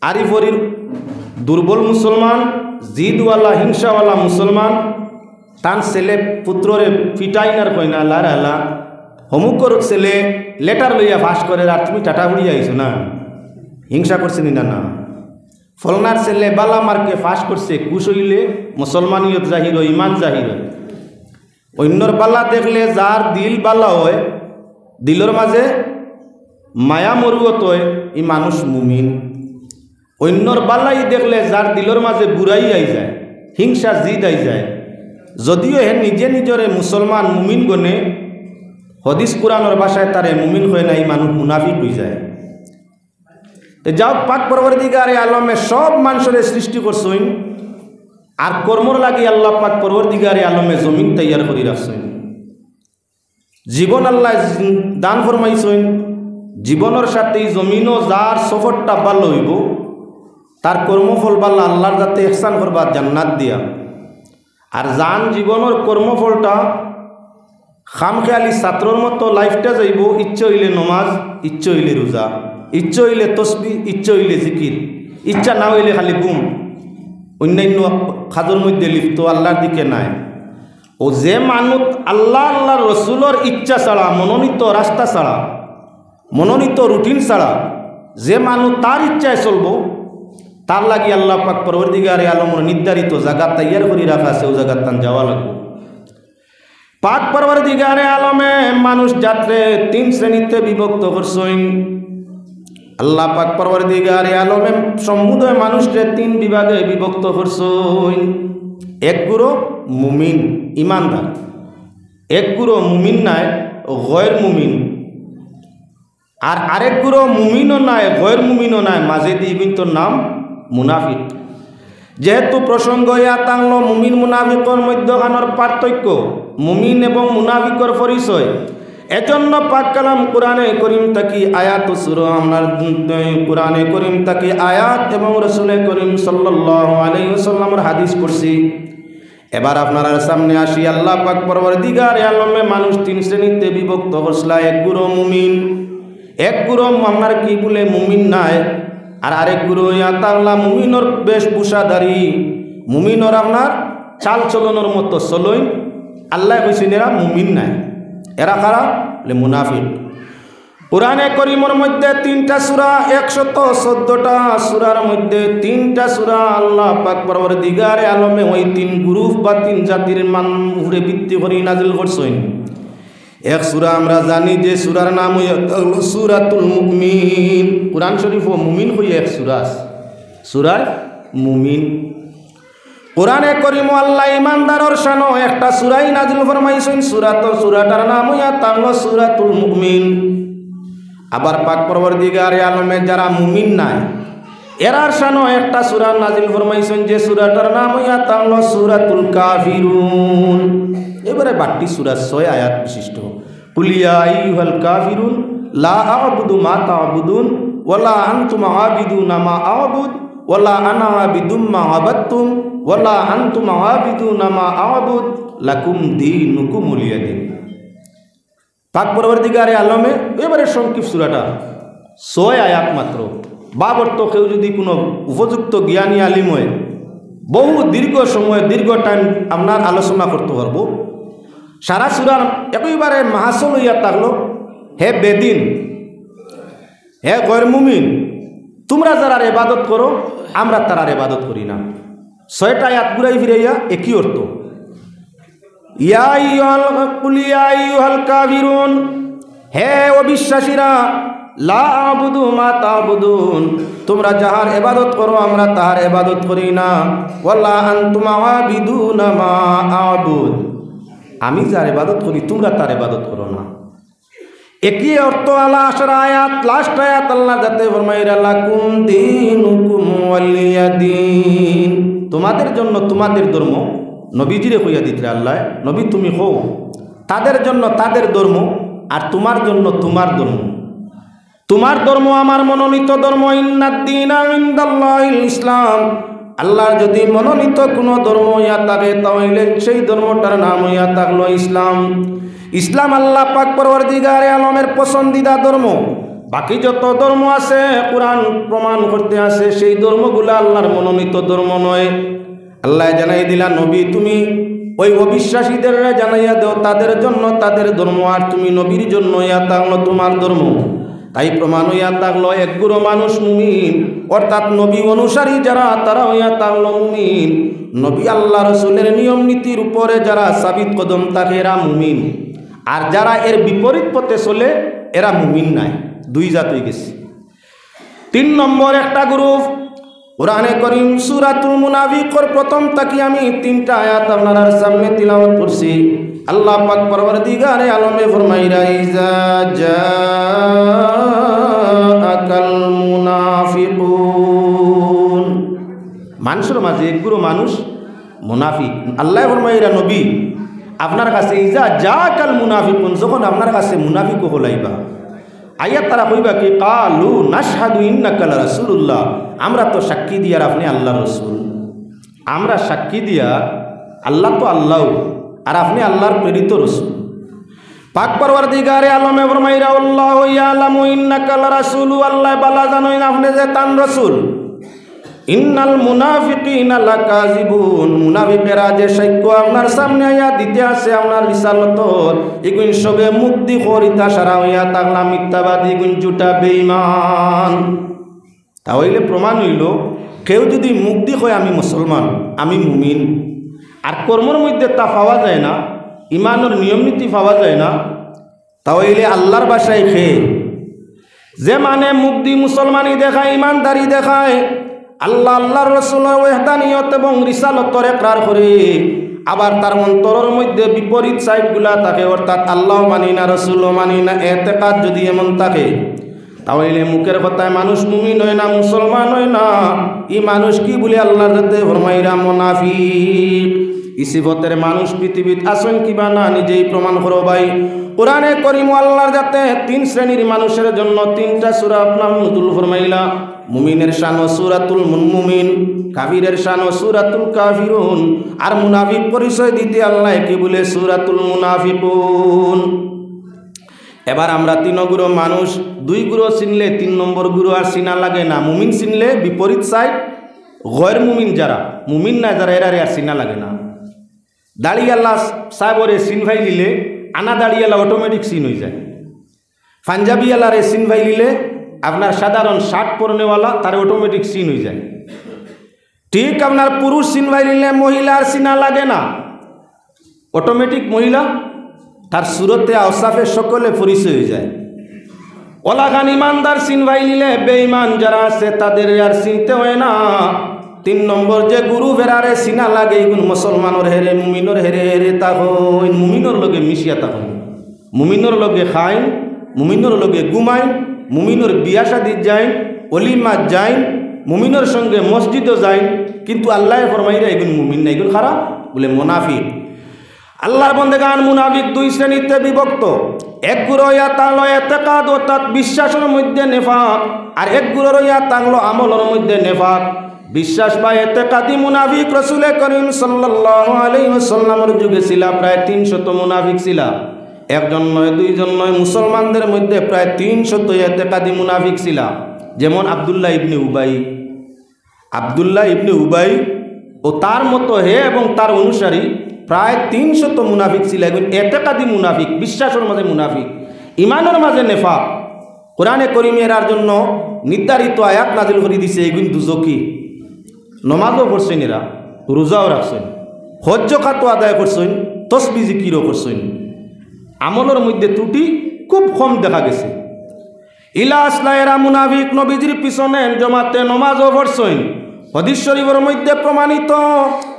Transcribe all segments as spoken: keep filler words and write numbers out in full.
আরি ফরির দুর্বল মুসলমান, জিদওয়ালা, হিংসাওয়ালা মুসলমান, তান ছেলে পুত্ররে ফিটাইন আর কইন, "আল্লার আল্লাহ, হমুকর ছেলে লেটার লইয়া পাস করের আর তুমি টাটা উড়িয়া আইছো না, হিংসা করছে নি না?" না, ফলনার ছেলে বালা মার্কে পাস করছে, খুশ অইলে মুসলমানিয়ত জাহির অয়, ইমান জাহির অয়। অইন্যর বালা দেখলে যার দিল বালা অয়, দিলর মাঝে মায়া মরুয়ত অয়, ই মানুষ মুমিন। অইন্যর বালাই দেখলে যার দিলর মাঝে বুরাই আই যায়, হিংসা জিদ আই যায়, যদিও হে নিজে নিজরে মুসলমান মুমিন গনে, হদিস কুরআনর ভাষায় তারে মুমিন কয় না, ই মানুষ মুনাফিক অই যায়। তে যাউক, পাক পরওয়ারদিগারে আলমে সব মানষরে সৃষ্টি করছইন, আর কর্মর লাগি আল্লাহ পাক পরওয়ারদিগারে আলমে জমিন তৈয়ার করি রাখছইন। জীবন আল্লায় দান ফরমাইছইন, জীবনর সাথে ই জমিনও যার সফরটা ভালা অইবো, তার কর্মফল ভালা, আল্লার যাতে ইহসান করবা জান্নাত দিয়া। আর যান জীবনর কর্মফলটা খামখেয়ালি ছাত্রর মতো লাইফটা যাইবো, ইচ্ছা অইলে নমাজ, ইচ্ছা অইলে রোজা, ইচ্ছা অইলে তসবি, ইচ্ছা অইলে জিকির, ইচ্ছা না অইলে খালি ঘুম, অইন্যাইন্য কাজর মধ্যে লিপ্ত, আল্লার দিকে নাই। অউ যে মানুষ আল্লা, আল্লার রসুলর ইচ্ছা ছাড়া, মনোনীত রাস্তা ছাড়া, মনোনীত রুটিন ছাড়া যে মানুষ তার ইচ্ছায় চলবো, তার লাগি আল্লাহ পাক পরওয়ারদিগারে আলমর নির্ধারিত জাগা তৈয়ার করি রাখা আছে, অউ জাগাত তান যাওয়া লাগবো। পাক পরওয়ারদিগারে আলমে মানুষ জাতরে তিন শ্রেণীতে বিভক্ত করছইন। আল্লাহ পাক পরওয়ারদিগারে আলমে সমুদয় মানুষরে তিন বিভাগে বিভক্ত করছইন। এক গুরু মুমিন, ইমানদার, এক গুরু মুমিন নায়, গয়র মুমিন। আর আরেক গুরু মুমিনও নায়, গয়র মুমিনও নায়, মাঝেদি ইগুইন্তর নাম মুনাফিক। যেহেতু প্রসঙ্গ ইয়া টানলো মুমিন মুনাফিকর মধ্যখানর পার্থক্য, মুমিন এবং মুনাফিকর পরিচয়, এজন্য পাক কালাম কোরআনে করিম থাকি আয়াত ও সূরা, আপনার কোরআনে করিম থাকি আয়াত এবং রসুলে করিম সাল্লাল্লাহু আলাইহি ওয়াসাল্লামর হাদিস পড়ছি। এবার আপনারার সামনে আসি, আল্লাহ পাক পরওয়ারদিগারে আলমে মানুষ তিন শ্রেণীতে বিভক্ত করছলা। এক গুরু মুমিন, এক গুরু আপনার কি বলে মুমিন নায়, আর আরেক গুরু ইয়া তাগলা মুমিনর বেশভূষাধারী, মুমিনর আপনার চাল চলনর মতো চলইন। আল্লায় কইছইন এরা মুমিন নায়, এরা কারা? বলে মুনাফিক। কোরআনে করিমর মধ্যে তিনটা সূরা, একশত চৌদ্দটা সূরার মধ্যে তিনটা সূরা আল্লাহ পাক পরওয়ারদিগারে আলমে ওই তিন গ্রুপ বা তিন জাতির মান উপরে ভিত্তি করি নাজিল করছইন। এক সূরা আমরা জানি যে সূরার নাম অইয়া গেল সূরাতুল মুমিন। কোরআন শরীফও মুমিন কইয়া এক সূরা আছে, সূরায়ে মুমিন। কোরআনে করিমো আল্লাহ ইমানদারর শানো একটা সূরাই নাজিল ফরমাইছইন, সূরাত, সূরাটার নাম অইয়া থাকলো সূরাতুল মুমিন। আবার পাক পরওয়ারদিগারে আলমে যারা মুমিন নায়, এরার শানো একটা সূরা নাজিল ফরমাইছইন, যে সূরাটার নাম অইয়া থাকলো সূরাতুল কাফিরুন। এবারে বাট্টি সূরা, ছয় আয়াত বিশিষ্ট। কুল ইয়া আইয়ুহাল কাফিরুন, লা আ'বুদু মা তা'বুদুন, ওয়ালা আনতুম আবিদুনা মা আ'বুদ, ওয়ালা আনা আবিদুম মা আবাদতুম, ওয়ালা আনতুম আবিদুনা মা আ'বুদ, লাকুম দীনুকুম ওয়ালিয়া দীন। পাক পরওয়ারদিগারে আলমে এবারে সংক্ষিপ্ত সূরাটা, ছয় আয়াত মাত্র। বাব অর্থ কেউ যদি কোনো উপযুক্ত জ্ঞানী আলিম হয়, বহু দীর্ঘ সময়, দীর্ঘ টাইম আপনার আলোচনা করতে পারবো। সারা সূরার একেবারে মাহাসল অইয়া থাকলো, হে বেদিন, হে গয়র মুমিন, তোমরা যারার ইবাদত করো, আমরা তারার ইবাদত করি না। ছয়টা আয়াত ঘুরাই ফিরাইয়া একই অর্থ। ইয়া আইয়ুহাল, কুল ইয়া আইয়ুহাল কাফিরুন, হে অবিশ্বাসীরা, লা আ'বুদু মা তা'বুদুন, তোমরা যাহার ইবাদত করো, আমরা তাহার ইবাদত করি না। ওয়ালা আনতুম আবিদুনা মা আ'বুদ, আমি যার ইবাদত করি, তোমরা তার ইবাদত করো না। একই অর্থ আলা আশার আয়াত, লাস্ট আয়াত আল্লাহ যাতে ফরমাইরা, "লাকুম দীনুকুম ওয়ালিয়া দীন।" তোমাদের জন্য তোমাদের ধর্ম, নবীজিরে কইয়া দিতরা আল্লাহ, "নবী তুমি কও, তাদের জন্য তাদের ধর্ম, আর তোমার জন্য তোমার ধর্ম।" তোমার ধর্ম আমার মনোনীত ধর্ম, ইন্নাদ দীনা ইনদাল্লাহিল ইসলাম। আল্লাহর যদি মনোনীত কোনো ধর্ম ইয়া থাকে, তাহলে সেই ধর্মটার নাম ইয়া থাকলো ইসলাম। ইসলাম আল্লাহ পাক পরওয়ারদিগারে আলমের পছন্দিদা ধর্ম। বাকি যত ধর্ম আছে, কোরআন প্রমাণ করতে আছে, সেই ধর্মগুলা আল্লাহর মনোনীত ধর্ম নয়। আল্লায় জানাই দিলা, নবী, তুমি ওই অবিশ্বাসীদেররে জানাইয়া দেও তাদের জন্য তাদের ধর্ম, আর তুমি নবীর জন্য ইয়া থাকলো তোমার ধর্ম। তাই প্রমাণ হইয়া থাকলো, এক গুরু মানুষ মুমিন, অর্থাৎ নবী অনুসারী যারা, তারা হইয়া থাকলো মুমিন। নবী আল্লাহ রসুলের নিয়ম নীতির উপরে যারা সাবিত কদম থাকে, এরা মুমিন। আর যারা এর বিপরীত পথে চলে, এরা মুমিন নায়। দুই জাত হয়ে গেছে। তিন নম্বর একটা গ্রুপ, কোরআনে করিম সূরাতুল মুনাফিকর প্রথম থাকি আমি তিনটা আয়াত আপনারার সামনে তিলাওয়াত করছি। আল্লাহ পাক পরওয়ারদিগারে আলমে ফরমাইরা, "ইজা জাআকাল মুনাফিকুন।" মানুষের মাঝে এক গুরু মানুষ মুনাফিক। আল্লায় ফরমাইরা, নবী, আপনার কাছে, "ইজা জাআকাল মুনাফিকুন", যখন আপনার কাছে মুনাফিক অকল আইবা, আইয়া তারা কইবা কি, "কালু নাশহাদু ইন্নাকা লারাসূলুল্লাহ", আমরা তো সাক্ষী দিয়ার আপনি আল্লাহর রসুল। আমরা সাক্ষী দিয়ার আল্লাহ তো আল্লাহ, আর আপনি আল্লাহর প্রেরিত রসুল। পাক পরওয়ারদিগারে আলমে ফরমাইরা, "আল্লাহু ইয়ালামু ইন্নাকা লারাসূলু", আল্লায় বালা জানইন আপনি যে তান রসুল। "ইন্নাল মুনাফিকিনা লাকাযিবুন", মুনাফিকেরা যে সাক্ষ্য আপনার সামনে আইয়া দিতে আছে আপনার রিসালতর, ইগুইন সবে মুখ দি কইরা সারা হইয়া থাকলা মিথ্যাবাদী, ইগুইন জুটা বেঈমান। তা অইলে প্রমাণ অইলো, কেউ যদি মুখ দি কয়, "আমি মুসলমান, আমি মুমিন", আর কর্মর মধ্যে তা পাওয়া যায় না, ইমানর নিয়ম নীতি পাওয়া যায় না, তা অইলে আল্লাহর ভাষায় খে, যে মানে মুখ দি মুসলমানি দেখায়, ইমানদারি দেখায়, আল্লাহ, আল্লাহর রসুলর ওয়াহদানিয়ত এবং রিসালতর একরার করে, আবার তার অন্তরর মধ্যে বিপরীত সাইডগুলা থাকে, অর্থাৎ আল্লাহও মানি না, রসুলও মানি না, এতেকাদ যদি এমন থাকে, তা অইলে মুখের কথায় মানুষ মুমিন অয় না, মুসলমান অয় না। ই মানুষ কি বলে আল্লাহর যাতে ফরমাইরা মুনাফিক। ই সিফতের মানুষ পৃথিবীত আছইন কিবা না, নিজেই প্রমাণ করো ভাই। কোরআনে করিম আল্লাহর যাতে তিন শ্রেণীর মানুষের জন্য তিনটা সূরা আপনার নজুল ফরমাইলা। মুমিনের শানো সূরাতুল মুন-, মুমিন, কাফিরের শানো সূরাতুল কাফিরুন, আর মুনাফিক পরিচয় দিতে আল্লায় কি বলে সূরাতুল মুনাফিকুন। এবার আমরা তিন গুরু মানুষ, দুই গুরু চিনলে তিন নম্বর গুরু আর চিনা লাগে না। মুমিন চিনলে বিপরীত সাইড, গয়ের মুমিন যারা, মুমিন না যারা, এরারে আর চিনা লাগে না। দাড়িআলা সাহেবরে চিন পাইলিলে আনা দাড়িআলা অটোমেটিক চিন হয়ে যায়। পাঞ্জাবিআলারে চিন পাইলিলে আপনার সাধারণ শার্ট পরনেওয়ালা তার অটোমেটিক চিন হয়ে যায়। ঠিক আপনার পুরুষ চিন পাইলিলে মহিলার চিনা লাগে না, অটোমেটিক মহিলা তার সুরতে আওসাফে সকলে পরিচয় হয়ে যায়। ওলাখান ইমানদার চিন পাইলিলে বেঈমান যারা আছে তাদের আর চিনতে হয় না। তিন নম্বর যে গুরু বেড়ারে চিনা লাগে, ইগুন মুসলমানর হেরে, মুমিনর হেরে, হেরে তা হইন, মুমিনর লগে মিশিয়া তা হইন, মুমিনর লগে খাইন, মুমিনর লগে ঘুমাইন, মুমিনর বিয়া শাদিত যাইন, অলিমাত যাইন, মুমিনর সঙ্গে মসজিদও যাইন, কিন্তু আল্লায় ফরমাইরা ইগুন মুমিন না, ইগুন খারাপ বলে মুনাফিক। আল্লাহর বন্দেগান মুনাফিক দুই শ্রেণীতে বিভক্ত। এক গুরু ইয়া তালো এতেকাদ অর্থাৎ বিশ্বাসর মধ্যে নেফাক, আর এক গুরু ইয়া তালো আমলর মধ্যে নেফাক। বিশ্বাস বা এতেকাদি মুনাফিক রসুলে করিম সাল্লাল্লাহু আলাইহি ওয়াসাল্লামর যুগে ছিলা প্রায় তিনশত মুনাফিক ছিলা। একজন নয়, দুইজন নয়, মুসলমানদের মধ্যে প্রায় তিনশত এতেকাদি মুনাফিক ছিলা। যেমন আব্দুল্লাহ ইবনে উবাই, আব্দুল্লাহ ইবনে উবাই ও তার মতো হে এবং তার অনুসারী প্রায় তিনশত মুনাফিক ছিলা। এগুন এতেকাদি মুনাফিক, বিশ্বাসর মাঝে মুনাফিক, ইমানর মাঝে নেফাক। কোরআনে করিমে এরার জন্য নির্ধারিত আয়াত নাজিল করি দিছে, এগুন দুজকি। নমাজও পড়ছইন এরা, রোজাও রাখছইন, হজ জাকাতও আদায় করছইন, তসবি জিকিরও করছইন। আমলর মধ্যে ত্রুটি খুব কম দেখা গেছে। ইলা আসলা এরা মুনাফিক নবীজির পিছনে জমাতে নমাজও পড়ছইন। হাদিস শরীফর মধ্যে প্রমাণিত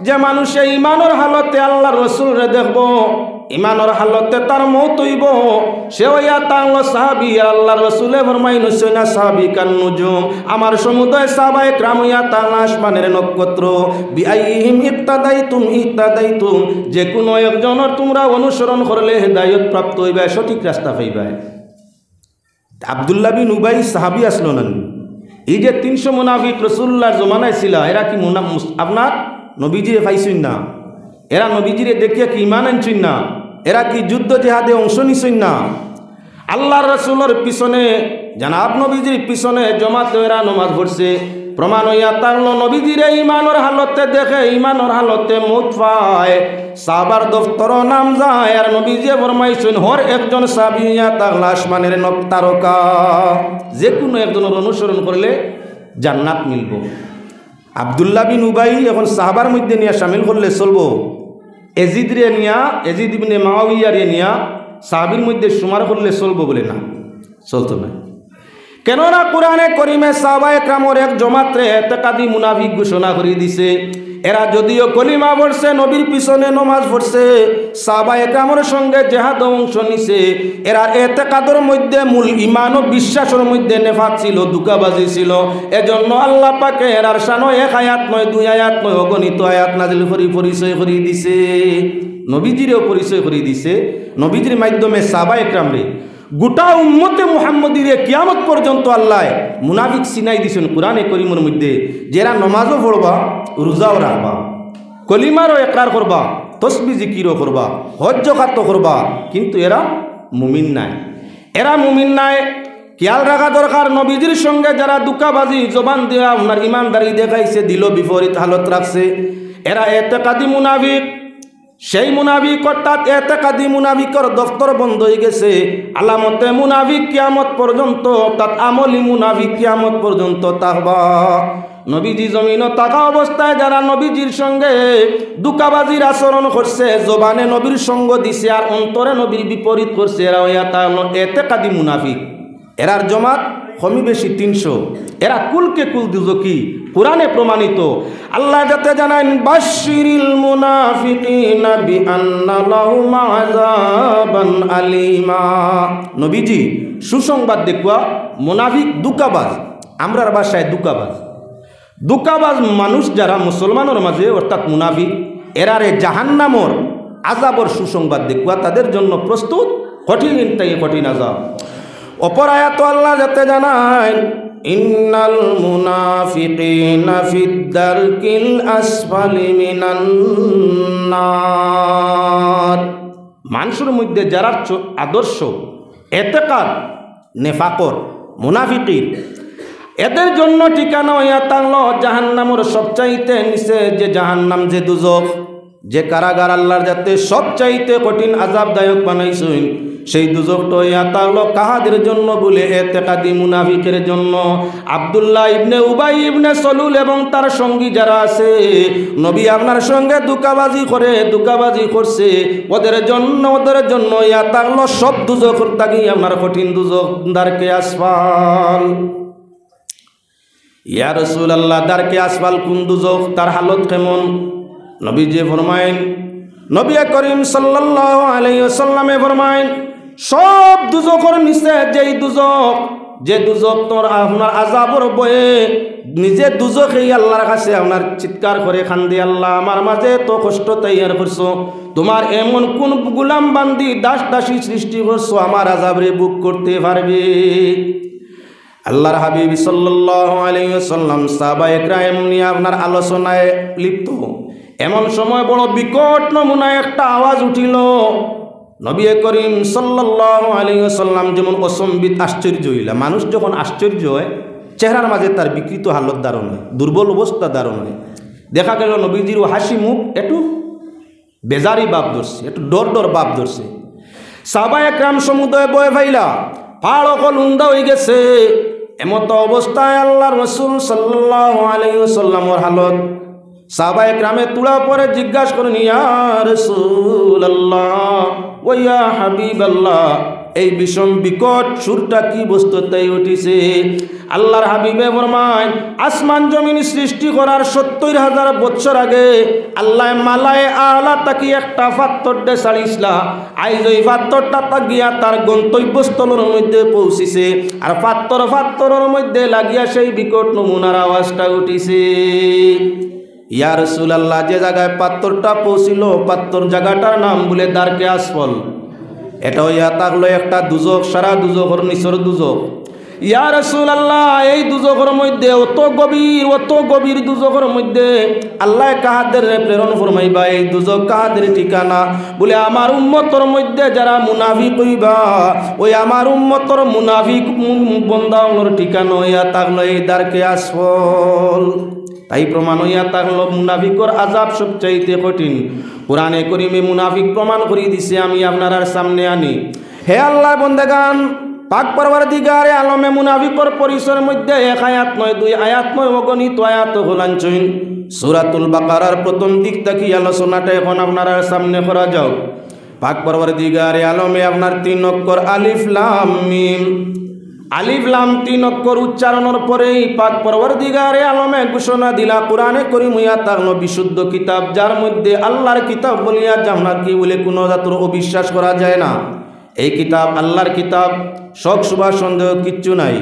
যে মানুষে ইমানর হালতে আল্লাহর রসুলরে দেখবো, ইমানর হালতে তার মউত হইবো, সে হইয়া তাংলো সাহাবী। আর আল্লাহর রসুলে ফরমাইন, "সৈনা সাহাবী কান নুজুম", আমার সমুদয় সাহাবায়ে কেরাম হইয়া তাংলা আসমানের নক্ষত্র। "বিআইহিম ইক্তাদাইতুম ইহতাদাইতুম", যে কোনো একজনর তোমরা অনুসরণ করলে হেদায়েত প্রাপ্ত হইবায়, সঠিক রাস্তা পাইবায়। আব্দুল্লাহ বিন উবাই সাহাবী আসলো না নি? এই যে তিনশো মুনাফিক রসুলুল্লাহর জমানায় ছিলা, এরা কি মুনা-, মুস-, আপনার নবীজিরে পাইছইন না? এরা নবীজিরে দেখিয়া কি ঈমান আনছইন না? এরা কি যুদ্ধ জেহাদে অংশ নিছইন না? আল্লাহর রসুলর পিছনে জনাব নবীজির পিছনে জমাতে এরা নমাজ পড়ছে। প্রমাণ অইয়া থাকলো, নবীজিরে ইমানর হালতে দেখে, ইমানর হালতে মউত পায়। সাহাবার দফতরো নাম যায়, আর নবীজিয়ে ফরমাইছইন, হর একজন সাহাবী অইয়া থাকলা আসমানের নক-, তারকা। যে কুনু একজনর অনুসরণ করলে জান্নাত মিলবো। আব্দুল্লাহ বিন উবাই এখন সাহাবার মধ্যে নিয়া শামিল করলে চলবো, এজিদরে নিয়া, এজিদ ইবনে মাওয়াইয়ারে নিয়া সাহাবীর মধ্যে শুমার করলে চলবো বলে না, চলতো না। কেননা কোরআনে করিমে সাহাবা একরামর এক জমাতরে এতেকাদি মুনাফিক ঘোষণা করি দিছে। এরা যদিও কলিমা পড়ছে, নবীর পিছনে নমাজ পড়ছে, সাহাবা একরামর সঙ্গে জেহাদো অংশ নিছে, এরার এতেকাদর মধ্যে মূল ইমান ও বিশ্বাসর মধ্যে নেফাক ছিল, ধুকাবাজি ছিল। এজন্য আল্লাহ পাকে এরার শানো এক আয়াত নয়, দুই আয়াত নয়, অগণিত আয়াত নাজিল করি পরিচয় করি দিছে। নবীজিরেও পরিচয় করি দিছে, নবীজির মাধ্যমে সাহাবা একরামরে, গোটা উম্মতে মুহাম্মদীরে কিয়ামত পর্যন্ত আল্লায় মুনাফিক চিনাই দিছইন কোরআনে করিমর মধ্যে, যেরা নমাজও পড়বা, রোজাও রাখবা, কলিমারও একরার করবা, তসবি জিকিরও করবা, হজ জকাতও করবা, কিন্তু এরা মুমিন নায়, এরা মুমিন নায়। খেয়াল রাখা দরকার, নবীজির সঙ্গে যারা ধুকাবাজি, জবান দিয়া আপনার ইমানদারি দেখাইছে, দিলো বিপরীত হালত রাখছে, এরা এতেকাদি মুনাফিক। সেই মুনাফিক অর্থাৎ এতেকাদি মুনাফিকর দফতর বন্ধ অই গেছে। আলামতে মুনাফিক কিয়ামত পর্যন্ত, অর্থাৎ আমলি মুনাফিক কিয়ামত পর্যন্ত থাকবা। নবীজি জমিনো থাকা অবস্থায় যারা নবীজির সঙ্গে ধুকাবাজির আচরণ করছে, জবানে নবীর সঙ্গ দিছে আর অন্তরে নবীর বিপরীত করছে, এরা অইয়া থাকলো এতেকাদি মুনাফিক। এরার জমাত কমি বেশি তিনশো। এরা কুলকে কুল দুজখি, কোরআনে প্রমাণিত। আল্লাহ যাতে জানাইন, বাশশিরিল মুনাফিকিনা বিআন্না লাহুম আযাবান আলিমা। নবীজি, সুসংবাদ দেখুয়া মুনাফিক ধুকাবাজ, আমরার ভাষায় ধুকাবাজ। ধুকাবাজ মানুষ যারা মুসলমানর মাঝে, অর্থাৎ মুনাফিক, এরারে জাহান্নামর আযাবর সুসংবাদ দেখুয়া, তাদের জন্য প্রস্তুত কঠিন থেকে কঠিন আযাব। অপর আয়াত আল্লাহ যাতে জানাইন, ইন্নাল মুনাফিকিনা ফিদ দারকিল আসফালি মিনান নার। মানুষর মধ্যে যারার চ-, আদর্শ, এতেকাদ নেফাকর, মুনাফিকিন, এদের জন্য ঠিকানা অইয়া থাকলো জাহান্নামর সবচাইতে নিচে যে জাহান্নাম, যে দুজখ, যে কারাগার আল্লাহর যাতে সবচাইতে কঠিন আযাবদায়ক বানাইছইন, সেই দুজখটা অইয়া থাকলো কাহাদের জন্য বলে? এতেকাদি মুনাফিকের জন্য। আব্দুল্লাহ ইবনে উবাই ইবনে সলুল এবং তার সঙ্গী যারা আছে, নবী আপনার সঙ্গে ধুকাবাজি করে, ধুকাবাজি করছে, ওদের জন্য, ওদের জন্য ইয়া থাকলো সব দুজখর থাকি আপনার কঠিন দুজখ, দারকে আসফাল। ইয়া রাসূলুল্লাহ, দারকে আসফাল কোন দুজখ, তার হালত কেমন? নবীজি ফরমাইন, নবী করিম সাল্লাল্লাহু আলাইহি ওয়াসাল্লামে ফরমাইন, সব দুজখর নিচে যেই দুজখ, যে দুজখ তোর আপনার আযাবর ভয়ে নিজে দুজখে আল্লাহর কাছে আপনার চিৎকার করে কান্দে, "আল্লাহ, আমার মাঝে তো কষ্ট তৈয়ার করছো, তোমার এমন কোন গোলাম বান্দি দাস দাসী সৃষ্টি করছো আমার আযাবরে ভোগ করতে পারবে?" আল্লাহর হাবিব সাল্লাল্লাহু আলাইহি ওয়াসাল্লাম সাহাবা একরাম নিয়ে আপনার আলোচনায় লিপ্ত। এমন সময় বড় বিকট নমুনা একটা আওয়াজ উঠিল। নবী করিম সাল্লাল্লাহু আলাইহি ওয়াসাল্লাম যেমন অচম্বিত, আশ্চর্য হইলা। মানুষ যখন আশ্চর্য হয়, চেহারার মাঝে তার বিকৃত হালত ধারণ হয়, দুর্বল অবস্থা ধারণ হয়। দেখা গেল নবীজির ও হাসি মুখ একটু বেজারি ভাব ধরছে, একটু ডর ডর ভাব ধরছে। সাহাবা একরাম সমুদয় ভয় পাইলা, পাড় অকল উন্দা হই গেছে। এমত অবস্থায় আল্লাহর রাসূল সাল্লাল্লাহু আলাইহি ওয়াসাল্লামর হালত। সাহাবা একরামে তুলা পরে জিজ্ঞাসা করেন, "ইয়া রাসূলুল্লাহ, ওয়া ইয়া হাবিবাল্লাহ, এই বিষম বিকট সুরটা কি বস্তু তাই উঠিছে?" আল্লাহর হাবিবে ফরমায়, আসমান জমিন সৃষ্টি করার সত্তর হাজার বছর আগে আল্লাহ মালায়ে আলা থাকি একটা পাথররে ছাড়িছলা। আইজ ওই পাথরটা তা গিয়া তার গন্তব্যস্থলর মধ্যে পৌঁছিছে। আর পাথর পাথরর মধ্যে লাগিয়া সেই বিকট নমুনার আওয়াজটা উঠিছে। ইয়া রাসূলুল্লাহ, যে জায়গায় পাথরটা পৌঁছিল, পাথর জায়গাটার নাম বলে দারকে আসফল। এটা হইয়া থাকলো একটা দুজখ, সারা দুজখর নিচর দুজখ। ইয়া রাসূলুল্লাহ, এই দুজখর মধ্যে অত গভীর, অত গভীর দুজখর মধ্যে আল্লায় কাহাদেররে প্রেরণ ফরমাইবা? এই দুজখ কাহাদের ঠিকানা? বুলে, আমার উম্মতর মধ্যে যারা মুনাফিক অইবা, ওই আমার উম্মতর মুনাফিক মু-, বন্দা অকলর ঠিকানা অইয়া থাকলো এই দারকে আসফল। তাই প্রমাণ অইয়া থাকলো মুনাফিকর আযাব সবচাইতে কঠিন। কোরআনে করিমে মুনাফিক প্রমাণ করি দিছে, আমি আপনারার সামনে আনি। হে আল্লাহর বন্দেগান, পাক পরওয়ারদিগারে আলমে মুনাফিকর পরিচয়র মধ্যে এক আয়াত নয়, দুই আয়াত নয়, অগণিত আয়াত অকল আনছইন। সূরাতুল বাকারার প্রথম দিক থাকি আলোচনাটা এখন আপনারার সামনে করা যাউক। পাক পরওয়ারদিগারে আলমে আপনার তিন অক্ষর আলিফ লাম মিম, আলিফ লাম তিন অক্ষর উচ্চারণর পরেই পাক পরওয়ারদিগারে আলমে ঘোষণা দিলা, কোরআনে করিম অইয়া থাকলো বিশুদ্ধ কিতাব, যার মধ্যে আল্লাহর কিতাব বলিয়া যাহা নাকি বুলে কোনো জাতর অবিশ্বাস করা যায় না। এই কিতাব আল্লাহর কিতাব, শক শুবা সন্দেহ কিচ্ছু নাই।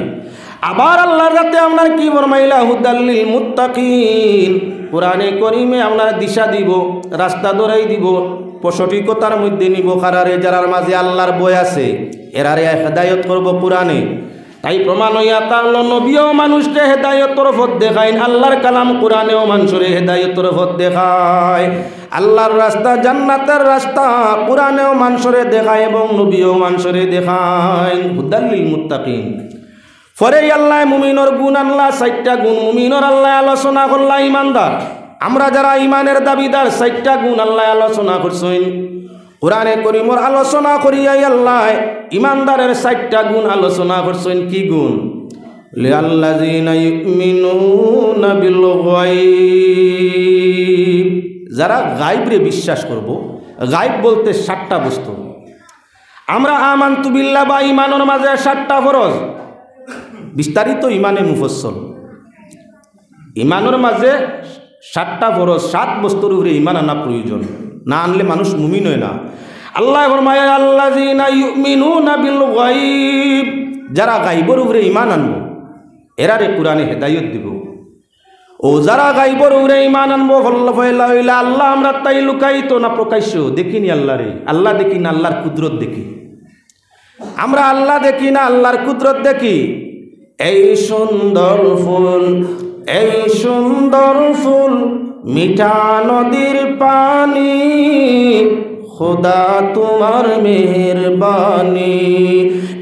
আবার আল্লাহর জাতে আপনার কি ফরমাইলা? হুদাল্লিল মুত্তাকিন। কোরআনে করিমে আপনার দিশা দিব, রাস্তা ধরাই দিব, সঠিকতার মধ্যে নিব। কারারে, যারার মাঝে আল্লাহর ভয় আছে, এরারে হেদায়ত করব কোরআনে। তাই প্রমাণ অইয়া থাকলো নবীও মানুষরে হেদায়তর পথ দেখাইন, আল্লাহর কালাম কোরআনেও মানুষরে হেদায়তর পথ দেখায়। আল্লাহর রাস্তা, জান্নাতের রাস্তা কোরআনেও মানুষরে দেখায় এবং নবীও মানুষরে দেখাইন। হুদাল্লিল মুত্তাকিন। পরে আল্লায় মুমিনর গুণ আনলা, চাইরটা গুণ মুমিনর আল্লায় আলোচনা করলা, ইমানদার। আমরা যারা ইমানের দাবিদার, চাইরটা গুণ আল্লায় আলোচনা করছইন। কোরআনে করিমর আলোচনা করিয়াই আল্লায় ইমানদারের চাইরটা গুণ আলোচনা করছইন। কি গুণ? লিআল্লাযীনা ইউমিনুনা বিল গায়ব। যারা গায়বরে বিশ্বাস করব, গায়ব বলতে সাতটা বস্তু। আমরা আমানতু বিল্লাহ বা ইমানর মাঝে সাতটা ফরজ, বিস্তারিত ইমানে মুফাসসাল। ইমানর মাঝে সাতটা ফরজ, সাত বস্তুর উপরে ইমান আনা প্রয়োজন, না আনলে মানুষ মুমিন অয় না। আল্লায় ফরমায়, "আল্লাযীনা ইউমিনুনা বিল গায়ব", যারা গায়বর উপরে ইমান আনবো, এরারে কোরআনে হেদায়ত দিব। ও যারা গায়বর উপরে ইমান আনবো, ফল্লা ফয়লা অইলা, আল্লাহ আমরা তাই লুকায়িত না প্রকাশ্য, দেখি নি আল্লাহরে, আল্লাহ দেখি না, আল্লাহর কুদরত দেখি। আমরা আল্লাহ দেখি না, আল্লাহর কুদরত দেখি। এই সুন্দর ফুল, এই সুন্দর ফুল, মিঠা নদীর পানি, খোদা তোমার মেহেরবানি।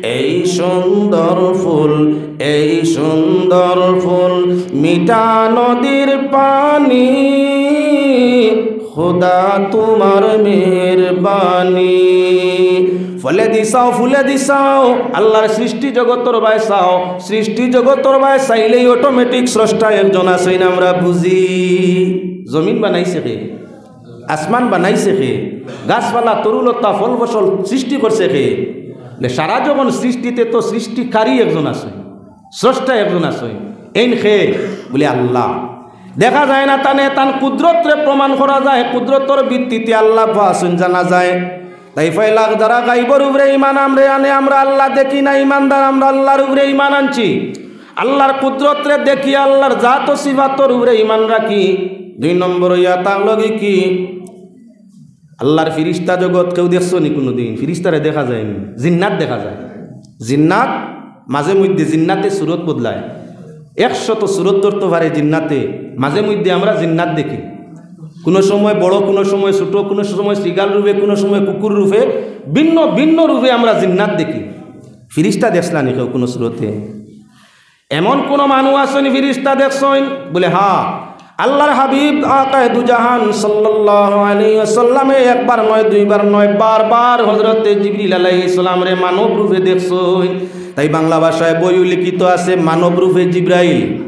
এই সুন্দর ফুল, এই সুন্দর ফুল, মিঠা নদীর পানি, খোদা তোমার মেহেরবানি। ফলে দিছাও, ফুলে দিছাও, আল্লাহর সৃষ্টি জগতর বায় চাও। সৃষ্টি জগতর বায় চাইলেই অটোমেটিক স্রষ্টা একজন আছইন, আমরা বুঝি। জমিন বানাইছে কে? আসমান বানাইছে কে? গাছপালা, তরুলতা, ফল ফসল সৃষ্টি করছে কে? লে সারা যখন সৃষ্টিতে তো সৃষ্টিকারী একজন আছইন, স্রষ্টা একজন আছইন। এইন কে? বুলে আল্লাহ। দেখা যায় না, তানে তান কুদরতরে প্রমাণ করা যায়, কুদরতর ভিত্তিতে আল্লাহ পাক আছইন জানা যায়। তাই ফয়লা যারা গায়বর উপরে ইমান আমরে আনে, আমরা আল্লাহ দেখি না, ইমানদার আমরা আল্লাহর উপরে ইমান আনছি, আল্লাহর কুদরতরে দেখি, আল্লাহর জাত ও সিফাতর উপরে ইমান রাখি। দুই নম্বর অইয়া তার লগে কি? আল্লাহর ফিরিস্তা জগত কেউ দেখছো নি কোনোদিন? ফিরিস্তারে দেখা যায়নি, জিন্নাত দেখা যায়। জিন্নাত মাঝে মধ্যে, জিন্নাতে সুরত বদলায়, একশত সুরত ধরতে পারে জিন্নাতে। মাঝে মধ্যে আমরা জিন্নাত দেখি, কোনো সময় বড়, কোনো সময় ছোট, কোনো সময় সিগাল রূপে, কোনো সময় কুকুর রূপে, ভিন্ন ভিন্ন রূপে আমরা জিন্নাত দেখি। ফিরিস্তা দেখছলা নি কেউ কোনো সুরতে? এমন কোন মানুষ আছইন ফিরিস্তা দেখছইন? বুলে, হ্যাঁ। আল্লাহর হাবিব আকায়ে দুজাহান সাল্লাল্লাহু আলাইহি ওয়াসাল্লামে একবার নয়, দুইবার নয়, বারবার হযরতে জিবরিল আলাইহিস সালামরে মানব রূপে দেখছইন। তাই বাংলা ভাষায় বইও লিখিত আছে মানব রূপে জিব্রাইল।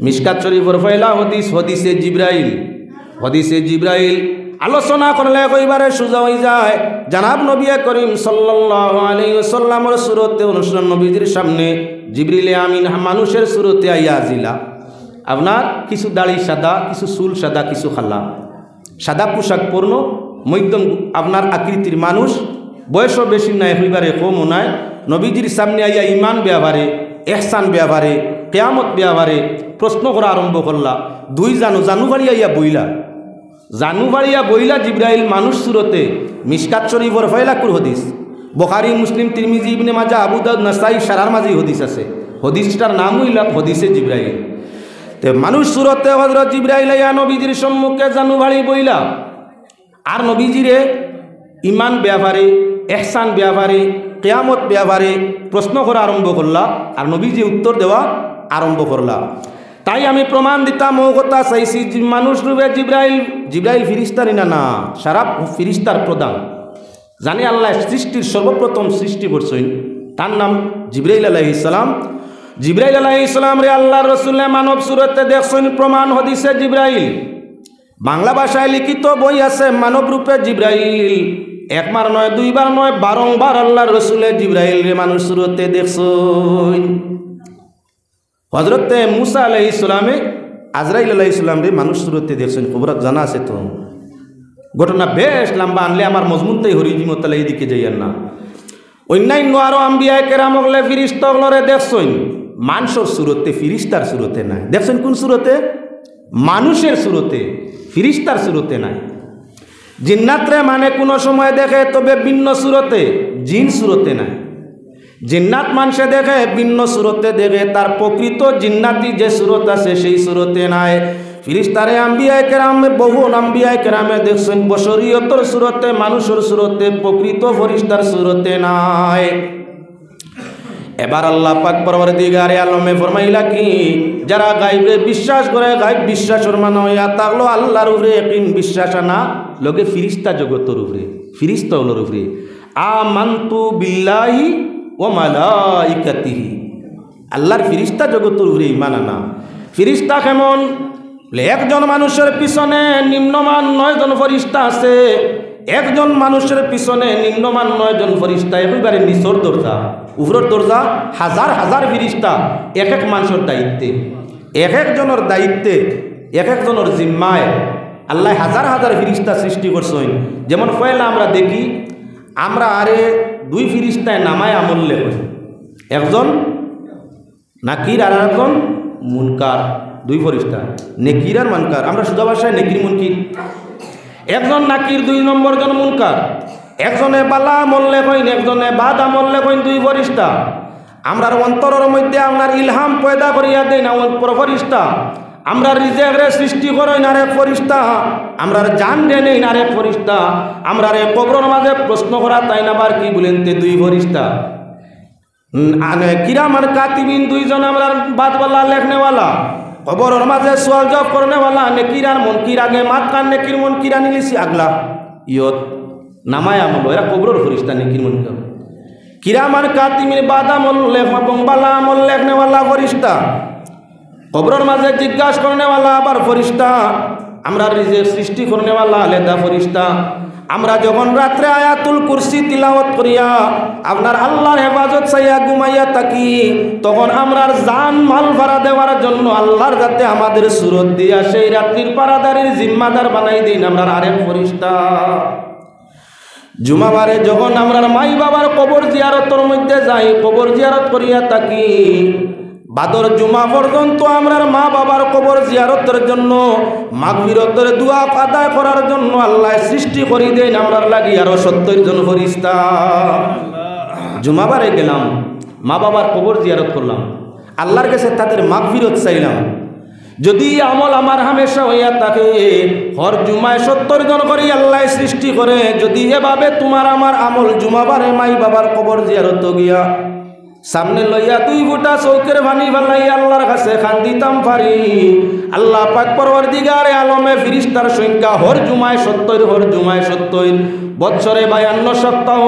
মিশকাত শরীফর পয়লা হাদিস, হাদিসে জিব্রাইল। হাদিসে জিব্রাইল আলোচনা করলে একেবারে সোজা অই যায়। জনাব নবী করিম সাল্লাল্লাহু আলাইহি ওয়াসাল্লামর সুরতে অনুসরণ নবীজির সামনে জিবরিলে আমিন হা-, মানুষের সুরতে আইয়া আজিলা। আপনার কিছু দাড়ি সাদা, কিছু চুল সাদা, কিছু কালা, সাদা পোশাক পরনো, মধ্যম আপনার আকৃতির মানুষ, বয়সও বেশি নাই, একেবারে কমও নাই। নবীজির সামনে আইয়া ইমান ব্যাপারে, এহসান ব্যাপারে, কিয়ামত ব্যাপারে প্রশ্ন করা আরম্ভ করলা। দুই জানু, জানু ফাড়িয়া আইয়া বইলা। জানু ফাড়িয়া বইলা জিব্রাইল মানুষ সুরতে। মিশকাত শরীফর পয়লাকুর হাদিস। বুখারী, মুসলিম, তিরমিজি, ইবনে মাজাহ, আবু দাউদ, নাসাই সারার মাঝেই হাদিস আছে। হদিসটার নাম অইলা হদিসে জিব্রাইল। তে মানুষ সুরতে হজরত জিব্রাইল আইয়া নবীজির সম্মুখে জানু বাড়ি বইলা, আর নবীজিরে ইমান ব্যাপারে, এহসান ব্যাপারে, কিয়ামত ব্যাপারে প্রশ্ন করা আরম্ভ করলা, আর নবীজি উত্তর দেওয়া আরম্ভ করলা। তাই আমি প্রমাণ দিতাম, ও কথা চাইছি যে মানুষ রূপে জিব্রাইল, জিব্রাইল ফিরিস্তার ইনা না, সারা ফিরিস্তার প্রধান। জানি আল্লাহ সৃষ্টির সর্বপ্রথম সৃষ্টি করছইন, তার নাম জিব্রাইল আলাইহিস সালাম। জিব্রাইল আলাইহিস সালামরে আল্লাহর রসুলে মানব সুরতে দেখছইন, প্রমাণ হদিসে জিব্রাইল। বাংলা ভাষায় লিখিত বই আছে, মানব রূপে জিব্রাইল। একবার নয়, দুইবার নয়, বারংবার আল্লাহর রসুলে জিব্রাইলরে মানুষ সুরতে দেখছইন। হজরতে মুসা আলাইহিস সালামে আজরাইল আলাইহিস সালামরে মানুষ সুরতে দেখছইন, খবরাত জানা আছে তো। ঘটনা বেশ লম্বা, আনলে আমার মজমুনটাই হরি জিমতালা, এইদিকে যাইয়ার না। অন্যান্য আরো আম্বিয়ায়ে কেরাম অকলে ফিরিস্তা অকলরে দেখছইন মানুষর সুরতে, ফিরিস্তার সুরতে নায়। দেখছইন কোন সুরতে? মানুষের সুরতে, ফিরিস্তার সুরতে নায়। জিন্নাতরে মানে কোনো সময় দেখে, তবে ভিন্ন সুরতে, জিন সুরতে নায়। জিন্নাত মানষে দেখে, ভিন্ন সুরতে দেখে, তার প্রকৃত জিন্নাতি যে সুরত আছে সেই সুরতে নায়। ফিরিস্তারে আম্বিয়ায়ে কেরামে, বহু আম্বিয়ায়ে কেরামে দেখছইন বশরিয়তর সুরতে, মানুষর সুরতে, প্রকৃত ফিরিস্তার সুরতে নায়। এবার আল্লাহ পাক পরওয়ারদিগারে আলমে ফরমাইলা কি, যারা গাইবরে বিশ্বাস করে, গাইব বিশ্বাসর মানে অইয়া থাকলো আল্লাহর উপরে একিন বিশ্বাস আনা, লগে ফিরিস্তা জগতর উপরে, ফিরিস্তা অকলর উপরে। আমানতু বিল্লাহি ওয়া মালাইকাতিহি, আল্লাহর ফিরিস্তা জগতর উপরে ইমান আনা। ফিরিস্তা কেমন? বলে, একজন মানুষের পিছনে নিম্নমান নয়জন ফিরিস্তা আছে, একজন মানুষের পিছনে নিম্নমান নয়জন ফিরিস্তা, একেবারে নিচর দরজা, উপরর দরজা, হাজার হাজার ফিরিস্তা এক এক মানুষর দায়িত্বে, এক একজনর দায়িত্বে, এক একজনর জিম্মায় আল্লাহ হাজার হাজার ফিরিস্তা সৃষ্টি করছইন। যেমন পয়লা আমরা দেখি, আমরা আরে দুই ফিরিস্তায় নামায় আমল লেখইন, একজন নাকির আর একজন মুনকার, দুই ফিরিস্তা, নেকির আর মুনকার। আমরা সুজা ভাষায় নেকির মুনকির। একজন নাকির, দুই নম্বর জন মুনকার। একজনে বালা আমল লেখইন, একজনে বাদ আমল লেখইন, দুই ফিরিস্তা। আমরার অন্তরর মধ্যে আপনার ইলহাম পয়দা করিয়া দেইন, আমার পর ফিরিস্তা। আমরার রিজেকরে সৃষ্টি করইন আরেক ফিরিস্তা, আমরার জানরে নেইন আরেক ফিরিস্তা, আমরারে কবরর মাঝে প্রশ্ন করাত আইন আবার কি বলেন তে দুই ফিরিস্তা। উম, আনে কিরামান কাতিবিন দুইজন আমরার বাদ বালা লেখনেওয়ালা, কবরর মাঝে সওয়াল জওয়াব করনেওয়ালা, নেকির আর মুনকির আগে মাতখান নেকির মুনকির আনিলিছি আগলা। ইয়ত নামায় আমল, এরা কবরর ফিরিস্তা নেকির মুনকির। কিরামান কাতিবিন বাদ আমল লেখ এবং বালা আমল লেখনেওয়ালা ফিরিস্তা। কবরর মাঝে জিজ্ঞাস করনেওয়ালা আবার ফিরিস্তা, আমরার রিজেক সৃষ্টি করনেওয়ালা আলাদা ফিরিস্তা। আমরা যখন রাত্রে আয়াতুল কুরসি তিলাওয়াত করিয়া আপনার আল্লাহর হেফাজত চাইয়া ঘুমাইয়া থাকি, তখন আমরার জান মাল পারা দেওয়ার জন্য আল্লাহর যাতে আমাদের সুরত দিয়া সেই রাত্রির পারাদারির জিম্মাদার বানাই দেইন আমরার আরেক ফিরিস্তা। জুমাবারে যখন আমরার মাই বাবার কবর জিয়ারতর মধ্যে যাই, কবর জিয়ারত করিয়া থাকি, বাদর জুমা পর্যন্ত আমরার মা বাবার কবর জিয়ারতর জন্য, মাগফিরতর দোয়া আদায় করার জন্য আল্লাহ সৃষ্টি করি দেইন আমরার লাগি আরো সত্তইর জন ফিরিস্তা। জুমাবারে গেলাম, মা বাবার কবর জিয়ারত করলাম, আল্লাহর কাছে তাদের মাগফিরত চাইলাম। যদি ই আমল আমার হামেশা অইয়া থাকে, হর জুমায় সত্তইর জন করি আল্লাহ সৃষ্টি করে, যদি এভাবে তুমার আমার আমল জুমাবারে মাই বাবার কবর জিয়ারত গিয়া সামনে লইয়া দুই ফুটা চউখের পানি ফালাইয়া আল্লাহর কাছে কান্দিতাম পারি, আল্লাহ পাক পরওয়ারদিগারে আলমে ফিরিস্তার সংখ্যা হর জুমায় সত্তইর, হর জুমায় সত্তইর, বৎসরে বায়ান্ন সপ্তাহ,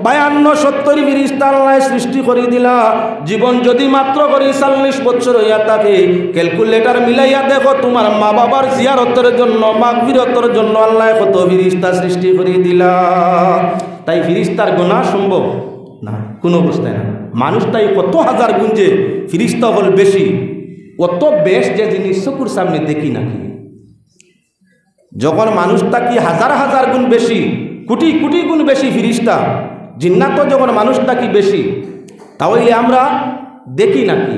বায়ান্ন সত্তইর ফিরিস্তা আল্লাহ সৃষ্টি করি দিলা। জীবন যদি মাত্র করি চল্লিশ বৎসর অইয়া থাকে, ক্যালকুলেটর মিলাইয়া দেখো, তুমার মা বাবার জিয়ারতর জন্য, মাগফিরতর জন্য আল্লাহ কত ফিরিস্তা সৃষ্টি করি দিলা। তাই ফিরিস্তার গনা সম্ভব না, কোনো অবস্থায় না। মানুষ তাই কত হাজার গুণ যে ফিরিস্তা অকল বেশি, অত বেশ যে জিনিস চকুর সামনে দেখি নাকি। যখন মানুষ থাকি হাজার হাজার গুণ বেশি, কোটি কোটি গুণ বেশি ফিরিস্তা, জিন্নাত যখন মানুষ থাকি বেশি, তাহলে আমরা দেখি নাকি?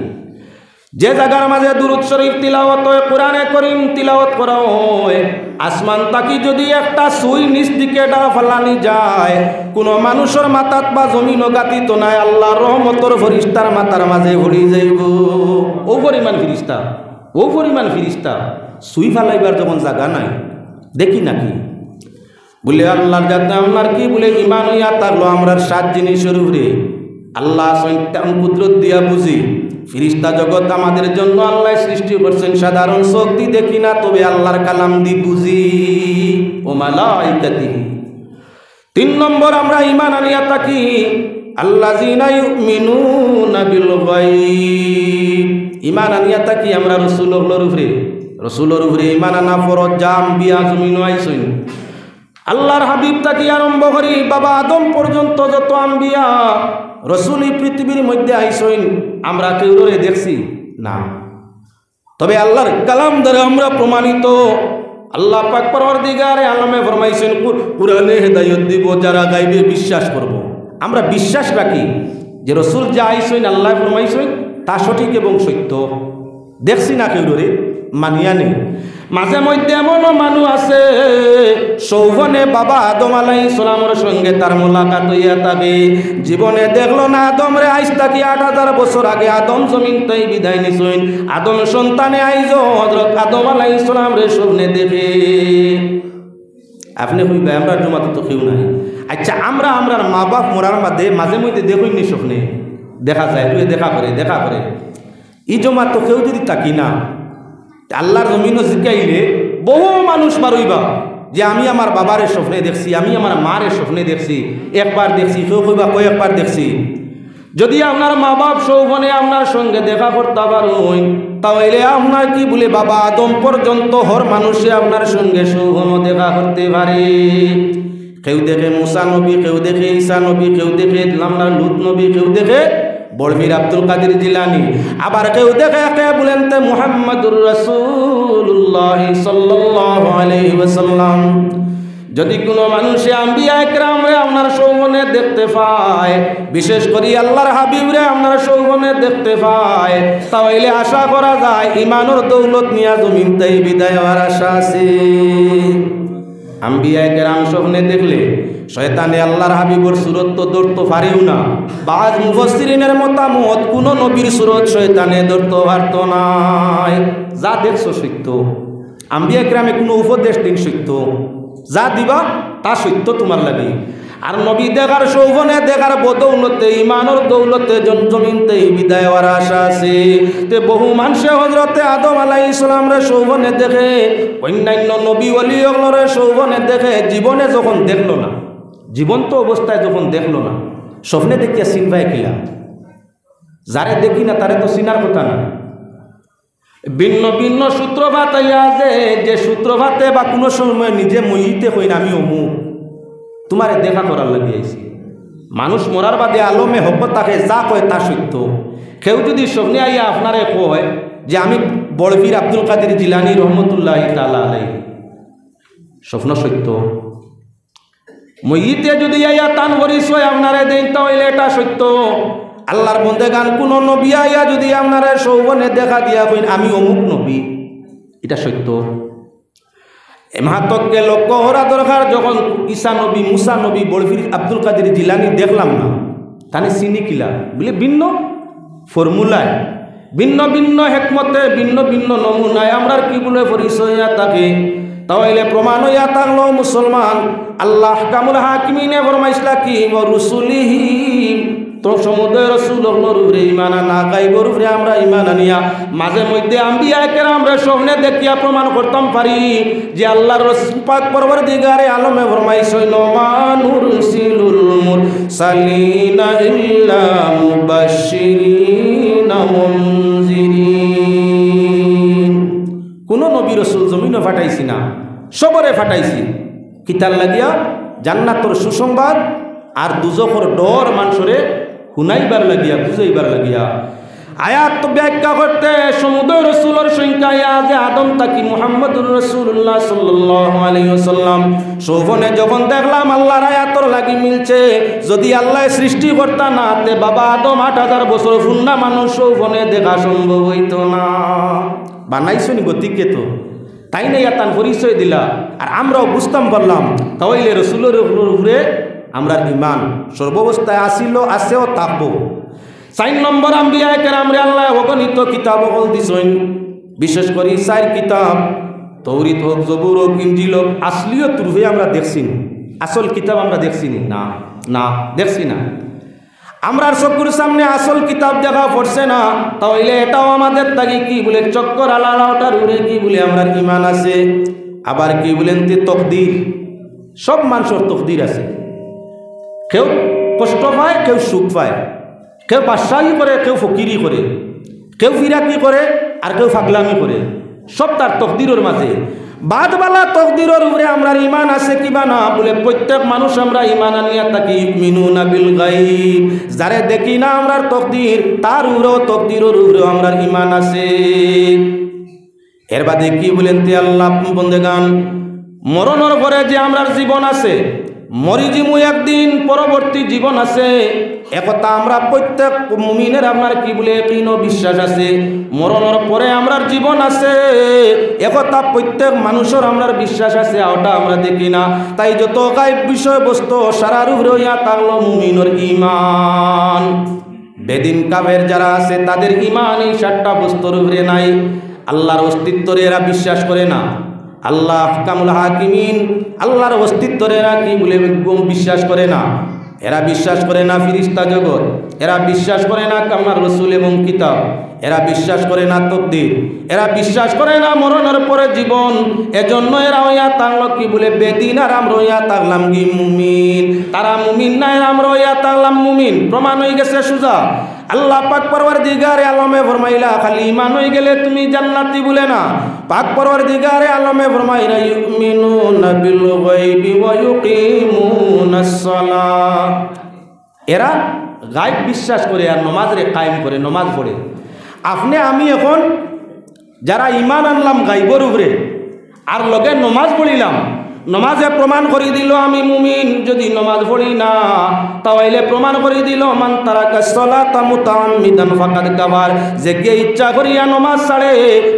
যে জাগার মাঝে দুরুদ শরীফ তিলাওয়াত অয়, কোরআনে করিম তিলাওয়াত করা অয়, আসমান থাকি যুদি একটা সুই নিচ দিকে ডাল ফালানি যায়, কুনু মানুষর মাথাত বা জমিনো গাতিত নায়, আল্লার রহমতর ফিরিস্তার মাথার মাঝে পড়ি যাইবো। অউ পরিমাণ ফিরিস্তা, অউ পরিমাণ ফিরিস্তা, সুই ফালাইবার যখন জাগা নাই, দেখি নাকি? বুলে, আল্লার যাতে আপনার কি বুলে ইমান অইয়া থাকলো আমরার সাত জিনিসর উপরে। আল্লা আছইন, তান কুদরত দিয়া বুঝি। ফিরিস্তা জগত আমাদের জন্য আল্লায় সৃষ্টি করছইন, সাধারণ চোখ দি দেখি না, তবে আল্লার কালাম দি বুঝি। ও মালাইকাতিহি। তিন নম্বর, আমরা ইমান আনিয়া থাকি, আল্লাযিনা ইউমিনুনা বিল গায়ব। ইমান আনিয়া থাকি আমরা রসুল অকলর উপরে, রসুলর উপরে ইমান আনা ফরজ, যা আম্বিয়া জমিনো আইছইন। আল্লার হাবিব থাকি আরম্ভ করি বাবা আদম পর্যন্ত যত আম্বিয়া, রসুল ই পৃথিবীর মধ্যে আইছইন, আমরা কেউরে দেখছি না। তবে আল্লার কালাম দ্বারা আমরা প্রমাণিত। আল্লা পাক পরওয়ারদিগারে আলমে ফরমাইছইন, কু-, কুরআনে হেদায়ত দিবো যারা গাইবে বিশ্বাস করবো। আমরা বিশ্বাস রাখি যে রসুল যা আইছইন, আল্লায় ফরমাইছইন, তা সঠিক এবং সত্য। দেখছি না কেউরে, মানিয়া নেই। মাঝে মধ্যে এমনও মানুষ আছে, সৌবনে বাবা আদম আলাইহিস সালামর সঙ্গে তার মোলাকাত অইয়া থাকে। জীবনে দেখলো না আদমরে, আইজ থাকি আট হাজার বছর আগে আদম জমিন তাই বিদায় নিছইন। আদম সন্তানে আইজও হযরত আদম আলাইহিস সালামরে স্বপ্নে দেখে। আপনে কইবা, "আমরার জমাতো তো কেউ নাই।" আচ্ছা, আমরা, আমরার মা বাপ মরার বাদে মাঝে মধ্যে দেখইন নি স্বপ্নে? দেখা যায়, রুহে দেখা করে, দেখা করে। ই জমাতো কেউ যুদি থাকি না, তে আল্লার জমিনো জিকাইলে বহু মানুষ বারইবা যে, "আমি আমার বাবারে স্বপ্নে দেখছি, আমি আমার মারে স্বপ্নে দেখছি, একবার দেখছি।" কেউ কইবা, "কয়েকবার দেখছি।" যুদি আপনার মা বাপ সৌবনে আপনার সঙ্গে দেখা করতা পারইন, তা অইলে আপনার কি বুলে বাবা আদম পর্যন্ত হর মানুষে আপনার সঙ্গে সৌবনো দেখা করতে পারে। কেউ দেখে মুসা নবী, কেউ দেখে ঈসা নবী, কেউ দেখে আপনার লুত নবী, কেউ দেখে বড় পীর আব্দুল কাদির জিলানী, আবার কেউ দেখে কে বুলেন তে মুহাম্মাদুর রাসূলুল্লাহ সাল্লাল্লাহু আলাইহি ওয়াসাল্লাম। যুদি কুনু মানুষে আম্বিয়া একরামরে আপনার সৌবনে দেখতে পায়, বিশেষ করি আল্লার হাবিবরে আপনার সৌবনে দেখতে পায়, তা অইলে আশা করা যায় ইমানর দৌলত নিয়া জমিন তাই বিদায় অওয়ার আশা আছে। আম্বিয়া একরাম স্বপ্নে দেখলে শয়তানে আল্লার হাবিবর সুরত তো ধরতো পারেও না। বাজ মুফাসসিরিনের মতামত, কুনু নবীর সুরত শয়তানে ধরতো পারতো নায়। যা দেখছো সত্য, আম্বিয়া একরামে কুনু উপদেশ দিন সত্য, যা দিবা তা সত্য তুমার লাগি। আর নবী দেখার সৌবনে দেখার বদৌলতে, ইমানর দৌলতে জন-, জমিন তাই বিদায় অওয়ার আশা আছে। তে বহু মানষে হযরতে আদম আলাইহিস সালামরে সৌবনে দেখে, অন্যান্য নবী ওলি অকলরে সৌবনে দেখে, জীবনে যখন দেখলো না, জীবন্ত অবস্থায় যখন দেখলো না, স্বপ্নে দেখিয়া চিনবায় কিলা? যারে দেখি না তারে তো চিনার কথা না। ভিন্ন ভিন্ন সূত্রপাত অইয়া যে, যে সূত্রপাতে বা কুনু সময় নিজে মইতে কইন, "আমি অমুক, তুমারে দেখা করার লাগি আইছি।" মানুষ মরার বাদে আলমে হকত থাকে, যা কয় তা সত্য। কেউ যুদি স্বপ্নে আইয়া আপনারে কয় যে, "আমি বড় পীর আব্দুল কাদির জিলানী রহমতুল্লাহি তাআলা আলাইহি", স্বপ্ন সত্য। মইতে যুদি আইয়া তান পরিচয় আপনারে দেইন, তা অইলে ইটা সত্য। আল্লার বন্দেগান, কুনু নবী আইয়া যুদি আপনারে সৌবনে দেখা দিয়া কইন, "আমি অমুক নবী", ইটা সত্য। এমাতককে লক্ষ্য করা দরকার, যখন ঈসা নবী, মুসা নবী, বড় পীর আব্দুল কাদির জিলানী দেখলাম না, তানে চিনি কিলা? বুলে ভিন্ন ফর্মুলায়, ভিন্ন ভিন্ন হেকমতে, ভিন্ন ভিন্ন নমুনায় আমরার কি বুলে পরিচয় অইয়া থাকে। তা অইলে প্রমাণ অইয়া থাকলো মুসলমান, আল্লাহ আহকামুল হাকিমিনে ফরমাইছলা কি, "ওয়া রুসুলিহি", তো সমুদয় রসুল অকলর উপরে ইমান আনা, গাইবর উপরে আমরা ইমান আনিয়া, মাঝে মধ্যে আম্বিয়া একরামরে স্বপ্নে দেখিয়া প্রমাণ করতাম পারি যে আল্লার রসুল পাক পরওয়ারদিগারে আলমে ফরমাইছইন, "ওয়া মা নুরসিলুল মুরসালিনা ইল্লা মুবাশশিরিনা ওয়া মুনজিরিন।" কুনু নবী রসুল জমিনো ফাটাইছি না, সবরে ফাটাইছি। কিতার লাগিয়া? জান্নাতর সুসংবাদ আর দুজখর ডর মানষরে হুনাইবার লাগিয়া, বুঝাইবার লাগিয়া। আয়াত ব্যাখ্যা করতে সমুদয় রসুলর সংখ্যা ইয়া যে আদম থাকি মুহাম্মদুর রাসূলুল্লাহ সাল্লাল্লাহু আলাইহি ওয়াসাল্লাম। সৌফনে যখন দেখলাম আল্লাহর আয়াতর লাগি মিলছে, যদি আল্লাহ সৃষ্টি করতা না, তে বাবা আদম আট হাজার বছর ফুন্না মানুষ সৌফনে দেখা সম্ভব হইতো না। বানাইছনি গতিকে তো, তাই না? ইয়াতান পরিচয় দিলা, আর আমরাও বুঝতাম পারলাম, তাহলে রসুলর উপরে আমরার ইমান সর্বাবস্থায় আসিল, আছেও থাকবো। চাইর নম্বর, আম্বিয়ায়ে কেরামরে আল্লায় অগণিত কিতাব অকল দিছইন, বিশেষ করি চাইর কিতাব, তৌরিত হোক, জবুর হোক, ইঞ্জিল হোক, আসলিয়ত রূপে আমরা দেখছি নি? আসল কিতাব আমরা দেখছি নি? না, না, দেখছি না। আমরার চকুর সামনে আসল কিতাব দেখা পড়ছে না, তাহলে এটাও আমাদের থাকি কি বলে চক্কর আলালা ওটার উপরে কি বলে আমরার ইমান আছে। আবার কি বলেন তে তকদির, সব মানুষর তকদির আছে। কেউ কষ্ট পায়, কেউ সুখ পায়, কেউ বাদশাহী করে, কেউ ফকিরি করে, কেউ ফিরাকি করে, আর কেউ ফাগলামি করে। সব তার তকদিরর মাঝে। বাদ বালা তকদিরর উপরে আমরার ইমান আছে কিবা না? বলে প্রত্যেক মানুষ আমরা ইমান আনিয়া থাকি ইউমিনুনা বিল গাইব। যারে দেখি না আমরার তকদির, তার উপরেও তকদিরর উপরেও আমরার ইমান আছে। এর বাদে কি বলেন তে আল্লাহ বন্দেগান, মরণর পরে যে আমরার জীবন আছে, মরি যিমু একদিন, পরবর্তী জীবন আছে, একথা আমরা প্রত্যেক মুমিনের আপনার কি বলে একিন ও বিশ্বাস আছে। মরণর পরে আমরার জীবন আছে, একথা প্রত্যেক মানুষর আমরার বিশ্বাস আছে, ওটা আমরা দেখি না। তাই যত গাইব বিষয়বস্তু সারার উপরে হইয়া থাকলো মুমিনর ইমান। বেদিন কাফের যারা আছে, তাদের ইমান এই সাতটা বস্তুর উপরে নাই। আল্লাহর অস্তিত্বরে এরা বিশ্বাস করে না। আল্লাহ আহকামুল হাকিমিন, আল্লাহর অস্তিত্বরে এরা কি বলে গম বিশ্বাস করে না। এরা বিশ্বাস করে না ফিরিস্তা জগৎ, এরা বিশ্বাস করে না কামনার রসুল এবং কিতাব, এরা বিশ্বাস করে না তকদির, এরা বিশ্বাস করে না মরণর পরে জীবন। এজন্য এরা হইয়া থাকলো কি বলে বেদিন, আর আমরা হইয়া থাকলাম কি মুমিন। তারা মুমিন না, এরা আমরা হইয়া থাকলাম মুমিন। প্রমাণ হয়ে গেছে সুজা। আল্লাহ পাক পরওয়ারদিগারে আলমে ফরমাইলা, খালি ইমান হয়ে গেলে তুমি জান্নাতি বলে না। পাক পরওয়ারদিগারে আলমে ফরমাইলা, ইউমিনুনা বিল গাইবি ওয়া ইউকিমুনাস সালাহ। এরা গাইব বিশ্বাস করে আর নমাজরে কায়েম করে, নমাজ পড়ে। আপনে আমি এখন যারা ইমান আনলাম গাইবর উপরে, আর লগে নমাজ পড়িলাম, নমাজে প্রমাণ করি দিল আমি মুমিন। যদি নমাজ পড়ি না, তাহলে প্রমাণ করি দিল, মান তারাকা সলাতা মুতাআম্মিদান ফাকাদ কাফার। যে কে ইচ্ছা করিয়া নমাজ ছাড়ে,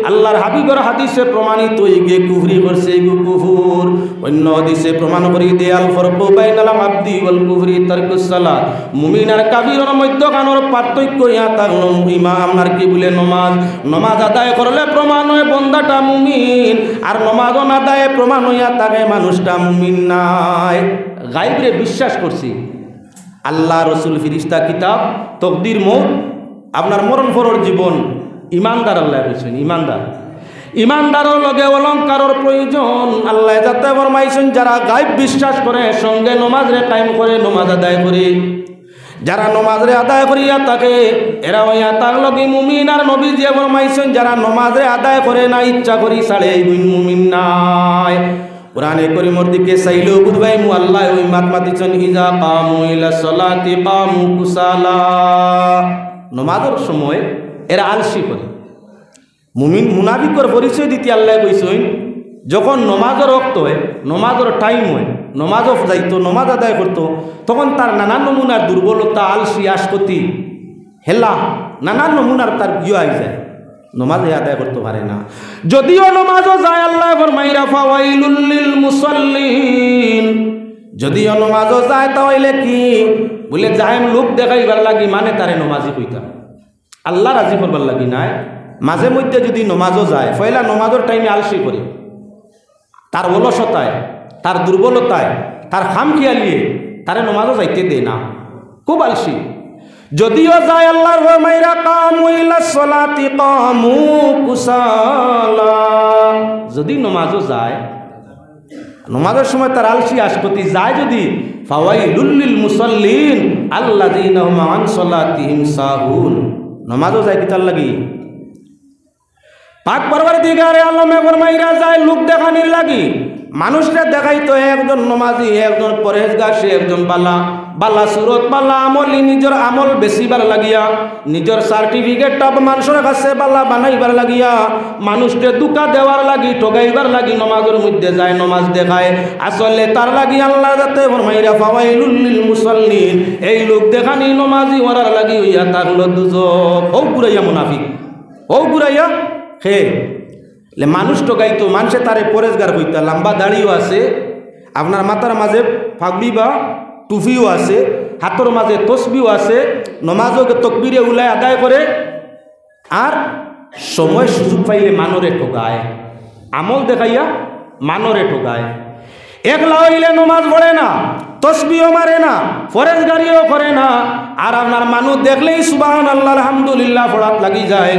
আল্লাহর হাবিবর হাদিসে প্রমাণিত হয়ে গিয়ে কুফরি করছে, এগু কুফুর। অন্য হাদিসে প্রমাণ করি দে, আল ফারকু বাইনাল আবদি ওয়াল কুফরি তারকুস সালাত। মুমিন আর কাফিরর মধ্যখানর পার্থক্য ইয়া থাকলো ইমান আর কি বলে নমাজ। নমাজ আদায় করলে প্রমাণ হয় বন্দাটা মুমিন, আর নমাজও না আদায় প্রমাণ হইয়া থাকে মানুষটা মুমিন নায়। গাইবরে বিশ্বাস করছি, আল্লাহ, রসুল, ফিরিস্তা, কিতাব, তকদির, মৌত, আপনার মরণ পরর জীবন, ইমানদার আল্লাহ বলছেন, ইমানদার। ইমানদারর লগে অলংকারর প্রয়োজন। আল্লাহ যাতে ফরমাইছেন, যারা গাইব বিশ্বাস করে, সঙ্গে নমাজরে কায়েম করে, নমাজ আদায় করে, যারা নমাজরে আদায় করিয়া থাকে, এরা হইয়া থাকলো কি মুমিন। আর নবীজিয়ে ফরমাইছেন, যারা নমাজরে আদায় করে না, ইচ্ছা করি ছাড়ে, এই গুণ মুমিন নায়। কোরআনে করিমর দিকে চাইলেও বুঝবাইমু, আল্লাহ ওই মাত মাতিছেন, ইজা কামু ইলা সলাতি কামু কুসালা। নমাজর সময় এরা আলসি করে। মুমিন মুনাফিকর পরিচয় দিতে আল্লাহ কইছইন, যখন নমাজর ওয়াক্ত হয়, নমাজর টাইম হয়, নমাজও যাইতো, নমাজ আদায় করতো, তখন তার নানান নমুনার দুর্বলতা, আলসি, আশকতি, হেলা, নানান নমুনার তার ইয়ে আই যায়, নমাজ হে আদায় করতে পারে না। যদিও নমাজও যায়, আল্লাহ ফরমাইরা, ফাওয়াইলুল লিল মুসাল্লিন। যদিও নমাজও যায়, তাহলে কি বলে, যায় লোক দেখাইবার লাগি, মানে তারে নমাজি কইতাম, আল্লাহ রাজি করবার লাগি নায়। মাঝে মধ্যে যদি নমাজও যায়, পয়লা নমাজর টাইমে আলসি করে, তার অলসতায়, তার দুর্বলতায়, তার খামখেয়ালিয়ে তারে নমাজও যাইতে দেয় না, খুব আলসি। যদিও যায়, আল্লাহর ফরমাইরা, কামু ইলা সলাতি কামু কুসালা। যদি নমাজও যায়, নমাজর সময় তার আলসি আশকতি যায় যদি, ফাওয়াইলুল লিল মুসাল্লিন আল্লাযীনা হুম আন সলাতিহিম সাহুন। নমাজও যায় কিতার লাগি? পাক পরওয়ারদিগারে আলমে ফরমাইরা যায় লোক দেখানির লাগি। মানুষরে দেখাইতো একজন নমাজি, একজন পরহেজগার, সে একজন বালা। বালা সুরত, বালা আমল, ই নিজর আমল বেচিবার লাগিয়া, নিজর সার্টিফিকেটটা মানষর কাছে বালা বানাইবার লাগিয়া, মানুষরে ধুকা দেওয়ার লাগি, ঠগাইবার লাগি নমাজর মধ্যে যায়, নমাজ দেখায়। আসলে তার লাগি আল্লাহ যাতে ফরমাইরা, "ফাওয়াইলুল লিল মুসাল্লিন", এই লোক দেখানি নমাজি ওরার লাগি অইয়া থাকলো দুজখ। হউ ঘুরাইয়া মুনাফিক, হউ ঘুরাইয়া খে। লে মানুষ ঠগাইতো, মানষে তারে পরেজগার কইতা, লম্বা দাড়িও আছে, আপনার মাথার মাঝে পাগড়ি বা টুপিও আছে, হাতর মাঝে তসবিও আছে, নমাজও তকবিরে উলায় আদায় করে, আর সময় সুযোগ পাইলে মানষরে ঠগায়, আমল দেখাইয়া মানষরে ঠগায়। একলা অইলে নমাজ পড়ে না, তসবিও মারে না, পরেজগারিও করে না, আর আপনার মানুষ দেখলেই সুবহানাল্লাহ, আলহামদুলিল্লাহ পড়াত লাগি যায়।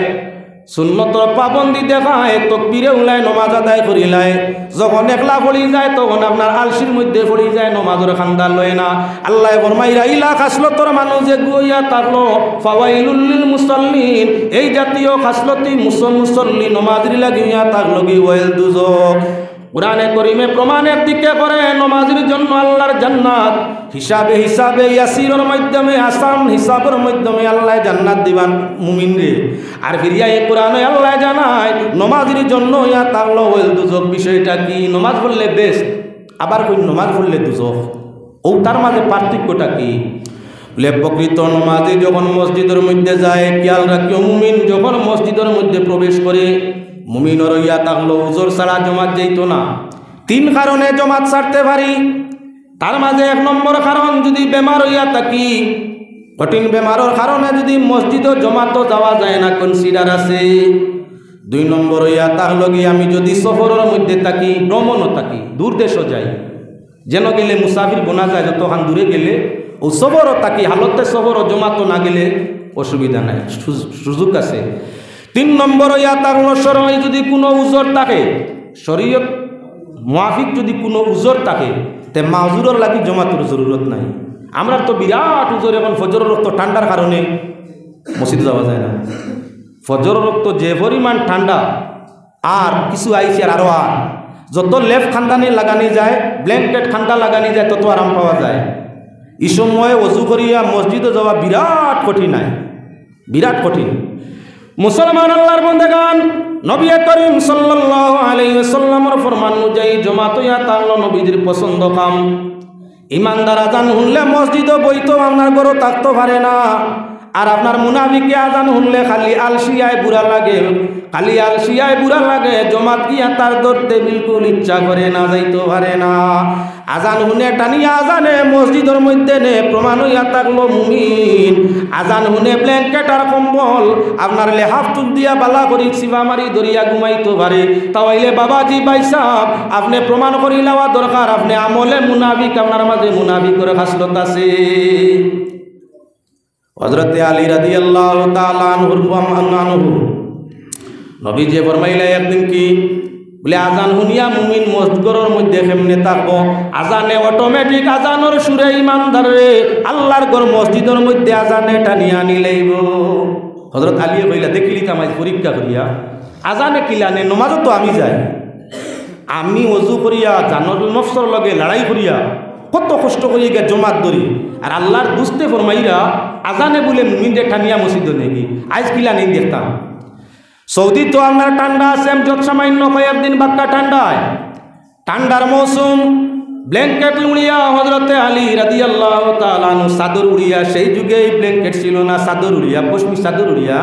সুন্নতর পাবন্দি দেখায়, তকবিরে উলায় নমাজ আদায় করিলায়। যখন একলা পড়ি যায়, তখন আপনার আলসির মধ্যে পড়ি যায়, নমাজর কান্দা লয় না। আল্লায় ফরমাইরা, ইলা খাসলতর মানুষ যেগু অইয়া থাকলো, ফাওয়াইলুল লিল মুসাল্লিন, এই জাতীয় খাসলতি মুস-, মুসল্লি নমাজির লাগি অইয়া থাকলো গি ওয়াইল দুজখ। কোরআনে করিমে প্রমাণ একদিকে করে নমাজির জন্য আল্লাহর জান্নাত, হিসাবে হিসাবে ইয়াসিরর মাধ্যমে, আসান হিসাবর মাধ্যমে আল্লায় জান্নাত দিবা মুমিনরে। আর ফিরিয়া এই কোরআনে আল্লায় জানায়, নমাজির জন্য অইয়া থাকলো ওয়াইল দুজখ। বিষয়টা কি? নমাজ পড়লে বেহেস্ত, আবার কই নমাজ পড়লে দুজখ। অউ তার মাঝে পার্থক্যটা কি? বলে, প্রকৃত নমাজি যখন মসজিদর মধ্যে যায়, খেয়াল রাখিও, মুমিন যখন মসজিদর মধ্যে প্রবেশ করে, মুমিনর অইয়া থাকলো উজর ছাড়া জমাত যাইতো না। তিন কারণে জমাত ছাড়তে পারি। তার মাঝে এক নম্বর কারণ, যদি বেমার অইয়া থাকি, কঠিন বেমারর কারণে যদি মসজিদো জমাতো যাওয়া যায় না, কনসিডার আছে। দুই নম্বর অইয়া থাকলো গি, আমি যদি সফরর মধ্যে থাকি, ভ্রমণও থাকি, দূর দেশও যাই, যেন গেলে মুসাফির বনা যায়, যতখান দূরে গেলে, অউ সফরও থাকি, হালতে সফরও জমাতো না গেলে অসুবিধা নাই, সুজ-, সুযোগ আছে। তিন নম্বর অইয়া থাকলো শরয় যদি কুনু উজর থাকে, শরীয়ত মুয়াফিক যদি কুনু উজর থাকে, তে মাজুরর লাগি জমাতর জরুরত নাই। আমরার তো বিরাট উজর, এখন ফজরর ওয়াক্ত ঠান্ডার কারণে মসজিদো যাওয়া যায় না। ফজরর ওয়াক্ত যে পরিমাণ ঠান্ডা, আর কিছু আইছে আর আরো আর, যত লেপ কান্দানি লাগানি যায়, ব্ল্যাঙ্কেট কান্দা লাগানি যায়, তত আরাম পাওয়া যায়। ই সময় অজু করিয়া মসজিদো যাওয়া বিরাট কঠিন আয়, বিরাট কঠিন। মুসলমান আল্লাহর বন্দেগান, নবী করিম সাল্লাল্লাহু আলাইহি ওয়াসাল্লামর ফরমান অনুযায়ী জমাত অইয়া থাকলো নবীজির পছন্দ কাম। ইমানদার আজান হুনলে মসজিদো বইতো, আপনার ঘরো থাকতো পারে না। আর আপনার মুনাফিকে আজান হুনলে খালি আলসিয়ায় বুরা লাগে, খালি আলসিয়ায় বুরা লাগে, জমাত গিয়া তার ধরতে বিলকুল ইচ্ছা করে না, যাইতো পারে না। আজান হুনে টানিয়া আজানে মসজিদর মধ্যে নে, প্রমাণ অইয়া থাকলো মুমিন। আজান হুনে ব্ল্যাঙ্কেট আর কম্বল আপনার লেহাফ টুক দিয়া বালা করি চিপা মারি ধরিয়া ঘুমাইতো পারে। তাইলে বাবাজি ভাইসাব, আপনে প্রমাণ করি লওয়া দরকার, আপনে আমলে মুনাফিক, আপনার মাঝে মুনাফিকর খাসলত আছে। হযরতে আলী রাদিয়াল্লাহু তাআলা আনহুর ফরমান, আনহু, নবীজি ফরমাইলা একদিন কি, বলে, আজান হুনিয়া মুমিন মসজিদর মধ্যে কেমনে থাকবো? আজানে অটোমেটিক আজানর সুরে ইমানদাররে আল্লাহর ঘর মসজিদর মধ্যে আজানে টানিয়া আনিলাইবো। হযরত আলীয়ে কইলা, দেখিলি তো আমায় পরীক্ষা করিয়া, আজানে কিলানে, নমাজো তো আমি যাই, আমি অজু করিয়া, জানর নফসর লগে লড়াই করিয়া, কত কষ্ট করিয়া গিয়া জমাত ধরি। আর আল্লাহর দুস্তে ফরমাইরা, আজানে বুলে মুমিনরে টানিয়া মসজিদো নেগি। আইজ কিলা নেই দেখতাম। সৌদি তো আপনার ঠান্ডা আছে, আমি যত সামান্য কয়েকদিন বাক্কা ঠান্ডায়। ঠান্ডার মৌসুম, ব্ল্যাঙ্কেট উড়িয়া হযরতে আলী রাদিয়াল্লাহু তাআলা আনহু চাদর উড়িয়া, সেই যুগে এই ব্ল্যাঙ্কেট ছিল না, চাদর উড়িয়া, পশমি চাদর উড়িয়া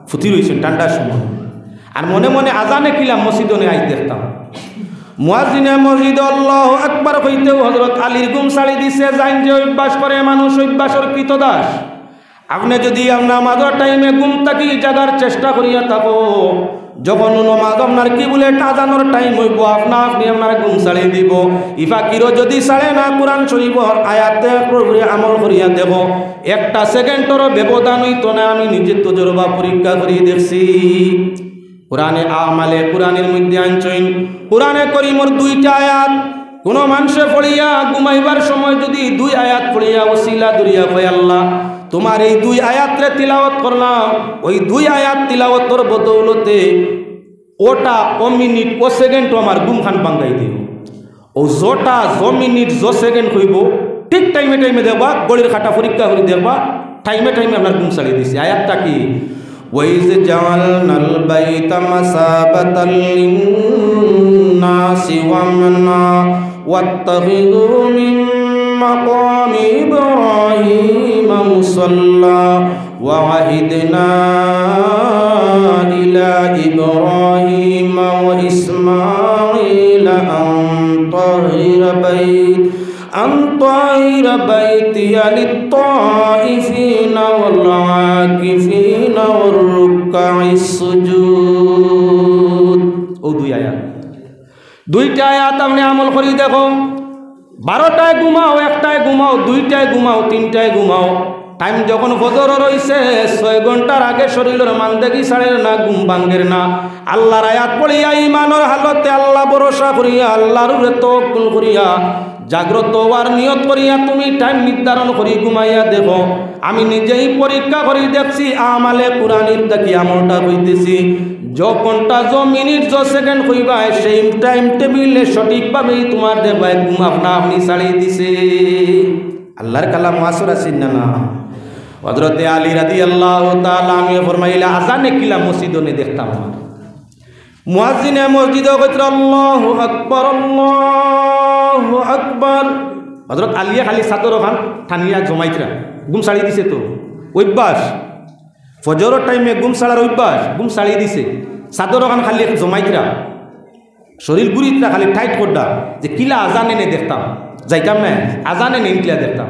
ফুতি রইছেন ঠান্ডার সময়। আর মনে মনে আজানে কিলা মসজিদো নে আইজ দেখতাম। মুয়াজ্জিনে মসজিদে আল্লাহু আকবার কইতেউ হযরত আলীর ঘুম ছাড়ি দিছে। জাইন যে অভ্যাস করে মানুষ, অভ্যাসর কৃতদাস। আপনে যদি আপনার নামাজর টাইমে ঘুম থাকি জাগার চেষ্টা করিয়া থাকো, যখন নামাজ আপনার কিবুলে আজানর টাইম অইবো, আপনা আপনি আপনার ঘুম ছাড়ি দিবো। ই ফকিরও যদি ছাড়ে না, কোরআন শরীফর আয়াতে উপরে আমল করিয়া দেখো, একটা সেকেন্ডরও ব্যবধান অইতো না। আমি নিজে তজরবা পরীক্ষা করি দেখছি। কোরআনে আমালে কোরআনের মধ্যে আনছইন, কোরআনে করিমর দুইটা আয়াত, কোনো মানষে পড়িয়া ঘুমাইবার সময় যদি দুই আয়াত পড়িয়া উছিলা ধরিয়া কয়, "আল্লাহ, তোমার এই দুই আয়াতরে তিলাওয়াত করলাম, ওই দুই আয়াত তিলাওয়াতর বদৌলতে ওটা ও মিনিট, ও সেকেন্ডও আমার ঘুমখান ভাঙ্গাই দিও।" ও যটা য মিনিট, য সেকেন্ড কইবো, ঠিক টাইমে টাইমে দেখবা, ঘড়ির কাটা পরীক্ষা করি দেখবা, টাইমে টাইমে আপনার ঘুম ছাড়ি দিছে। আয়াতটা কি? وإذ جعلنا البيت مثابة للناس وأمنا واتخذوا من مقام إبراهيم مصلى وعهدنا إلى إبراهيم وإسماعيل أن طهر بيت أن طهر بيتي للطائفين والعاكفين والركع السجود. অউ দুই আয়াত, দুইটা আয়াত আপনে আমল করি দেখো। বারোটায় ঘুমাও, একটায় ঘুমাও, দুইটায় ঘুমাও, তিনটায় ঘুমাও, টাইম যখন ফজরর অইছে, ছয় ঘন্টার আগে শরীলর মান্দেগি ছাড়ের না, ঘুম ভাঙ্গের না। আল্লার আয়াত পড়িয়া ইমানর হালতে আল্লা ভরসা করিয়া, আল্লার উপরে তওয়াক্কুল করিয়া, জাগ্রত অওয়ার নিয়ত করিয়া তুমি টাইম নির্ধারণ করি ঘুমাইয়া দেখো। আমি নিজেই পরীক্ষা করি দেখছি, আমালে কুরআনির থাকি আমলটা কইতেছি। যে ঘন্টা, যে মিনিট, যে সেকেন্ড কইবায়, সেই টাইম টেবিলে সঠিকভাবেই তুমার দেখবায় ঘুম আপনা আপনি ছাড়ি দিছে। আল্লার কালাম আসর আছে না, না? হযরতে আলী রাদিয়াল্লাহু তাআলা আনহু ফরমাইলা, আজানে কিলা মসজিদো নে দেখতাম। মুয়াজ্জিনে মসজিদো কইতরা, "আল্লাহু আকবার, আল্লাহু আকবার।" হযরত আলীয়ে খালি চাদর ওখান টানিয়া জমাইতরা, ঘুম ছাড়ি দিছে তো, অভ্যাস। ফজরর টাইমে ঘুম ছাড়ার অভ্যাস, ঘুম ছাড়ি দিছে, চাদর ওখান খালি জমাইতরা। শরীল ঘুরিতরা খালি টাইট কররা, যে কিলা আজানে নে দেখতাম, যাইতাম না, আজানে নে কিলা দেখতাম।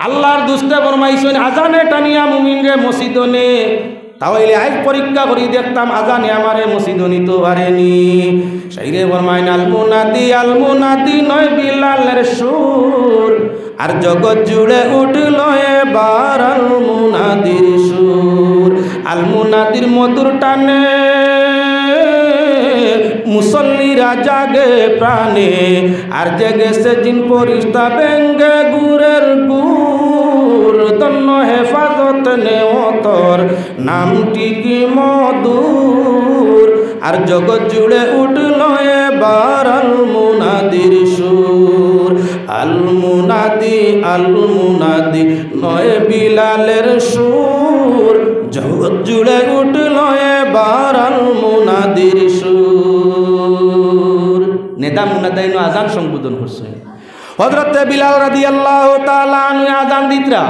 আল্লার দুস্তে ফরমাইছইন, আজানে টানিয়া মুমিনরে মসজিদো নে, তাইলে আইজ পরীক্ষা করি দেখতাম, আজানে আমারে মসজিদো নিতো পারেনি। শাইরে ফরমাইন, আল মুনাদি, আল মুনাদি নয় বিলালের সুর, আর জগৎ জুড়ে উঠল এবার আল মুনাদির সুর। আল মুনাদির মধুর টানে মুসল্লিরা জাগে প্রাণে, আর জেগেছে জিন ফিরিস্তা ভেঙ্গে গুড়ের গুড়। ধন্য হেফাজত নেয়ামতর নামটি কি মধুর, আর জগৎ জুড়ে উঠল এবার আল মুনাদির সুর। আল মুনাদি, আল মুনাদি নয় বিলালের সুর, জগৎ জুড়ে উঠল এবার আল মুনাদির সুর। নেদা মুনাদাইন আজান সম্বোধন করছে। হযরতে বিলাল রাদিয়াল্লাহু তাআলা আনহু আজান দিতরা।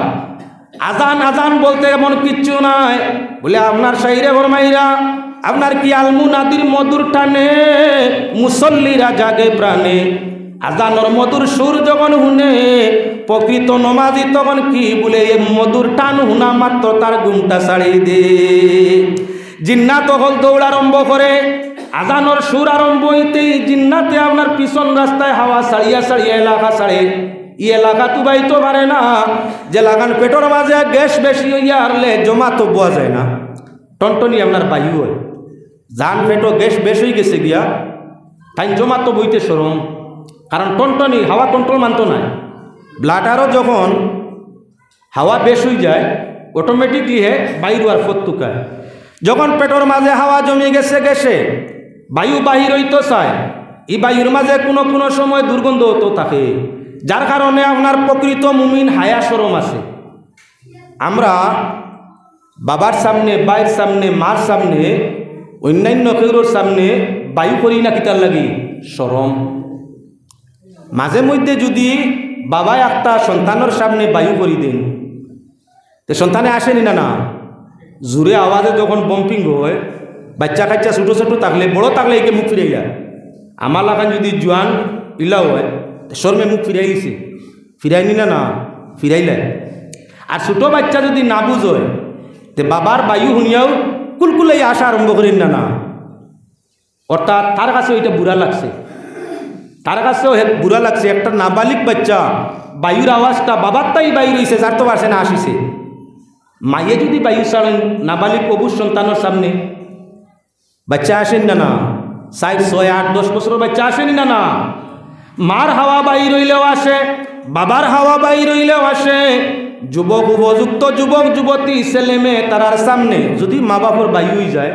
আজান, আজান বলতে এমন কিচ্ছু নাই। বলে, আপনার শাইরে ফরমাইরা, আপনার কি আল মুনাদির মধুর টানে মুসল্লিরা জাগে প্রাণে। আজানর মধুর সুর যখন হুনে, প্রকৃত নমাজি তখন কি বলে, এ মধুর টান হুনা মাত্র তার ঘুমটা ছাড়ি দে। জিন্নাত অকল দৌড় আরম্ভ করে। আজানর সুর আরম্ভ অইতেই জিন্নাতে আপনার পিছন রাস্তায় হাওয়া ছাড়িয়া ছাড়িয়া এলাকা ছাড়ে। ই এলাকাত উবাইতো পারে না, যে লাখান পেটর মাঝে গ্যাস বেশি অইয়া হারলে জমাতো বওয়া যায় না, টনটনি আপনার বায়ু অয়। যান পেটো গ্যাস বেশ অইগেছে গিয়া, তাইন জমাতো বইতে শরম, কারণ টনটনি হাওয়া কন্ট্রোল মানতো নায়। ব্লাডারও যখন হাওয়া বেশ অইযায়, অটোমেটিকলি হে বাইর অওয়ার পথ তুকায়। যখন পেটর মাঝে হাওয়া জমি গেছে গ্যাসে, বায়ু বাহির অইতো চায়, ই বায়ুর মাঝে কুনু কুনু সময় দুর্গন্ধ অইতো থাকে, যার কারণে আপনার প্রকৃত মুমিন হায়া শরম আছে। আমরা বাবার সামনে, ভাইর সামনে, মার সামনে, অইন্যান্য কেউরর সামনে বায়ু করি না কিতার লাগি? শরম। মাঝে মধ্যে যুদি বাবায় একটা সন্তানর সামনে বায়ু করি দেইন, তে সন্তানে আসেনি না, না? জুরে আওয়াজে যখন বম্পিং অয়, বাইচ্চা কাইচ্চা ছোট ছোট থাকলে, বড় থাকলে একে মুখ ফিরাইলা। আমার লাখান যুদি জুয়ান ইলা অয়, তে শরমে মুখ ফিরাই দিছে, ফিরাইনি না, না? ফিরাইলা। আর ছোট বাইচ্চা যুদি না বুঝ অয়, তে বাবার বায়ু হুনিয়াও কুলকুলাইয়া আসা আরম্ভ করের না, না? অর্থাৎ তার কাছে ওইটা বুরা লাগছে, তার কাছেও হে বুরা লাগছে। একটা নাবালিক বাইচ্চা বায়ুর আওয়াজটা বাবারটাই বাইর অইছে, যার তো পারছে না আসিছে। মায়ে যুদি বায়ু ছাড়েন নাবালিক অবুঝ সন্তানর সামনে, বাইচ্চা আসেনি না, না? চাইর, ছয়, আট, দশ বছরর বাইচ্চা আসেনি না, না? মার হাওয়া বাইর অইলেও আসে, বাবার হাওয়া বাইর অইলেও আসে। যুবক, উপযুক্ত যুবক যুবতী, ছেলে মেয়ে তারার সামনে যুদি মা বাপর বায়ু অইযায়,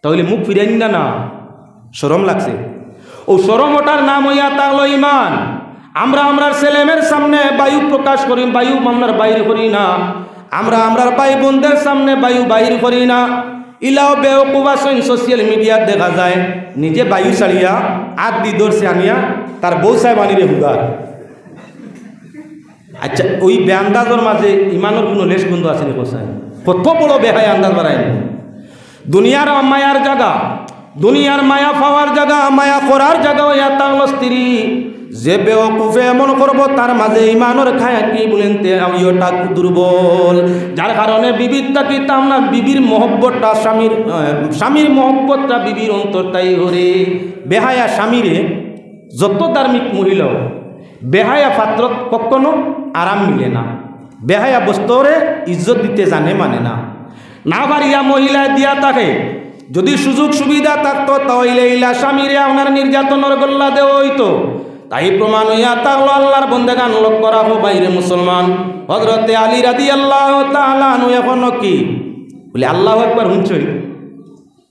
তাইলে মুখ ফিরাইন না, না? শরম লাগছে। অউ শরম অটার নাম অইয়া থাকলো ইমান। আমরা আমরার ছেলেমেয়ের সামনে বায়ু প্রকাশ করি, বায়ু আমরার বাইর করি না। আমরা আমরার ভাই বোনদের সামনে বায়ু বাইর করি না। ইলাও বেওকুফ আছইন, সোশ্যাল মিডিয়াত দেখা যায় নিজে বায়ু ছাড়িয়া আত দি ধরছে আনিয়া তার বউ সাহেব আনিরে হুগার। আচ্ছা, ওই বেআন্দাজর মাঝে ইমানর কোনো লেশ গন্ধ আছে নি? কোথায়? কত বড় বেহায়া আন্দাজ বাড়ায়। দুনিয়ার মায়ার জাগা, দুনিয়ার মায়া পাওয়ার জাগা, মায়া করার জাগা অইয়া থাকলো স্ত্রী। যে বেওকুফে এমন করবো, তার মাঝে ইমানর খায়া কি বলেন তে, ওইটা দুর্বল। যার কারণে বিবির তাকি তামনা, বিবির মহব্বতটা স্বামীর, আহ, স্বামীর মহব্বতটা বিবির অন্তর তাই হরে। বেহায়া স্বামীরে যত ধার্মিক মহিলা হোক, বেহায়া পাত্রত কখনো আরাম মিলে না। বেহায়া বস্তুরে ইজ্জত দিতে জানে মানে না। না পারিয়া মহিলায় দিয়া থাকে। যদি সুযোগ সুবিধা থাকতো, তাহলে ইলা স্বামীরে আপনার নির্যাতনর গল্লা দেওয়া হইতো। তাই প্রমাণ হইয়া থাকলো আল্লাহর বন্দেগান, লক্ষ্য রাখো বাইরে মুসলমান। হযরতে আলী রাদিয়াল্লাহু তাআলা আনহু এখনো কি বলে, আল্লাহু আকবার হুনছইন?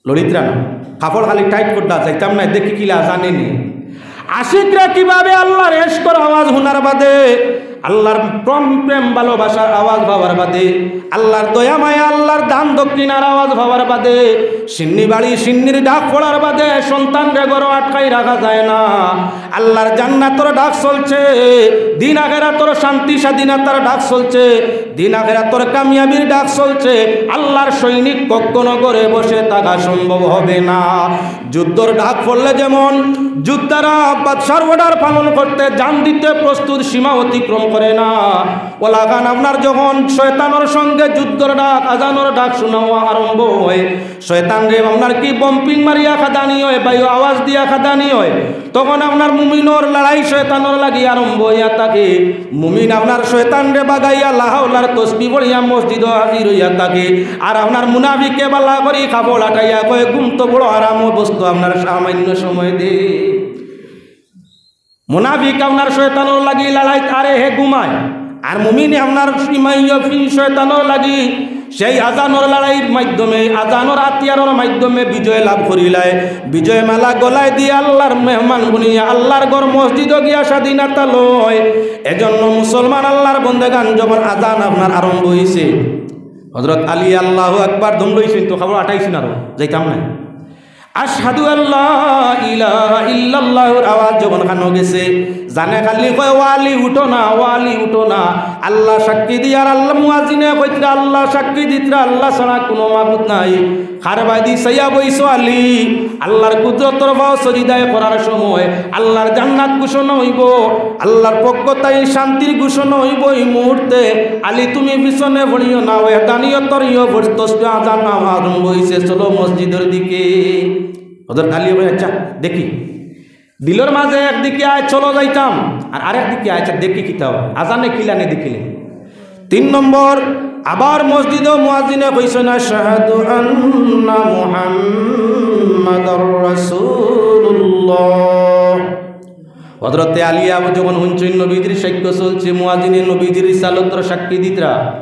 লড়িত্রা না, কাপড় খালি টাইট করডা, যাইতাম না, দেখি কিলা জানে নি। আশিকরা কিভাবে আল্লাহর এশকর আওয়াজ হুনার বাদে, আল্লাহর প্রেম, প্রেম ভালোবাসার আওয়াজ পাওয়ার বাদে, আল্লাহর দয়া মায়া, আল্লাহর দান দক্ষিণার আওয়াজ পাওয়ার বাদে, শিন্নি বাড়ি শিন্নির ডাক পড়ার বাদে সন্তানরে ঘরো আটকাই রাখা যায় না। আল্লাহর জান্নাতর ডাক চলছে, দিন আখেরাতর শান্তি স্বাধীনতার ডাক চলছে, দিন আখেরাতর কামিয়াবির ডাক চলছে। আল্লাহর সৈনিক কখনো ঘরে বসে থাকা সম্ভব হবে না। যুদ্ধর ডাক পড়লে যেমন যোদ্ধারা বাদশার অর্ডার পালন করতে জান দিতে প্রস্তুত, সীমা অতিক্রম করে না, ওলাখান আপনার যখন শয়তানর সঙ্গে যুদ্ধর ডাক, আজানর ডাক শোনা আরম্ভ হয়, শয়তানরে আপনার কি বম্পিং মারিয়া কাদানি হয়, বায়ু আওয়াজ দিয়া কাদানি হয়, তখন আপনার মুমিনর লড়াই শয়তানর লাগি আরম্ভ হইয়া থাকে। মুমিন আপনার শয়তানরে বাগাইয়া লাহাউলার তসবি পড়িয়া মসজিদো হাজির হইয়া থাকে। আর আপনার মুনাফিকে বালা করি কাপড় আটাইয়া কয়, "ঘুম তো বড় আরাম অবস্থা, আপনার সামান্য সময় দে।" মুনাফিক আপনার শয়তানর লাগি লড়াইত আরে হে ঘুমায়, আর মুমিনে আপনার ইমাইয়ফি শয়তানর লাগি সেই আজানর লড়াইর মাধ্যমে, আজানর আতিয়ারর মাধ্যমে বিজয় লাভ করিলায়। বিজয় মালা গলায় দিয়া আল্লাহর মেহমান বনিয়া আল্লাহর ঘর মসজিদো গিয়া স্বাধীনতা লয়। এজন্য মুসলমান আল্লাহর বন্দেগান, যখন আজান আপনার আরম্ভ হইছে, হযরত আলী আল্লাহু আকবার দম লইছইন তো কাপড় আটাইছইন, আরো যাইতাম না। আশহাদু আল্লা ইলাহা ইল্লাল্লাহুর আওয়াজ যখন কানো গেছে, জানে খালি কয়, "ওয়ালি উঠো না, ওয়ালি উঠো না।" আল্লাহ সাক্ষী দি আর আল্লাহ মুয়াজ্জিনে কইতরা, আল্লাহ সাক্ষী দিতরা, আল্লাহ ছাড়া কোনো মাবুদ নাই। কার বায়দি চাইয়া বইছো আলী? আল্লাহর কুদরতর পাও সজিদায় করার সময় আল্লাহর জান্নাত ঘোষণা হইব, আল্লাহর পক্ষ তাই শান্তির ঘোষণা হইব। এই মুহূর্তে আলী তুমি পিছনে পড়িও না, ওয়াহদানিয়তর ইয়ে পড়-, তসবিহ আজান আরম্ভ হইছে, চলো মসজিদর দিকে। হযরত আলী কয়, "আচ্ছা, দেখি।" দিলর মাঝে একদিকে আয়, "চলো যাইতাম," আর আরেক দিকে আয়, "আচ্ছা, দেখি কিতা অয়, আজানে কিলানে দেখিলে।" তিন নম্বর, আবার মসজিদো মুয়াজ্জিনে কইছইন, "আশহাদু আন্না মুহাম্মাদার রাসূলুল্লাহ।" হযরতে আলী আবু যখন হুনছইন নবীজির সাক্ষ্য চলছে, মুয়াজ্জিনে নবীজির রিসালতর সাক্ষী দিতরা,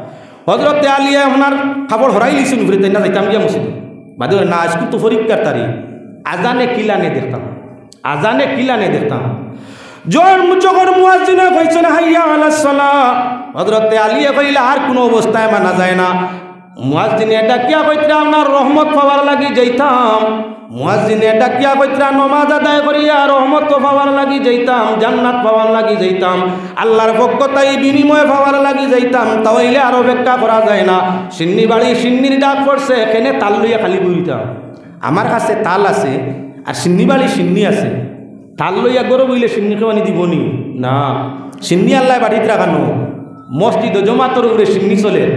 হযরতে আলী আপনার কাপড় হরাই লিছইন উপরে, তাই না যাইতাম গিয়া মসজিদো। বাদে না, আজকে তো পরীক্ষার তারিখ, আজানে কিলানে দেখতাম, আজানে কিলানে দেখতাম। যখন মুয়াজ্জিনে কইছইন, "হাইয়া আলাস সালাহ," হযরতে আলীয়ে কইলা, "আর কোনো অবস্থায় মানা যায় না।" মুয়াজ্জিনে ডাকিয়া কইতরা, "আপনার রহমত পাওয়ার লাগি যাইতাম।" মুয়াজ্জিনে ডাকিয়া কইতরা, "নমাজ আদায় করিয়া রহমত পাওয়ার লাগি যাইতাম, জান্নাত পাওয়ার লাগি যাইতাম, আল্লাহর পক্ষ তাই বিনিময় পাওয়ার লাগি যাইতাম, তা অইলে আর অপেক্ষা করা যায় না।" শিন্নি বাড়ি শিন্নির ডাক পড়ছে, এখানে তাল লইয়া খালি বইতাম। আমার কাছে তাল আছে, আর শিন্নি বাড়ি শিন্নি আছে। তাল লইয়া ঘরো বইলে শিন্নি কেউ আনি দিবনি? না। শিন্নি আল্লায় বাড়িত রাখানো, মসজিদো জমাতর উপরে শিন্নি চলে।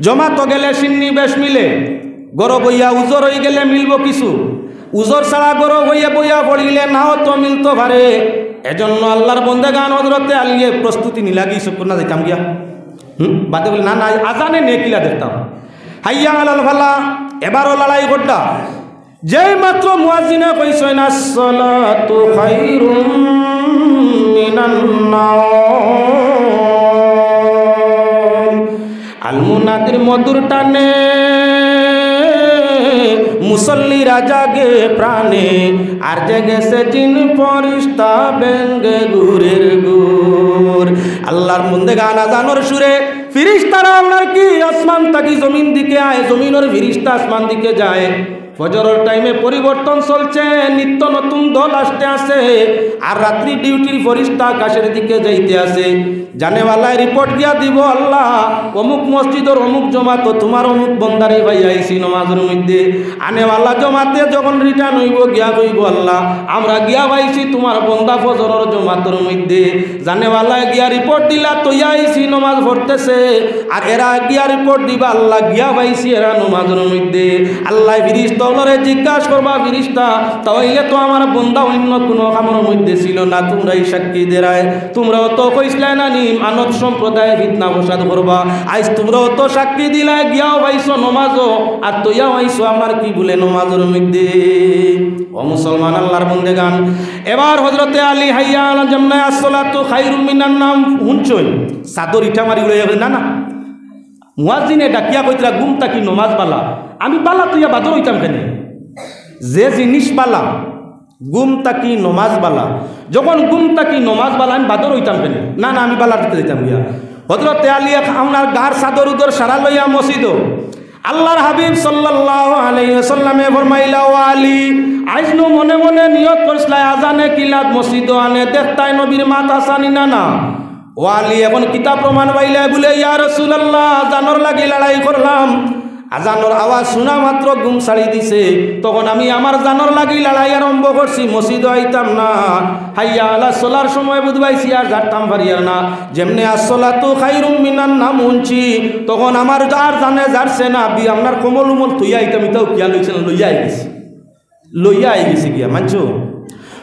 জমাতো গেলে শিন্নি বেশ মিলে, ঘরো বইয়া উজর হই গেলে মিলবো কিছু, উজর ছাড়া ঘরো বইয়া বইয়া পড়িলে নাও তো মিলতো পারে। এজন্য আল্লাহর বন্দেগান হযরতে আলীয়ে প্রস্তুতি নিলাগি, শুক্র না যাইতাম গিয়া। হুম, বাদে বলে, "না, না, আজানে নে কিলা দেখতাম।" হাইয়া আলাল ফালা, এবারও লড়াই করতা। যেই মাত্র মুয়াজ্জিনে কইছইন, "আসসালাতু খায়রুম মিনান নাওম।" আল মুনাদির মধুর টানে মুসল্লিরা জাগে প্রাণে, আর জেগেছে জিন ফরিস্তা ভেঙ্গে ঘুরের ঘুর। আল্লাহর বন্দেগান, আজানর সুরে ফিরিস্তারা আপনার কি আসমান থাকি জমিন দিকে আয়, জমিনর ফিরিস্তা আসমান দিকে যায়। ফজরর টাইমে পরিবর্তন চলছে, নিত্য নতুন দল আসতে আছে, আর রাত্রি ডিউটির ফরিস্তা আকাশের দিকে যাইতে আছে। জানেওয়ালায় রিপোর্ট গিয়া দিব, "আল্লাহ, অমুক মসজিদর অমুক জমাতো তুমার অমুক বন্দারে পাইয়া আইছি নমাজর মধ্যে।" আনেওয়ালা জমাতে যখন রিটার্ন অইবো, গিয়া কইবো, "আল্লাহ, আমরা গিয়া পাইছি তুমার বন্দা ফজরর জমাতর মধ্যে।" জানেওয়ালায় গিয়া রিপোর্ট দিলা, "তইয়া আইছি নমাজ পড়তেছে।" আর এরা গিয়া রিপোর্ট দিবা, "আল্লাহ, গিয়া পাইছি এরা নমাজর মধ্যে।" আল্লায় ফিরিস্তা অকলরে জিজ্ঞাসা করবা, "ফিরিস্তা, তা অইলে তো আমার বন্দা অইন্য কুনু কামর মধ্যে ছিল না, তুমরাই সাক্ষী দেরায়।" তুমরাও তো কইছলায় না নি, মানব সম্প্রদায়ে ফিতনা ফসাদ করবা। আইজ তুমরাও তো সাক্ষী দিলায়, গিয়াও পাইছো নমাজো, আর তইয়াও আইছো আমার কি বলে নমাজর মধ্যে। ও মুসলমান, আল্লাহর বন্দেগান, এবার হযরতে আলী হাইয়া আলা, যেমনে আসসালাতু খায়রুম মিনান নাম হুনছইন, চাদর ইটা মারি উড়াইয়া কইন, "না, না।" মুয়াজ্জিনে ডাকিয়া কইতরা, "ঘুম থাকি নমাজ বালা।" আমি বালা তইয়া বাদর অইতাম কেনে? যে জিনিস বালা, ঘুম থাকি নমাজ বালা। যখন ঘুম থাকি নমাজ বালা, আমি বাদর অইতাম কেনে? না, না, আমি বালার দিকে যাইতাম গিয়া। হযরতে আলী এক আপনার গার চাদর উদর সারা লইয়া মসজিদো। আল্লাহর হাবিব সাল্লাল্লাহু আলাইহি ওয়াসাল্লামে ফরমাইলা, "ও আলী, আইজ নু মনে মনে নিয়ত করছলায়, আজানে কিলাত মসজিদো আনে দেখতায় নবীর মাত আছানি না না।" ও আলী, এখন কিতা প্রমাণ পাইলায়? বলে, "ইয়া রাসূলুল্লাহ, জানর লাগি লড়াই করলাম, আজানর আওয়াজ হুনা মাত্র ঘুম ছাড়ি দিছে, তখন আমি আমার জানর লাগি লড়াই আরম্ভ করছি, মসজিদো আইতাম না, হাইয়া আলা সলার সময় বুঝ পাইছি আর জারতাম পারিয়ার না, যেমনে আসসালাতু খায়রুম মিনান নাম হুনছি, তখন আমার আর জানে জারছে না, বি আপনার কমল উমল থইয়া আইতাম, ইতাও কিয়া লইছে না, লইয়া আই গেছি।" লইয়া আই গেছি গিয়া, মানছো?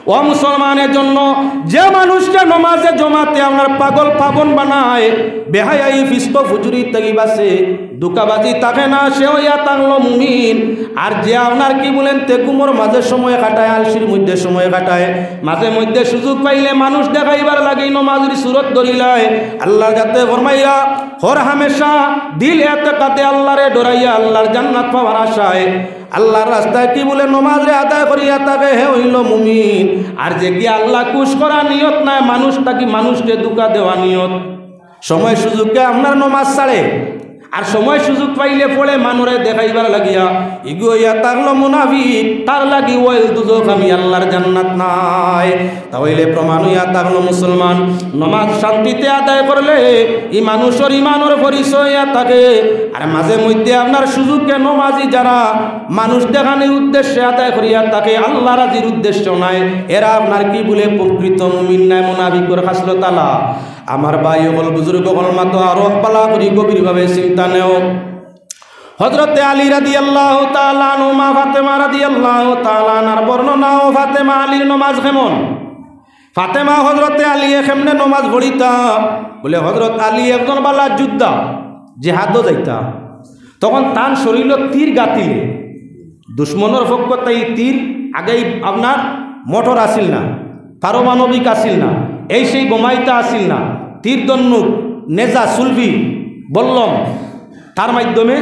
ও মুসলমানের জন্য, যে মানুষকে নমাজে জমাতে আপনার পাগল পাবন বানায়, বেহায়াই ফিস্ক ফুজুরি থাকি বাঁচে, ধোকাবাজি থাকে না, সে অইয়া থাকলো মুমিন। আর যে আপনার কি বলেন, তে ঘুমর মাঝে সময় কাটায়, আলসির মধ্যে সময় কাটায়, মাঝে মধ্যে সুযোগ পাইলে মানুষ দেখাইবার লাগি নমাজর সুরত ধরিলায়। আল্লাহর যাতে ফরমাইরা, হর হামেশা দিল এতেকাদে আল্লাহরে ডরাইয়া আল্লাহর জান্নাত পাওয়ার আশায় আল্লাহর রাস্তায় কি বলে নমাজরে আদায় করিয়া থাকে, হে অইলো মুমিন। আর যে কি আল্লাহ খুশ করা নিয়ত নাই, মানুষ থাকি মানুষরে ধোকা দেওয়া নিয়ত, সময় সুযোগে আপনার নমাজ ছাড়ে, আর সময় সুযোগ পাইলে পড়ে মানুরে দেখাইবার লাগিয়া, ইগু অইয়া থাকলো মুনাফিক, তার লাগি অইল দুজখ, আমি আল্লাহর জান্নাত নাই। তা অইলে প্রমাণ অইয়া থাকলো মুসলমান, নমাজ শান্তিতে আদায় করলে ই মানুষর ইমানর পরিচয় অইয়া থাকে। আর মাঝে মধ্যে আপনার সুযোগে নমাজি যারা মানুষ দেখানির উদ্দেশ্যে আদায় করিয়া থাকে, আল্লাহ রাজির উদ্দেশ্য নাই, এরা আপনার কি বলে প্রকৃত মুমিন নায়, মুনাফিকর খাসলত আলা। আমার ভাই অকল, বুজুর্গ অকল, মাতো আরো ভালা করি গভীরভাবে চিন্তা নেও। হযরতে আলী রাদিয়াল্লাহু তাআলা আনহু, মা ফাতেমা রাদিয়াল্লাহু তাআলা আনহার বর্ণনা। ও ফাতেমা, আলীর নমাজ কেমন? ফাতেমা, হযরতে আলীয়ে কেমনে নমাজ পড়িতা? বলে, হযরত আলী একজন ভালা যোদ্ধা, জেহাদো যাইতা। তখন তান শরীলো তীর গাতিলে, দুশমনর পক্ষ থাকি তীর, আগেই আপনার মোটর আছিল না, পারমাণবিক আছিল না, এই সেই বোমা ইতা আছিল না, তীর ধনুক, নেজা, সুলফি, বল্লম, তার মাধ্যমে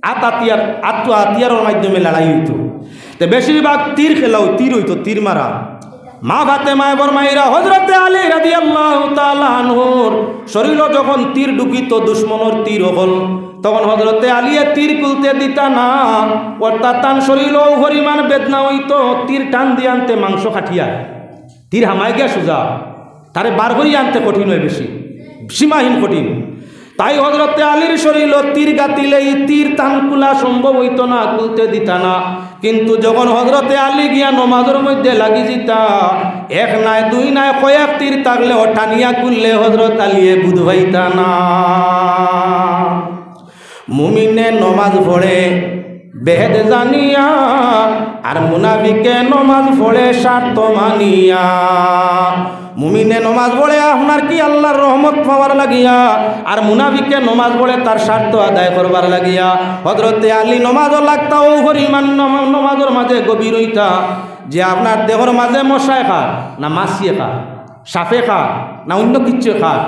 আত হাতিয়ার, আত তো হাতিয়ারর মাধ্যমে লড়াই অইতো। তে বেশিরভাগ তীর খেলা অই-, তীর অইতো, তীর মারা। মা ফাতেমায় ফরমাইরা, হযরতে আলী রাদিয়াল্লাহু তাআলা আনহুর শরীলো যখন তীর ঢুকিতো, দুশমনর তীর অকল, তখন হযরতে আলীয়ে তীর খুলতে দিতা না, অর্থাৎ তান শরীলো পরিমাণ বেদনা অইতো, তীর টান দিয়া আনতে মাংস কাটিয়া, তীর হামায় গিয়া সুজা, তারে বার করিয়া আনতে কঠিন অয় বেশি, সীমাহীন কঠিন। তাই হযরতে আলীর শরীলো তীর গাতিলে ই তীর তান খুলা সম্ভব অইতো না, খুলতে দিতা না। কিন্তু যখন হযরতে আলী গিয়া নমাজর মধ্যে লাগি যিতা, এক নায়, দুই নায়, কয়েক তীর থাকলেও টানিয়া খুললে হযরত আলীয়ে বুঝ পাইতা না। মুমিনে নমাজ পড়ে বেহেদ জানিয়া, আর মুনাফিকে নমাজ পড়ে স্বার্থ মানিয়া। মুমিনে নমাজ পড়ে আপনার কি আল্লাহর রহমত পাওয়ার লাগিয়া, আর মুনাফিকে নমাজ পড়ে তার স্বার্থ আদায় করবার লাগিয়া। হযরতে আলী নমাজও লাগতা, অউ পরিমাণ নমা-, নমাজর মাঝে গভীর অইতা যে আপনার দেহর মাঝে মশায় খার, না মাছিয়ে খার, সাপে খার, না অন্য কিচ্ছু খার,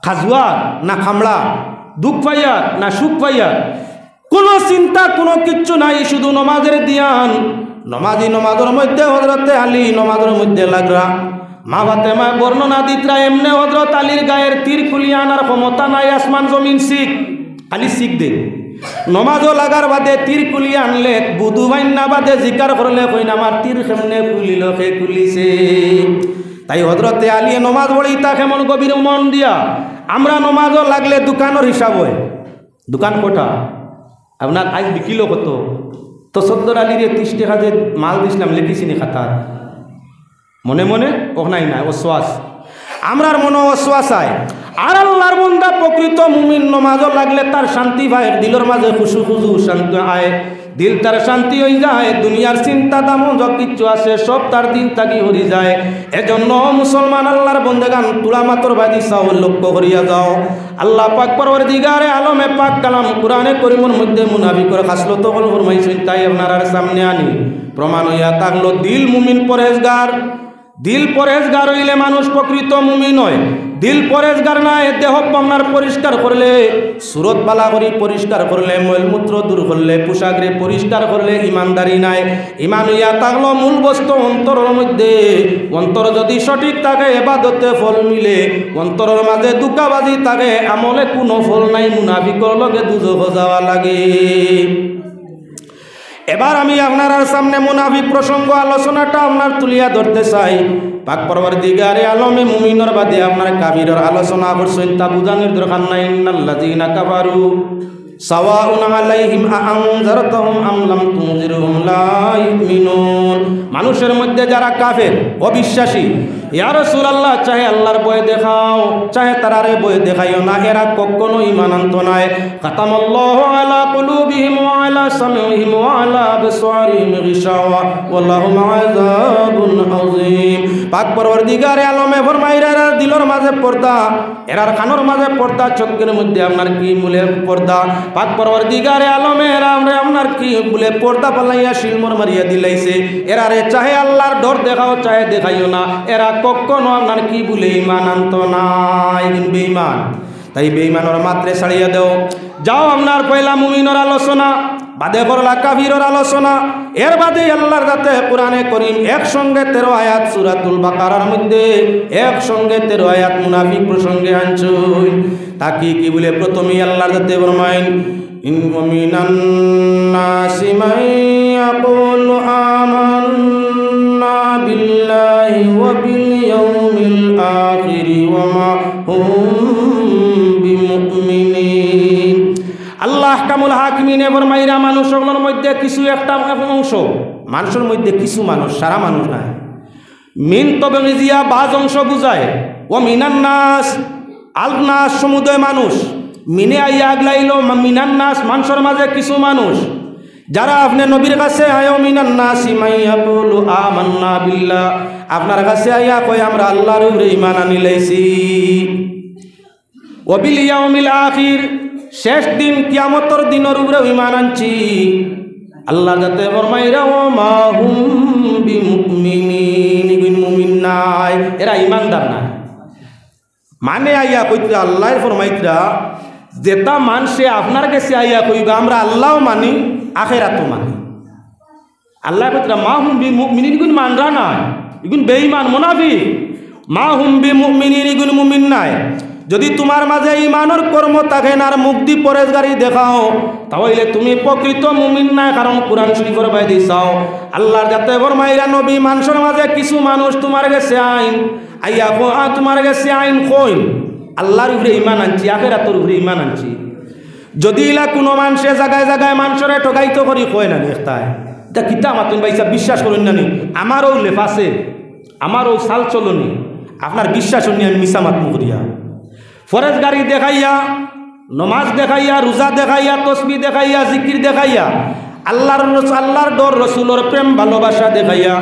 খাজুয়ার না কামড়া, দুখ পাইয়ার না সুখ পাইয়ার, কুনু চিন্তা, কুনু কিচ্ছু নাই, শুধু নমাজের ধিয়ান। নমাজি নমাজর মধ্যে হযরতে আলী নমাজর মধ্যে লাগরা। মা ফাতেমায় বর্ণনা দিতরা, এমনে হযরত আলীর গায়ের তীর খুলিয়া আনার ক্ষমতা নাই, আসমান জমিন শিখ, খালি শিখ দে। নমাজও লাগার বাদে তীর খুলিয়া আনলে, বুধু বাইন্না বাদে জিকার করলে কইন, "আমার তীর কেমনে খুলিল, কে খুলিছে?" তাই হযরতে আলীয়ে নমাজ পড়িতা কেমন গভীর মন দিয়া। আমরা নমাজও লাগলে দোকানর হিসাব অয়। দোকান কটা? আপনার আইজ বিকিল কত? তো সদ্দর আলীরে ত্রিশ টেকা যে মাল দিছলাম, লেখিছি নি খাতাত? মনে মনে? ও নাই, নাই, ওয়াসওয়াস। আমরার মনো ওয়াসওয়াস আয়। আর আল্লার বন্দা প্রকৃত মুমিন নমাজও লাগলে তার শান্তি পায়, দিলর মাঝে খুশু খুজু শান্তি আয়, দিল তার শান্তি অই যায়, দুনিয়ার চিন্তা দামন যত কিচ্ছু আছে সব তার দিল থাকি হরি যায়। এজন্য মুসলমান আল্লার বন্দেগান তুলা মাতর বাদি চাও, লক্ষ্য করিয়া যাও। আল্লাহ পাক পরওয়ারদিগারে আলমে পাক কালাম কোরআনে করিমর মধ্যে মুনাফিকর খাসলত অকল ফরমাইছইন, তাই আপনারার সামনে আনি। প্রমাণ অইয়া থাকলো দিল মুমিন পরহেজগার। দিল পরহেজগার অইলে মানুষ প্রকৃত মুমিন অয়। দিল পরহেজগার নায়, দেহ আপনার পরিষ্কার করলে, সুরত বালা করি পরিষ্কার করলে, মলমূত্র দূর করলে, পোশাকরে পরিষ্কার করলে ইমানদারি নায়। ইমান অইয়া থাকলো মূল বস্তু অন্তরর মধ্যে। অন্তর যদি সঠিক থাকে, এবাদতে ফল মিলে। অন্তরর মাঝে ধুকাবাজি থাকে, আমলে কুনু ফল নাই, মুনাফিকর লগে দুজখো যাওয়া লাগে। এবার আমি আপনারার সামনে মুনাফিক প্রসঙ্গ আলোচনাটা আপনার তুলিয়া ধরতে চাই। পাক পরওয়ারদিগারে আলমে মুমিনর বাদে আপনার কাফিরর আলোচনা করছইন, তা বুঝানির দরকার নাই। ইন্নাল্লাযীনা কাফারু সাওয়াউন আলাইহিম আআনজারতাহুম আম লাম তুনজিরহুম লা ইউমিনুন। মানুষের মধ্যে যারা কাফের, অবিশ্বাসী, ইয়া রাসূলুল্লাহ, চাহে আল্লার ভয় দেখাও, চাহে তারারে ভয় দেখাইও না, এরা কখনো ঈমান আনতো নায়। খাতামাল্লাহু আলা কুলুবিহিম ওয়া আলা সামইহিম ওয়া আলা আবসারিহিম গিশাওয়া ওয়া লাহুম আযাবুন আযীম। পাক পরওয়ারদিগারে আলমে ফরমাইরা, এরার দিলর মাঝে পর্দা, এরার কানর মাঝে পর্দা, চক্ষের মধ্যে আপনার কি বুলে পর্দা। পাক পরওয়ারদিগারে আলমে এরারে আপনার কি বুলে পর্দা ফালাইয়া শিলমোহর মারিয়া দিলাইছে। এরারে চাহে আল্লার ডর দেখাও, চাহে দেখাইও না, এরা কখনো আপনার কি বুলে ঈমান আনতো নায়, বেঈমান। তাই বেঈমানর মাতরে ছাড়িয়া দেও। যাও আপনার পয়লা মুমিনর আলোচনা, বাদে করলা কাফিরর আলোচনা, এর বাদে আল্লার জাতে কোরআনে করিম একসঙ্গে তেরো আয়াত সূরাতুল বাকারার মধ্যে একসঙ্গে তেরো আয়াত মুনাফিক প্রসঙ্গে আনছইন। তা কি, কি বুলে প্রথমেই আল্লার জাতে ফরমাইন, ইন-, ওয়া মিনান নাসি মান ইয়াকুলু আমান্না বিল্লাহি ওয়া বিল ইয়াউমিল আখিরি ওয়া মা হুম বিমুমিনিন। আল্লাহ আহকামুল হাকিমিনে ফরমাইরা, মানুষ অকলর মধ্যে কিছু একটা অংশ, মানুষর মধ্যে কিছু মানুষ, সারা মানুষ নায়। মিন তবগিজিয়া বাজ অংশ বুঝায়। ওয়া মিনান নাস, আল নাস সমুদয় মানুষ। মিনে আইয়া আগলাইলো মা-, মিনান নাস, মানুষর মাঝে কিছু মানুষ। যারা আপনে নবীর কাছে আয়, ওয়া মিনান নাসি মান ইয়াকুলু আমান্না বিল্লাহ। আপনার কাছে আইয়া কয়, "আমরা আল্লার উপরে ঈমান আনিলাইছি।" ওয়া বিল ইয়াউমিল আখির, শেষ দিন কিয়ামতর দিনর উপরে ঈমান আনছি। আল্লার জাতে ফরমাইরা, "ওয়া মা হুম বিমুমিনিন", ইগুইন মুমিন নায়, এরা ঈমানদার নায়। মানে আইয়া কইতরা, আল্লায় ফরমাইতরা, যেতা মানষে আপনার গেছে আইয়া কইবা, "আমরা আল্লাও মানি, আখেরাতও মানি।" আল্লায় কইতরা, "মা হুম বিমুমিনিন", ইগুইন মানরা নায়, ইগুইন বেঈমান, মুনাফিক। "মা হুম বিমুমিনিন", ইগুইন মুমিন নায়। যদি তুমার মাঝে ঈমানর কর্ম থাকে না আর মুখদি পরহেজগারি দেখাও, তাইলে তুমি প্রকৃত মুমিন নায়, কারণ কোরআন শরীফর বায়দি চাও। আল্লার জাতে ফরমাইরা, নবী, মানুষর মাঝে কিছু মানুষ তুমার গেছে আইন, আইয়া কো-, আ, তুমার গেছে আইন কইন, "আল্লার উপরে ঈমান আনছি, আখেরাতর উপরে ঈমান আনছি।" যদি ইলা কুনু মানষে জাগায় জাগায় মানষরে ঠগাইতো করি কয় না নি, ইতা কিতা মাতুন ভাই সাব, বিশ্বাস করইন না নি? আমারও লেফাসে, আমারও চাল চলনি, আপনার বিশ্বাস অইনি আমি মিছা মাতমু করিয়া। পরহেজগারি দেখাইয়া, নমাজ দেখাইয়া, রোজা দেখাইয়া, তসবি দেখাইয়া, জিকির দেখাইয়া, আল্লার রস-, আল্লার ডর, রসুলর প্রেম ভালোবাসা দেখাইয়া,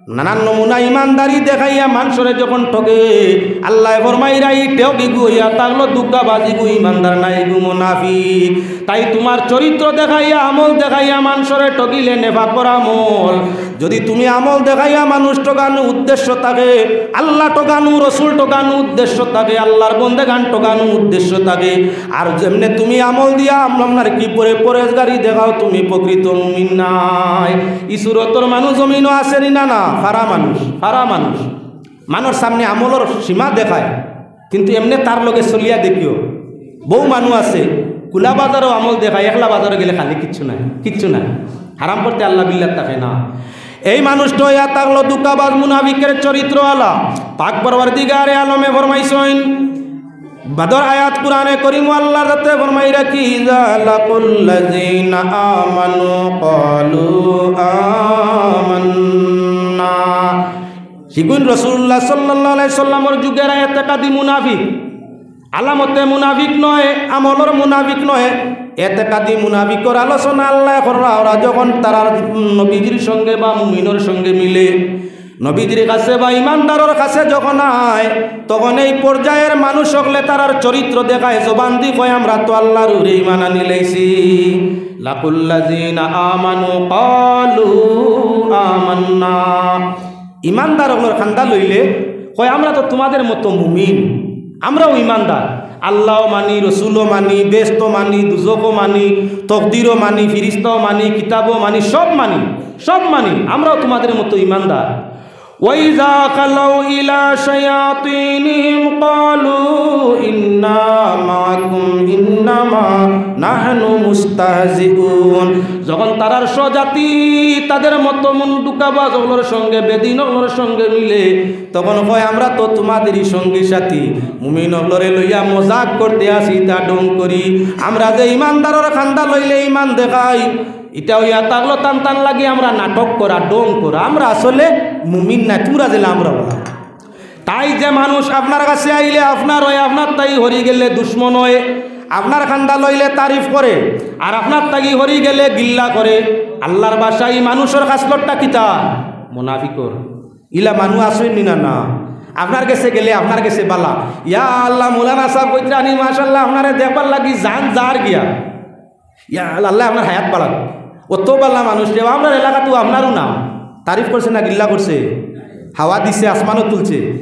নানান নমুনা ইমানদারি দেখাইয়া মানষরে যখন ঠগে, আল্লায় ফরমাইরা, "ইটাও কিগু অইয়া থাকলো ধুকাবাজ, ইগু ইমানদার নায়, ইগু মুনাফিক।" তাই তুমার চরিত্র দেখাইয়া, আমল দেখাইয়া মানষরে ঠগিলে নেফাকর আমল। যুদি তুমি আমল দেখাইয়া মানুষ ঠগানো উদ্দেশ্য থাকে, আল্লা ঠগানো, রসুল ঠগানো উদ্দেশ্য থাকে, আল্লার বন্দেগান ঠগানো উদ্দেশ্য থাকে, আর যেমনে তুমি আমল দিয়া আমল আপনার কি পরে পরেজগারি দেখাও, তুমি প্রকৃত মুমিন নায়। ই সুরতর মানুষ জমিনো আছে নি না? না, ফারা মানুষ, ফারা মানুষ। মানুষ সামনে আমলর সীমা দেখায়, কিন্তু এমনে তার লগে চলিয়া দেখিও। বউ মানুষ আছে, খুলা বাজারো আমল দেখায়, একলা বাজারো গেলে খালি কিচ্ছু নাই, কিচ্ছু নাই। হারাম করতে আল্লা বিল্লাত থাকে না। এই মানুষটা অইয়া থাকলো ধুকাবাজ, মুনাফিকের চরিত্র আলা। পাক পরওয়ারদিগারে আলমে ফরমাইছইন, বাদর আয়াত কুরআনে করিম আল্লার যাতে ফরমাইরা কি, "ইযা লাকুল্লাযীনা আমানু ক্বালু আমান্না।" হিগুন রাসূলুল্লাহ সাল্লাল্লাহু আলাইহি সাল্লামর যুগের এতেকাদি মুনাফিক। আলামতে মুনাফিক নয়, আমলর মুনাফিক নয়, এতেকাদি মুনাফিকর আলোচনা আল্লায় কররা। ওরা যখন তারার নবীজির সঙ্গে বা মুমিনর সঙ্গে মিলে, নবীজির কাছে বা ইমানদারর কাছে যখন আয়, তখন এই পর্যায়ের মানুষ অকলে তারার চরিত্র দেখায়, জবানদি কয়, "আমরা তো আল্লার উপরে ইমান আনিলাইছি।" লাকুল্লাযীনা আমানু ক্বালু আমান্না। ইমানদার অকলর কান্দা লইলে কয়, "আমরা তো তোমাদের মতো মুমিন, আমরাও ইমানদার, আল্লাও মানি, রসুলও মানি, বেহেস্ত মানি, দুজখও মানি, তকদিরও মানি, ফিরিস্তাও মানি, কিতাবও মানি, সব মানি, সব মানি, আমরাও তোমাদের মতো ইমানদার।" ওয়াইযা খালাউ ইলা শায়াতিনিহিম ক্বালু ইন্না মাআকুম ইন্নামা নাহনু মুস্তাহজিউন। যখন তারার স্বজাতি তাদের মতো মুন-, ধুকাবাজ অকলর সঙ্গে, বেদিন অকলর সঙ্গে মিলে, তখন কয়, "আমরা তো তোমাদেরই সঙ্গী সাথী, মুমিন অকলরে লইয়া মজাক করতে আসি, তা ঢং করি। আমরা যে ইমানদারর কান্দা লইলে ইমান দেখাই, ইটা অইয়া থাকলো তান তান লাগি আমরা নাটক করা, ঢং করা। আমরা আসলে মুমিন না, তোমরা যেলা আমরা অলা।" তাই যে মানুষ আপনার কাছে আইলে আপনার অয়, আপনার তাই হরি গেলে দুশমন অয়, আপনার কান্দা লইলে তারিফ করে, আর আপনার তাগি হরি গেলে গিল্লা করে, আল্লার ভাষায় ই মানুষর খাসলতটা কিতা? মুনাফিকর। ইলা মানুষ আছইন নি না? না। আপনার গেছে গেলে আপনার গেছে বালা। ইয়া আল্লাহ, মৌলানা সাব কইতরা নি, "মাশাআল্লাহ, আপনারে দেখবার লাগি জান যার গিয়া।" ইয়া আল্লাহ, আল্লায় আপনার হায়াত বাড়াউক। অত বালা মানুষ রে, আমরার এলাকাত তো আপনারও নাম। তারিফ করছে না গিল্লা করছে? হাওয়া দিছে, আসমানো তুলছে।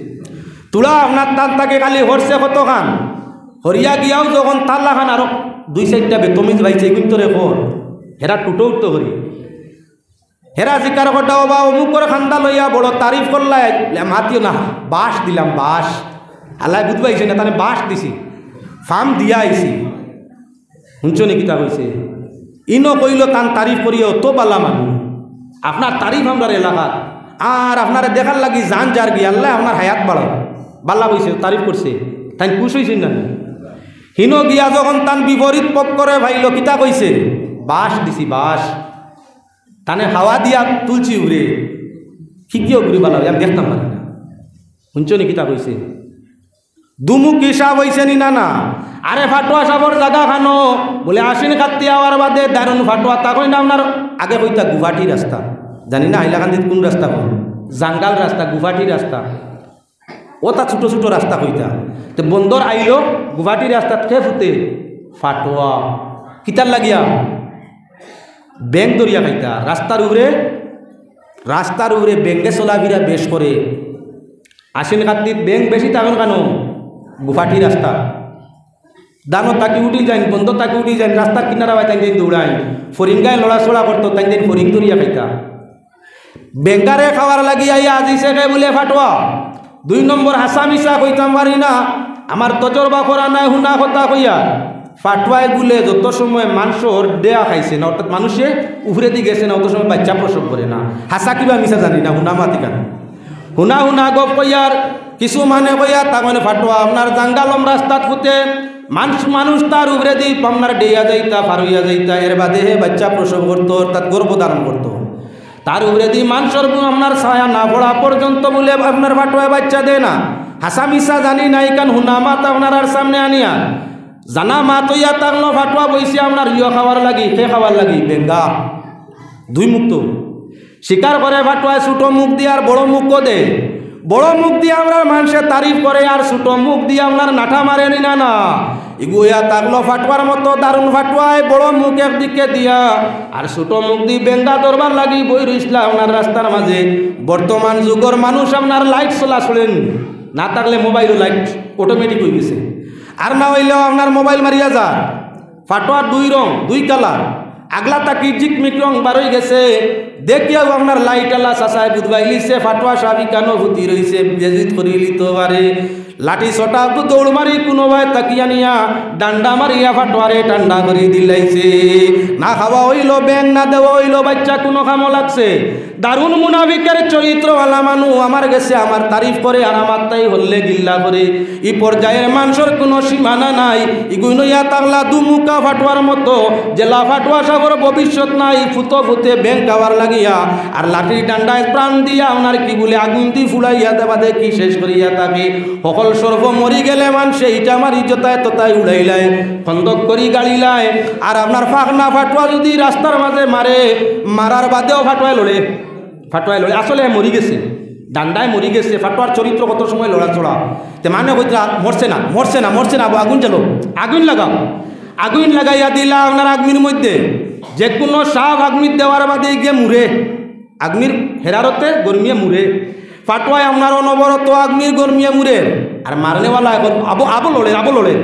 তুলা আপনার তান তাকে খালি হরছে কতখান। হরিয়া গিয়াও যখন তার লাখান আরো দুই চাইরটা বেতমিজ ভাইছে, কিন্তু রে কর। হেরা টুটো উঠতো হরি। হেরা জিকার করতা, "ও বা অমুকর কান্দা লইয়া বড় তারিফ করলায়।" লে, "মাতিও না, বাঁশ দিলাম, বাঁশ।" আল্লায় বুঝবাইছে না, তানে বাঁশ দিছি, ফাম দিয়া আইছি। হুনছো নি কিতা কইছে? ইনো কইলো তান তারিফ করিয়া অত বালা মানুষ। আপনার তারিফ আমরার এলাকাত। আর আপনারে দেখার লাগি জান যার গিয়া, আল্লায় আপনার হায়াত বাড়াউক। বালা কইছে, তারিফ করছে। তাইন খুশ অইছইন না নি? হিনো গিয়া যখন তান বিপরীত পক্ষরে পাইলো, কিতা কইছে? বাঁশ দিছি, বাঁশ। তানে হাওয়া দিয়া তুলছি উপরে। কি কি ঘুরি বালা, আমি দেখতাম পারি না। হুনছো নি কিতা কইছে? দুমুখী সাব অইছে নি না? না। "আরে ফাটুয়া সাবর জাগা খানো?" বুলে, "আশ্বিন কাত্তি আওয়ার বাদে দারুণ ফাটুয়া।" তা কই না আপনার আগে কইতা গুয়াহাটি রাস্তা। জানি না হাইলাকান্দিত কুন রাস্তা কই। জাঙ্গাল রাস্তা, গুয়াহাটি রাস্তা। অতা ছোট ছোট রাস্তা কইতা। তে বন্দর আইলো, গুয়াহাটি রাস্তাত কে ফুতে? ফাটুয়া। কিতার লাগিয়া? বেং ধরিয়া খাইতা। রাস্তার উপরে, রাস্তার উপরে বেঙ্গে চলাফিরা বেশ করে। আশ্বিন কাত্তিত বেং বেশি থাকইন কেনে? গুয়াহাটি রাস্তা। ধানো থাকি উঠি যাইন, বন্দর থাকি উঠি যাইন, রাস্তার কিনারা বায় তাইন তাইন দৌড়াইন। ফরিঙ্গায় লড়াচড়া করতো, তাইন তাইন ফরিং ধরিয়া খাইতা। বেঙ্গারে খাওয়ার লাগি আইয়া আজি শেখে বুলে ফাটুয়া। দুই নম্বর হাছা মিছা কইতাম পারি না। আমার তজরবা করা নাই, হুনা কথা কইয়া। ফাটুয়ায় বুলে যত সময় মানষর দেয়া খাইছে না, অর্থাৎ মানুষে উপরেদি গেছে না, অত সময় বাইচ্চা প্রসব করে না। হাছা কিবা মিছা জানি না, হুনা মাতি কান। হুনা হুনা গপ কইয়ার, কিছু মানে কইয়া, তা মানে ফাটুয়া আপনার জাঙ্গালম রাস্তাত ফুতে, মানুষ, মানুষ তার উপরেদি আপনার ডেইয়া যাইতা, ফারইয়া যাইতা, এর বাদে হে বাইচ্চা প্রসব করতো, অর্থাৎ গর্ভ ধারণ করতো। তার উপরেদি মানষর বু-, আপনার ছায়া না পড়া পর্যন্ত বুলে আপনার ফাটুয়ায় বাইচ্চা দেয় না। হাছা মিছা জানি না, ইখান হুনা মাত আপনারার সামনে আনিয়া। জানা মাত অইয়া থাকলো ফাটুয়া বইছে আপনার ইয়ো খাওয়ার লাগি, কে খাওয়ার লাগি? বেঙ্গা। দুই মুক্ত। স্বীকার করে ফাটুয়ায় ছোট মুখ দি আর বড় মুখও দে। বড় মুখ দি আমরার মানষে তারিফ করে আর ছোট মুখ দি আপনার নাটা মারে নি না না। ইগু ইয়া থাকলো ফাটুয়ার মতো দারুণ ফাটুয়ায় বড় মুখ একদিকে দিয়া আর ছোট মুখ দি বেঙ্গা ধরবার লাগি বই রইছলা আপনার রাস্তার মাঝে। বর্তমান যুগর মানুষ আপনার light চলা চলেন, না থাকলে mobile-ও light automatic অই গেছে, আর না অইলেও আপনার mobile মারিয়া যা। ফাটুয়ার দুই রং, দুই colour, আগলা থাকি জিকমিক রং বারই গেছে। দেখিয়াউ আপনার light আলা চাচায় বুঝবাইলিছে, ফাটুয়া সাবি কানো ফুতি রইছে, বেজিত করিলিতো পারে। লাঠি ছটা দৌড় মারি কুনোবায় তাকিয়া নিয়া, ডান্ডা মারিয়া ফাটুয়ারে ঠান্ডা করি দিলাইছে। না খাওয়া অইলো ব্যাং, না দেওয়া অইলো বাইচ্চা, কুনো কামো লাগছে? দারুণ মুনাফিকের চরিত্রওয়ালা মানু আমার গেছে আমার তারিফ করে আর আমার তাই হল্লে গিল্লা করে। ই পর্যায়ের মানষর কুনো সীমানা নাই। ইগুইন ইয়া থাকলা দুমুখা ফাটুয়ার মতো, যেলা ফাটুয়া সাবর ভবিষ্যৎ নাই, ফুতো ফুতে ব্যাং খাওয়ার লাগিয়া। আর লাঠির ডান্ডায় প্রাণ দিয়া আপনার কি বুলে আগুন দি ফুড়াইয়া দেবা দেখি শেষ করিয়া থাকে। হকল সর্প মরি গেলে মানষে ইটা মারি যতায় ততায় উড়াইলায়, খন্দক করি গাড়িলায়। আর আপনার ফাকনা ফাটুয়া যুদি রাস্তার মাঝে মারে, মারার বাদেও ফাটুয়ায় লড়ে, ফাটুয়ায় লড়ে। আসলে হে মরি গেছে, ডান্ডায় মরি গেছে। ফাটুয়ার চরিত্র কত সময় লড়াচড়া। তে মানে কইতরা, "মরছে না, মরছে না, মরছে না, আগুন জ্বালো, আগুন লাগাও।" আগুন লাগাইয়া দিলা আপনার আগুনর মধ্যে। যে কুনো সাপ আগুন দেওয়ার বাদে গিয়া মুরে, আগুনর হেরারতে গরমিয়ে মুরে। ফাটুয়ায় আপনার অনবরত আগুনর গরমিয়ে মুরে। আর মারনেওয়ালা এখন আবো, আবো লড়ে, আবো লড়ে,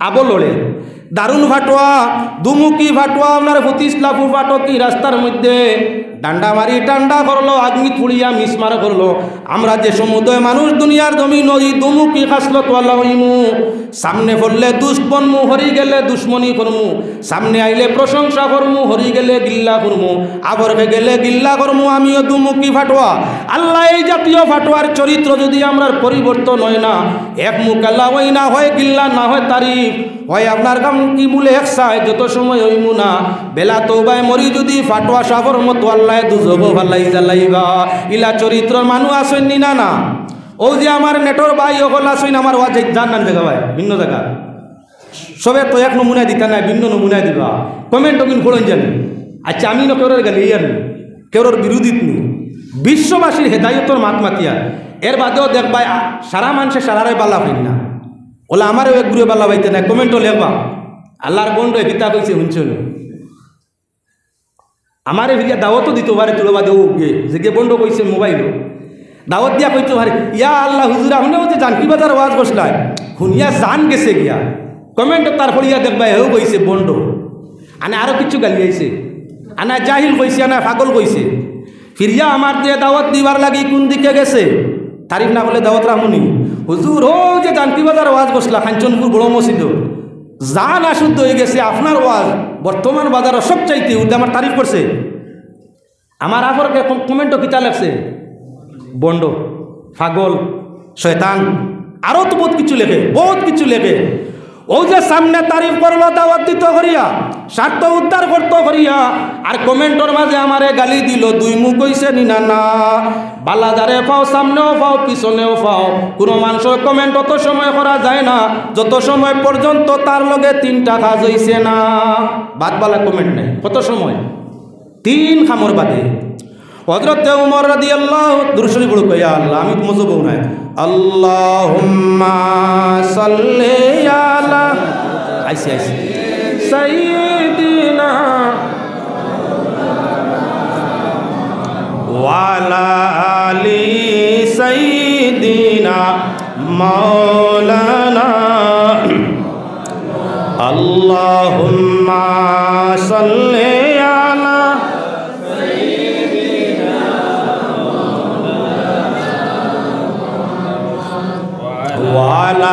আবো লড়ে। দারুণ ফাটুয়া, দুমুখী ফাটুয়া, আপনার ফুতিস লাফু ফাটকি রাস্তার মধ্যে ডান্ডা মারি ঠান্ডা করলো, আগুন ফুড়িয়া মিসমার করলো। আমরা যে সমুদয় মানুষ দুনিয়ার জমিন ই দুমুখী খাসলতওয়ালা অইমু। সামনে পড়লে দুস্ত বনমু, হরি গেলে দুশমনি করমু। সামনে আইলে প্রশংসা করমু, হরি গেলে গিল্লা করমু। আবরকে গেলে গিল্লা করমু, আমিও দুমুখী ফাটুয়া। আল্লাহ, এই জাতীয় ফাটুয়ার চরিত্র যুদি আমরার পরিবর্তন অয় না, এক মুখালা অই না, হয় গিল্লা, না হয় তারিফ, হয় আপনার কাম কি বুলে এক চায়, যত সময় অইমু না, বেলা তওবায় মরি যুদি ফাটুয়া সাবর মতো আল্লায় দুজখো ফালাই জ্বালাইবা। ইলা চরিত্রর মানু আছইন নি না না? অউ যে আমার নেটর ভাই অকল আছইন, আমার ওয়াজ যাইত জান না জাগা ভাই, ভিন্ন জাগা। সবে তো এক নমুনায় দিতা নায়, ভিন্ন নমুনায় দিবা। Comment অগুইন পড়ইন জানি। আচ্ছা, আমি ইনো কেউরর গালি ইয়ার নি, কেউরর বিরোধিত নি। বিশ্ববাসীর হেদায়তর মাত মাতিয়া। এর বাদেও দেখবায়, আ, সারা মানষে সারারে বালা পাইন না। অলা আমারেও এক গুরে বালা পাইতা নায়, comment-ও লেখবা। আল্লার বন্ড এ কিতা কইছে হুনছো নি? আমারে ফিরিয়া দাওয়াতও দিতো পারে, তুলো বাদে ও গে, যে গে বন্ড কইছে মোবাইলো। দাওয়াত দিয়া কইতো পারে, "ইয়া আল্লাহ হুজুর, আপনেও যে জানকি বাজার ওয়াজ করছলায়, হুনিয়া জান গেছে গিয়া।" Comment-ও তার পড়িয়া দেখবায়, হেও কইছে বন্ড। আনে আরো কিচ্ছু গালি আইছে। আনে জাহিল কইছে, আনে পাগল কইছে। ফিরিয়া আমার যে দাওয়াত দিবার লাগি কুন দিকে গেছে? তারিফ না করলে দাওয়াত রাখমু নি? হুজুর, অউ যে জানকি বাজার ওয়াজ করছলা, কাঞ্চনপুর বড় মসজিদো, জান অশুদ্ধ অই গেছে, আপনার ওয়াজ বর্তমান বাজারো সবচাইতে উর্ধে, আমার তারিফ করছে। আমার আপরকে কম-, comment-ও কিতা লেখছে? বন্ড, পাগল, শয়তান, আরো তো বউত কিছু লেখে, বউত কিছু লেখে। অউ যে সামনে তারিফ করলো দাওয়াত দিতো করিয়া, স্বার্থ উদ্ধার করতো করিয়া, আর comment-র মাঝে আমারে গালি দিলো, দুই মুখ অইছে নি না না? বালা যারে পাও, সামনেও পাও, পিছনেও পাও। কুনো মানষর comment অত সময় করা যায় না, যত সময় পর্যন্ত তার লগে তিনটা কাজ অইছে না। বাদ বালা comment নাই। কত সময়? তিন কামর বাদে। হযরতে উমর রাদিয়াল্লাহু, দুরূদ শরীফ পড়ো, ইয়া আল্লাহ, আমি তো মজবুর নাই। আল্লাহুম্মা সাল্লি আলা, আইছি, আইছি। সাইয়্যিদিনা ওয়া আলা আলি সাইয়্যিদিনা মাওলানা। আল্লাহুম্মা সাল্লি আলা ওয়া আলা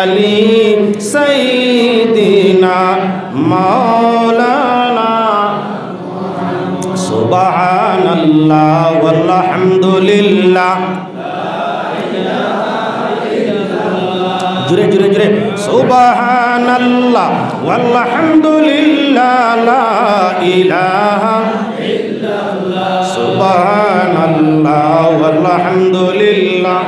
আলি সাইয়্যিদিনা মাওলানা। সুবহানাল্লাহ ওয়াল হামদুলিল্লাহ। জোরে, জোরে, জোরে। সুবহানাল্লাহ ওয়াল হামদুলিল্লাহ, লা ইলাহা ইল্লাল্লাহ। সুবহানাল্লাহ ওয়াল হামদুলিল্লাহ।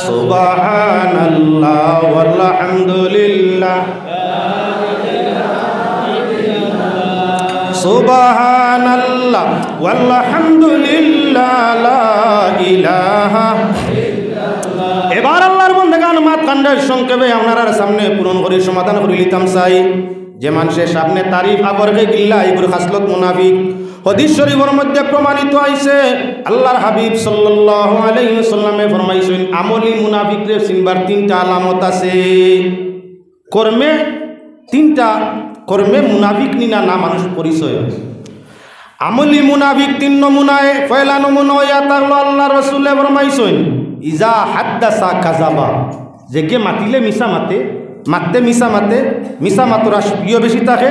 সুবহানাল্লাহ ওয়াল হামদুলিল্লাহ। সুবহানাল্লাহ, ওয়ালহামদুলিল্লাহ, লা ইলাহা। এবার আল্লাহর বন্দেগান, মাত কান্ডের সংক্ষেপে আপনারার সামনে পূরণ করি সমাধান করি লিতাম চাই। যে মানষে সামনে তারিফ আবরকে গিল্লা, ইগুর খাসলত মুনাফিক। হাদিস শরীফর মধ্যে প্রমাণিত আইছে, আল্লাহর হাবিব সাল্লাল্লাহু আলাইহি ওয়াসাল্লামে ফরমাইছইন, আমলি মুনাফিকরে চিনবার তিনটা আলামত আছে। কর্মে তিনটা, কর্মে মুনাফিক নি না, না মানুষ পরিচয় অয়। আমলি মুনাফিক তিন নমুনায়, পয়লা নমুনা অইয়া থাকলো আল্লাহর রসুলে ফরমাইছইন, ইজা হাদ্দাসা কাযাবা, যেগে মাতিলে মিছা মাতে, মাততে মিছা মাতে, মিছা মাতর আশ-, ইয়ে বেশি থাকে,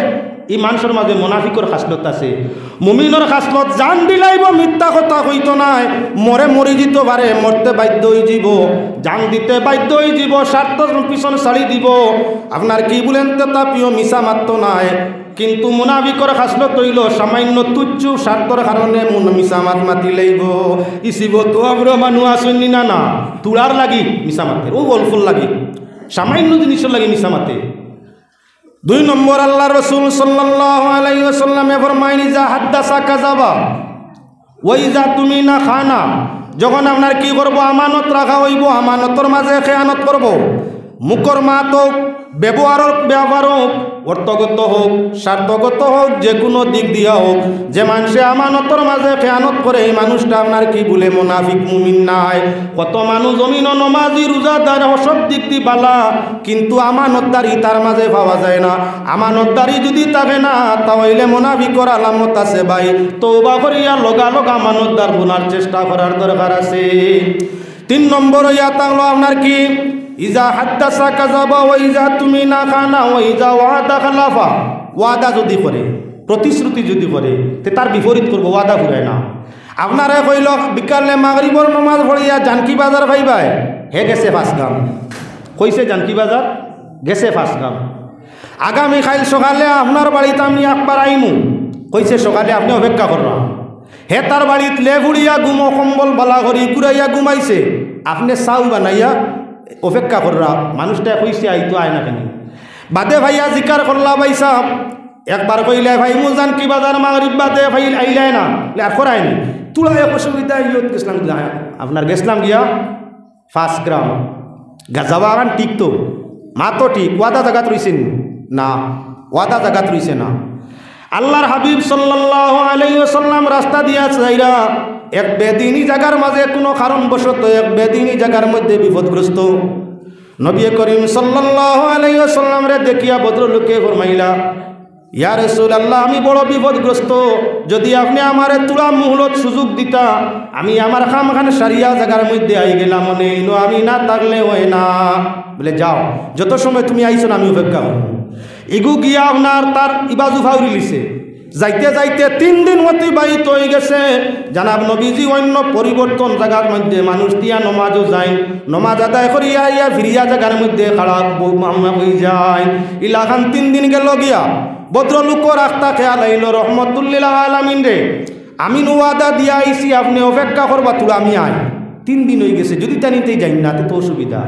ই মানষর মাঝে মুনাফিকর খাসলত আছে। মুমিনর খাসলত, জান দিলাইবো, মিথ্যা কথা কইতো নায়, মরে মরি যিতো পারে, মরতে বাধ্য অইযিবো, জান দিতে বাধ্য অইযিবো, স্বার্থর পিছন ছাড়ি দিবো। আপনার কি বলেন তে তা প্রিয় মিছা মাততো নায়, কিন্তু মুনাফিকর খাসলত অইলো সামান্য তুচ্ছ স্বার্থর কারণে মুন-, মিছা মাত মাতিলাইবো। ইসিবো তো আমরা মানুষ আছইন নি না, না, তুড়ার লাগি মিছা মাতের, অউ অল্পর লাগি, সামান্য জিনিসর লাগি মিছা মাতে। দুই নম্বর, আল্লাহর রসুল সাল্লাল্লাহু আলাইহি ওয়াসাল্লামে ফরমাইন, ইজা হাদ্দাসা কাযাবা, ওয়া ইজা তুমিনা খানা। যখন আপনার কি করবো, আমানত রাখা অইবো, আমানতর মাঝে খেয়ানত করবো। মুখর মাত অউক, ব্যবহারর ব্যাপার অউক, অর্থগত অউক, স্বার্থগত অউক, যে কুনু দিক দিয়া অউক, যে মানষে আমানতর মাঝে খেয়ানত করে, ই মানুষটা আপনার কি বলে মুনাফিক, মুমিন নায়। কত মানুষ জমিনো নমাজি, রোজাদার, সব দিক দি বালা, কিন্তু আমানতদারি তার মাঝে পাওয়া যায় না। আমানতদারি যুদি থাকে না, তা অইলে মুনাফিকর আলামত আছে ভাই। তওবা করিয়া লগালগ আমানতদার বনার চেষ্টা করার দরকার আছে। তিন নম্বর অইয়া থাকলো আপনার কি, ইজা হাদ্দাসা কাযাবা, ওয়া ইজা তুমিনা খানা, ওয়া ইজা ওয়াদা খালাফা। ওয়াদা যুদি করে, প্রতিশ্রুতি যুদি করে, তে তার বিপরীত করবো, ওয়াদা ফুরায় না। আপনারে কইলো বিকালে মাগরিবর নমাজ পড়িয়া জানকী বাজার পাইবায়, হে গেছে পাঁচ গ্রাম। কইছে জানকী বাজার, গেছে পাঁচ গ্রাম। আগামী কাইল সকালে আপনার বাড়িত আমি একবার আইমু, কইছে সকালে, আপনে অপেক্ষা কররা। হে তার বাড়িত লেপ উড়িয়া ঘুমো, কম্বল বালা করি ঘুরাইয়া ঘুমাইছে, আপনে চাউ বানাইয়া অপেক্ষা কররা। মানুষটায় কইছে আইতো, আয় না কেনে? বাদে পাইয়া জিকার করলা, ভাইসাব, একবার কইলায় পাইমু জানকী বাজার, মাগরিব বাদে পাইল আইলায় না, লে আর করায় নি। তুড়া এক অসুবিধা, ইয়ত গেছলাম গিয়া, আপনার গেছলাম গিয়া পাঁচ গ্রাম। গাজা বাগান ঠিক তো, মাত তো ঠিক, ওয়াদা জাগাত রইছে নি? না, ওয়াদা জাগাত রইছে না। আল্লাহর হাবিব সাল্লাল্লাহু আলাইহি ওয়াসাল্লাম রাস্তা দিয়া যাইরা এক বেদিনী জাগার মাঝে কুনু কারণবশত এক বেদিনী জাগার মধ্যে বিপদগ্রস্ত। নবী করিম সাল্লাল্লাহু আলাইহি ওয়াসাল্লামরে দেখিয়া ভদ্রলোকে ফরমাইলা, ইয়া রাসূলুল্লাহ, আমি বড় বিপদগ্রস্ত, যুদি আপনে আমারে তুড়া মুহলত সুযোগ দিতা, আমি আমার কামখান সারিয়া জাগার মধ্যে আই গেলাম, অনে ইনো আমি না থাকলে অয় না। বলে, যাও, যত সময় তুমি আইছো না, আমি অপেক্ষা করমু। ইগু গিয়া আপনার তার ইবাজু ফাউরি লিছে। যাইতে যাইতে তিন দিন অতিবাহিত অইগেছে। জনাব নবীজি অইন্য পরিবর্তন জাগার মধ্যে মানুষ দিয়া নমাজও যাইন, নমাজ আদায় করিয়া আইয়া ফিরিয়া জাগার মধ্যে খাড়া ব-, মামলা অইযায়। ইলাখান তিন দিন গেলো গিয়া, ভদ্রলোকর আখতা খেয়াল আইলো, রহমতুল্লিল আলামিনরে, আমি নু ওয়াদা দিয়া আইছি, আপনে অপেক্ষা করবা, তুড়া আমি আই। তিন দিন অইগেছে, যুদি তানিতে যাইন না, তে তো অসুবিধা।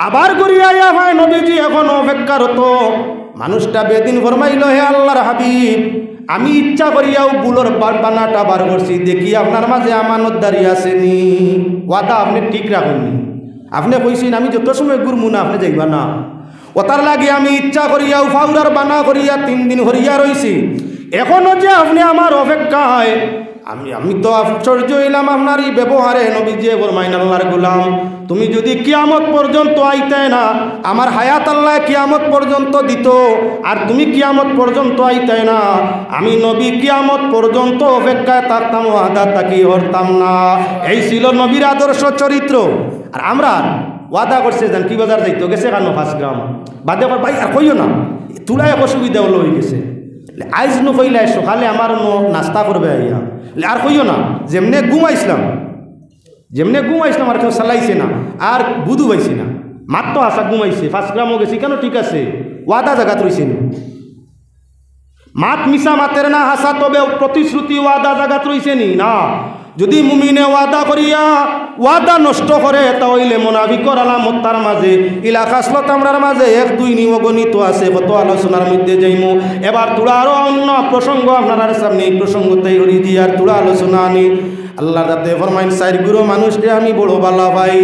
আবার ঘুরিয়া আইয়া পায় নবীজি এখনো অপেক্ষারত। মানুষটা বেদিন ফরমাইলো, হে আল্লাহর হাবিব, আমি ইচ্ছা করিয়াউ ভুলর বা-, বানাটা বার করছি, দেখি আপনার মাঝে আমানতদারি আছে নি। ওয়াদা আপনে ঠিক রাখইন নি। আপনে কইছইন, আমি যত সময় ঘুরমু না, আপনে যাইবা না। অতার লাগি আমি ইচ্ছা করিয়াউ ফাউরার বানা করিয়া তিন দিন হরিয়া রইছি। এখনো যে আপনে আমার অপেক্ষায়, আমি, আমি তো আশ্চর্য অইলাম আপনার ই ব্যবহারে। নবীজিয়ে ফরমাইন, আল্লাহর গোলাম, তুমি যুদি কিয়ামত পর্যন্ত আইতায় না, আমার হায়াত আল্লায় কিয়ামত পর্যন্ত দিতো, আর তুমি কিয়ামত পর্যন্ত আইতায় না, আমি নবী কিয়ামত পর্যন্ত অপেক্ষায় থাকতাম, ওয়াদা থাকি হরতাম না। এই ছিল নবীর আদর্শ চরিত্র। আর আমরা ওয়াদা করছে যেন কি বাজার যাইতো, গেছে কানো পাঁচ গ্রাম। বাদে কর, ভাই, আর কইও না, তুড়া এক অসুবিধা অইলো, অইগেছে। আইজ নু কইলায় সকালে আমার নু নাস্তা করবায় আইয়া। আর কইও না, যেমনে ঘুমাইছলাম, যেমনে ঘুমাইছলাম, আর কেউ চালাইছে না, আর বুধু পাইছি না। মাত তো হাছা, ঘুমাইছে, পাঁচ গ্রামও গেছে, কেন ঠিক আছে, ওয়াদা জাগাত রইছে নি। মাত মিছা মাতের না হাছা, তবে প্রতিশ্রুতি ওয়াদা জাগাত রইছে নি? না। যদি মুমিনে ওয়াদা করিয়া ওয়াদা নষ্ট করে, তা অইলে মুনাফিকর আলামত তার মাঝে। ইলা খাসলত আমরার মাঝে এক দুই নি অগণিত আছে, কত আলোচনার মধ্যে যাইমু। এবার থুড়া আরো অন্য প্রসঙ্গ আপনারার সামনে, এই প্রসঙ্গতেই হরি দিয়ার থুড়া আলোচনা আনি। আল্লাহর যাতে ফরমাইন, চাইর গুরু মানুষরে আমি বড় বালা পাই।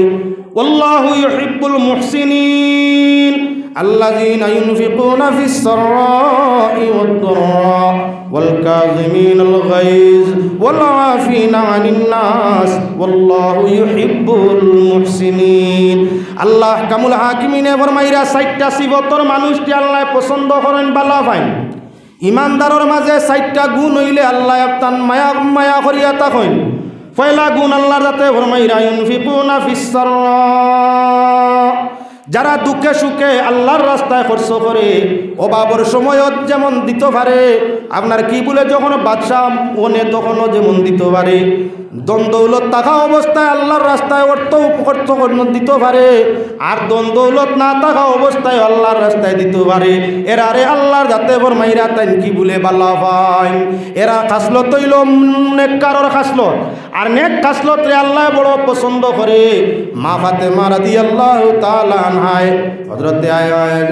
والله يحب المحسنين الذين ينفقون في السراء والضراء والكاظمين الغيظ والعافين عن الناس والله يحب المحسنين। আল্লাহ আহকামুল হাকিমিনে ফরমাইরা, চাইরটা সিফতর মানুষরে আল্লায় পছন্দ করইন, বালা পাইন। ইমানদারর মাঝে চাইরটা গুণ অইলে আল্লায় আপনার মায়া, মায়া করিয়া থাকইন। পয়লা গুণ আল্লাহর যাতে ফরমাইরা, ينفقون في السراء, যারা দুঃখে সুখে আল্লাহর রাস্তায় খরচ করে, অভাবর সময়ত যেমন দিতো পারে, আপনার কি বলে, যখন বাদশা অনে তখনও যেমন দিতো পারে, ধন দৌলত থাকা অবস্থায় আল্লাহর রাস্তায় অর্থ উপ-, খরচ করে দিতো পারে, আর ধন দৌলত না থাকা অবস্থায় আল্লাহর রাস্তায় দিতো পারে। এরারে আল্লাহর যাতে ফরমাইরা তাইন কি বলে বালা পাইন। এরা খাসলত অইল নেককারর খাসলত। আর নেক খাসলতরে আল্লায় বড় পছন্দ করে। মা ফাতেমা রাদিয়াল্লাহু তাআলা আনহায়, হযরতে আয়-, আয়-,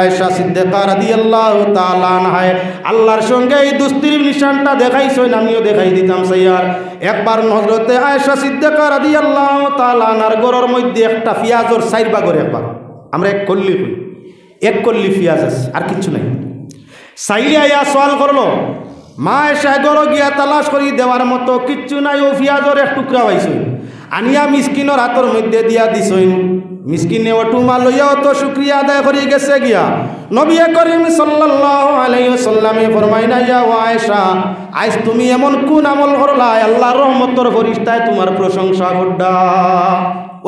আয়েশা সিদ্দিকা রাদিয়াল্লাহু তাআলা আনহায় আল্লাহর সঙ্গে এই দোস্তির নিশানটা দেখাইছইন, আমিও দেখাই দিতাম চাইয়ার। একবার হযরতে আয়েশা সিদ্দিকা রাদিয়াল্লাহু তাআলা আনহার ঘরর মধ্যে একটা পিয়াজর চাইর ভাগর এক ভাগ, আমরা এক কল্লি কই, এক কল্লি পিয়াজ আছে, আর কিচ্ছু নাই। চাইলে আইয়া সওয়াল করলো, মা আয়েশা ঘরো গিয়া তালাশ করি দেওয়ার মতো কিচ্ছু নাই, অউ পিয়াজর এক টুকরা পাইছইন, আনিয়া মিসকিনর হাতর মধ্যে দিয়া দিছইন। মিসকিনে অটুমা লইয়া অত শুকরিয়া আদায় করি গেছে গিয়া। নবী করিম সাল্লাল্লাহু আলাইহি ওয়াসাল্লামে ফরমাইন, ইয়া ও আয়েশা, আইজ তুমি এমন কোন আমল করলায়, আল্লাহর রহমতর ফিরিস্তায় তুমার প্রশংসা কররা?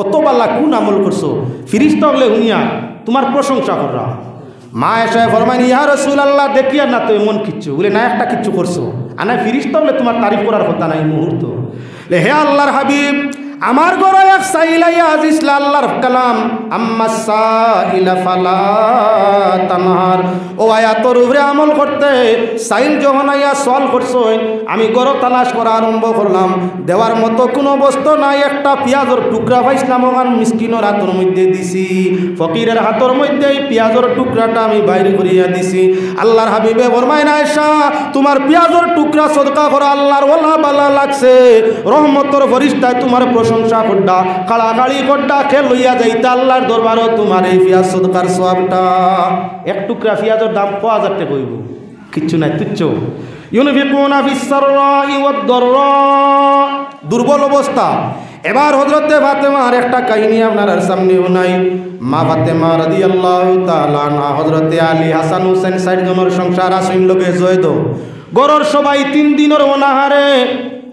অত বালা কোন আমল করছো, ফিরিস্তা অকলে হুনিয়া তুমার প্রশংসা কররা? মা আয়েশায় ফরমাইন, ইয়া রাসূলুল্লাহ, দেখিয়ার না তো এমন কিচ্ছু। বলে, না, একটা কিচ্ছু করছো। আনা ফিরিস্তা অকলে তুমার তারিফ করার কথা নাই মুহূর্ত। বলে, হে আল্লাহর হাবিব, আমার ঘরো এক চাইল আইয়া হাজির অইছিল, আল্লাহর কালাম, আম্মা সাইলা ফালা তানহার। অউ আয়াতর উপরে আমল করতে চাইল যখন আইয়া সওয়াল করছইন, আমি ঘরো তালাশ করা আরম্ভ করলাম। দেওয়ার মতো কুনু বস্তু নাই, একটা পিয়াজর টুকরা পাইছলাম, অখান মিসকিনর হাতর মধ্যে দিছি। ফকিরর হাতর মধ্যে এই পিয়াজর টুকরাটা আমি বাইর করিয়া দিছি। আল্লাহর হাবিবে ফরমাইন, আয়েশা, তুমার পিয়াজর টুকরা সদকা করা আল্লাহর ওলা বালা লাগছে, রহমতর ফিরিস্তায় তুমার প্রশংসা কররা, কাড়াকাড়ি কররা, কে লইয়া যাইতা আল্লাহর দরবারো তুমার এই পিয়াজ সদকার সওয়াবটা। এক টুকরা পিয়াজর দাম কয় হাজার টেকা অইবো? কিচ্ছু নাই, তুচ্ছ। ইউনফিকুনা ফিস সাররাই ওয়াদ দাররা, দুর্বল অবস্থা। এবার হযরতে ফাতেমার একটা কাহিনী আপনারার সামনে হুনাই। মা ফাতেমা রাদিয়াল্লাহু তাআলা আনহা, হযরতে আলী, হাসান, হুসেন, চাইর জনর সংসার আছইন লগে জয়দ। ঘরর সবাই তিন দিনর অনাহারে।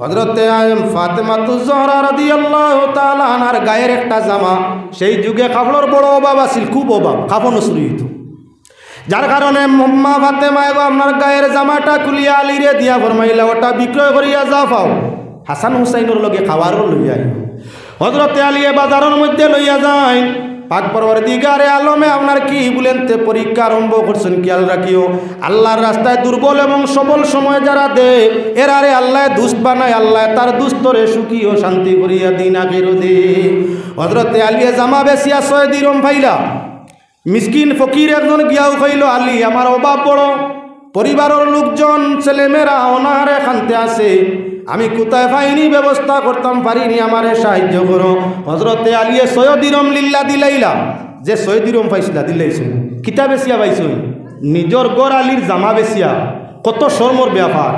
হযরতে আম-, ফাতেমাতুজ জহরা রাদিয়াল্লাহু তাআলা আনহার গায়ের একটা জামা, সেই যুগে কাপড়র বড় অভাব আছিল, খুব অভাব, কাপড় চুরি অইতো। যার কারণে মা ফাতেমায় গো আপনার গায়ের জামাটা খুলিয়া আলীরে দিয়া ফরমাইলা, ওটা বিক্রয় করিয়া যা পাও, হাসান হুসাইনর লগে খাওয়ারও লইয়া আইও। হযরতে আলীয়ে বাজারর মধ্যে লইয়া যাইন। পাক পরওয়ারদিগারে আলমে আপনার কি বুলেন তে পরীক্ষা আরম্ভ করছইন, খেয়াল রাখিও। আল্লাহর রাস্তায় দুর্বল এবং সবল সময় যারা দে, এরারে আল্লায় দুস্ত বানায়, আল্লায় তার দুস্তরে সুখী ও শান্তি করিয়া দিন আখেরো দে। হযরতে আলীয়ে জামা বেচিয়া ছয় দিরম পাইলা। মিসকিন ফকির একজন গিয়াও কইল, আলী, আমার অভাব বড়, পরিবারর লোকজন, ছেলেমেয়েরা অনাহারে কানতে আছে, আমি কুথায় পাইনি, ব্যবস্থা করতাম পারিনি, আমারে সাহায্য করো। হযরতে আলীয়ে ছয় দিরম লিল্লা দিলাইলা, যে ছয় দিরম পাইছলা দিলাইছইন। কিতা বেচিয়া পাইছইন? নিজর ঘর আলীর জামা বেচিয়া। কত শরমর ব্যাপার।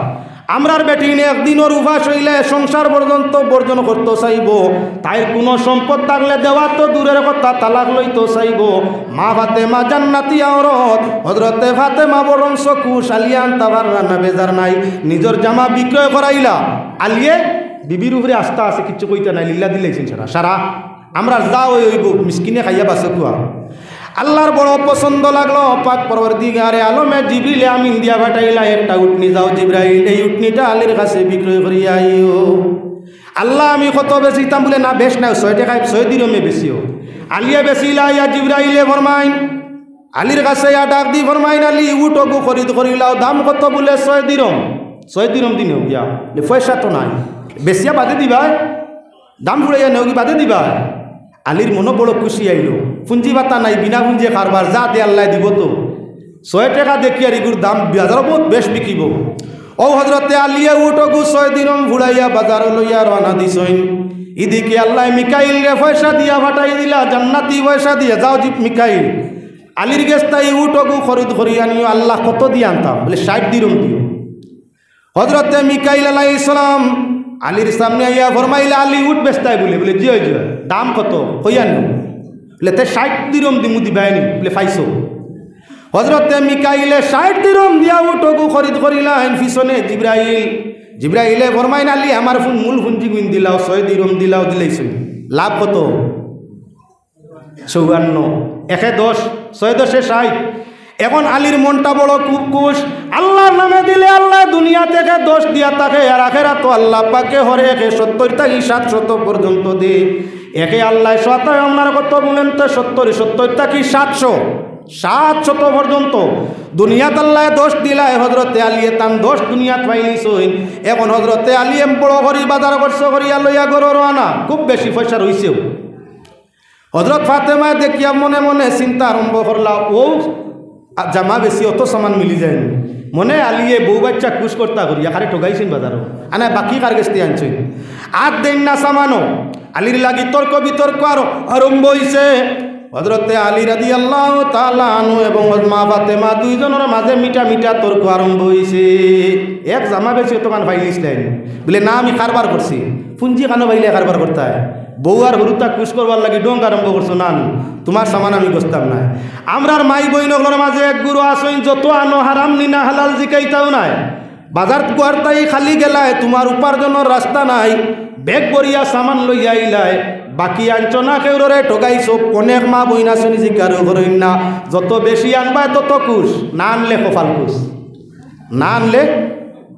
আমরার বেটিনে একদিনর উপাস অইলে সংসার পর্যন্ত বর্জন করতো চাইবো। তাইর কুনু সম্পদ থাকলে দেওয়া তো দূরের কথা, তালাক লইতো চাইবো। মা ফাতেমা জান্নাতি আওরত, হযরতে ফাতেমা বরঞ্চ খুশ, আলীয়ে আনতা পাররা না, বেজার নাই। নিজর জামা বিক্রয় করাইলা, আলীয়ে বিবির উপরে আস্থা আছে, কিচ্ছু কইতা নাই, লিল্লা দিলাইছইন সারা, সারা। আমরার যা অই অইবো, মিসকিনে খাইয়া বাঁচুক। আল্লাহর বড় পছন্দ লাগলো, পাক পরওয়ারদিগারে আলমে জিবরিলে আমিন দিয়া পাঠাইলা, একটা উটনি যাও জিব্রাইল, এই উটনিটা আলীর কাছে বিক্রয় করিয়া আইও। আল্লাহ, আমি কত বেচিতাম? বলে, না, বেশ না, ছয় টেকায়, ছয় দিরমে বেচিও। আলীয়ে বেচিলা, আইয়া জিব্রাইলে ফরমাইন, আলীর কাছে ইয়া ডাক দি ফরমাইন, আলী, উট অগু খরিদ করিলাও, দাম কত? বলে, ছয় দিরম। ছয় দিরম দিনে গিয়া, বলে, পয়সা তো নাই। বেচিয়া বাদে দিবায়, দাম ফুড়াইয়া নেওগি বাদে দিবায়। আলীর মনো বড় খুশি আইলো। পুঞ্জি পাতা নাই, বিনা পুঞ্জিয়ে কারবার, যা দে আল্লায় দিবো তো। ছয় টেকা দেখিয়ার ইগুর দাম বাজারো বউত বেশ বিকিবো। অউ হজরতে আলীয়ে উটগু ছয় দিরহম ফুড়াইয়া বাজারো লইয়া রওয়ানা দিছইন। ইদিকে আল্লায় মিকাইলরে পয়সা দিয়া পাঠাই দিলা, জান্নাতি পয়সা দিয়া, "যাও জি মিকাইল, আলীর গেছ থাকি উটগু খরিদ করি আনিও।" "আল্লাহ, কত দিয়া আনতাম?" বলে, "ষাইট দিরহম দিও।" হজরতে মিকাইল আলাইহিস সালাম আলীর সামনে আইয়া ফরমাইলা, "আলী, উট বেচতায়?" বলে, বলে, "জি অয়, জি অয়।" "দাম কত? কইয়া নিও।" বলে, "তে ষাইট দিরহম দিমু, দিবায়নি?" বলে, "পাইছো।" হজরতে মিকাইলে ষাইট দিরহম দিয়া উটগু খরিদ করিলাইন। পিছনে জিব্রাইল, জিব্রাইলে ফরমাইন, "আলী, আমার পুন-, মূল পুঞ্জি গুইন দিলাও, ছয় দিরহম দিলাও।" দিলাইছইন। লাভ কত? চৌয়ান্ন। একে দশ, ছয় দশে ষাইট। এখন আলীর মনটা বড় খুব খুশ। আল্লার নামে দিলে আল্লায় দুনিয়াত একে দশ দিয়া থাকে, আর আখেরাতো আল্লা পাকে হরে একে সত্তইর থাকি সাতশত পর্যন্ত দে। একে আল্লায় সাতায় আপনার কত বলেন তো? সত্তইর, সত্তইর থাকি সাতশো, সাতশত পর্যন্ত। দুনিয়াত আল্লায় দশ দিলায়, হজরতে আলীয়ে তান দশ দুনিয়াত পাইলিছইন। এখন হজরতে আলীয়ে বড় করি বাজার খরচ করিয়া লইয়া ঘরো রওয়ানা। খুব বেশি পয়সা রইছেও। হজরত ফাতেমায় দেখিয়া মনে মনে চিন্তা আরম্ভ করলা, "অউ জামা বেচি অত সামান মিলি যায়নি। মনে আলীয়ে বউ বাইচ্চা খুশ করতা করিয়া কারে ঠগাইছইন বাজারো, আনায় বাকি কার গেছ থাকি আনছইন।" আর দেইন না সামানো। আলীর লাগি তর্ক বিতর্ক আরো আরম্ভ অইছে। হজরতে আলী রাদিয়াল্লাহু তাআলা আনহু এবং মা ফাতেমা দুইজনর মাঝে মিঠা মিঠা তর্ক আরম্ভ অইছে। "এক জামা বেচি অতখান পাইলিছলায় নি?" বলে, "না, আমি কারবার করছি।" "পুঞ্জি কানো পাইলে কারবার করতায়? বউ আর হুরুতা খুশ করবার লাগি ঢং আরম্ভ করছো না নি? তুমার সামান আমি গছতাম নায়।" আমরার মাই বইন অকলর মাঝে এক গুরু আছইন, যত আনো হারাম নি না হালাল জিকাইতাউ নায়। বাজার ঘর থাকি খালি গেলায়, তুমার উপার্জনর রাস্তা নাই। ব্যাগ ভরিয়া সামান লইয়া আইলায়, বাকি আনছো না, কেউররে ঠগাইছো। অনেক মা বইন আছইন জিকারও করইন না, যত বেশি আনবায় তত খুশ, না আনলে কপাল খুশ। না আনলে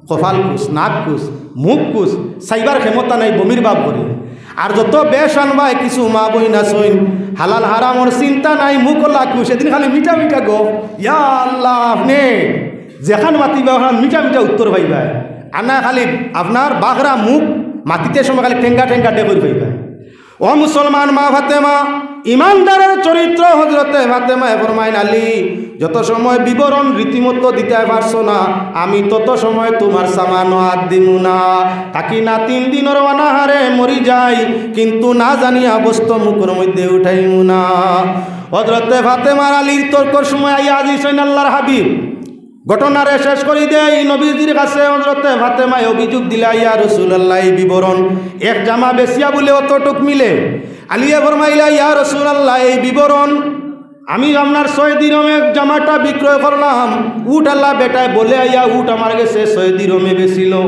কপাল খুশ, নাক খুশ, মুখ খুশ, চাইবার ক্ষমতা নাই, বমির ভাব করে। আর যত বেশ আনবায়, কিছু মা বইন আছইন, হালাল হারামর চিন্তা নাই, মুখ অলা খুশ, এদিন খালি মিঠা মিঠা গপ। ইয়া আল্লাহ, আপনে যেখান মাতিবা, ওখান মিঠা মিঠা উত্তর পাইবায়। আর না খালি আপনার বাগরা মুখ, মাতিতে সময় খালি ঠেঙ্গা ঠেঙ্গা ডেকর পাইবায়। ও মুসলমান মা ফাতেমা, ইমানদারের চরিত্র হজরতে ফাতেমায় ফরমাইন, "আলী, যত সময় বিবরণ রীতিমতো দিতায় পারছো না, আমি তত সময় তুমার সামানো আত দিমু না। থাকি না তিন দিনর অনাহারে মরি যাই, কিন্তু না জানিয়া বস্তু মুখর মধ্যে উঠাইমু না।" হজরতে ফাতেমার আলীর তর্কর সময় আইয়া হাজির অইছইন আল্লার হাবিব। ঘটনারে শেষ করি দেই, নবীজির কাছে হজরতে ফাতেমায় অভিযোগ দিলা, "ইয়া রাসূলুল্লাহ, এই বিবরণ, এক জামা বেচিয়া বুলে অতটুক মিলে।" আলীয়ে ফরমাইলা, "ইয়া রাসূলুল্লাহ, এই বিবরণ, আমি আপনার ছয় দিরহমে জামাটা বিক্রয় করলাম, উট আলা বেটায় বলে আইয়া উট আমার গেছে ছয় দিরহমে বেচিলো।"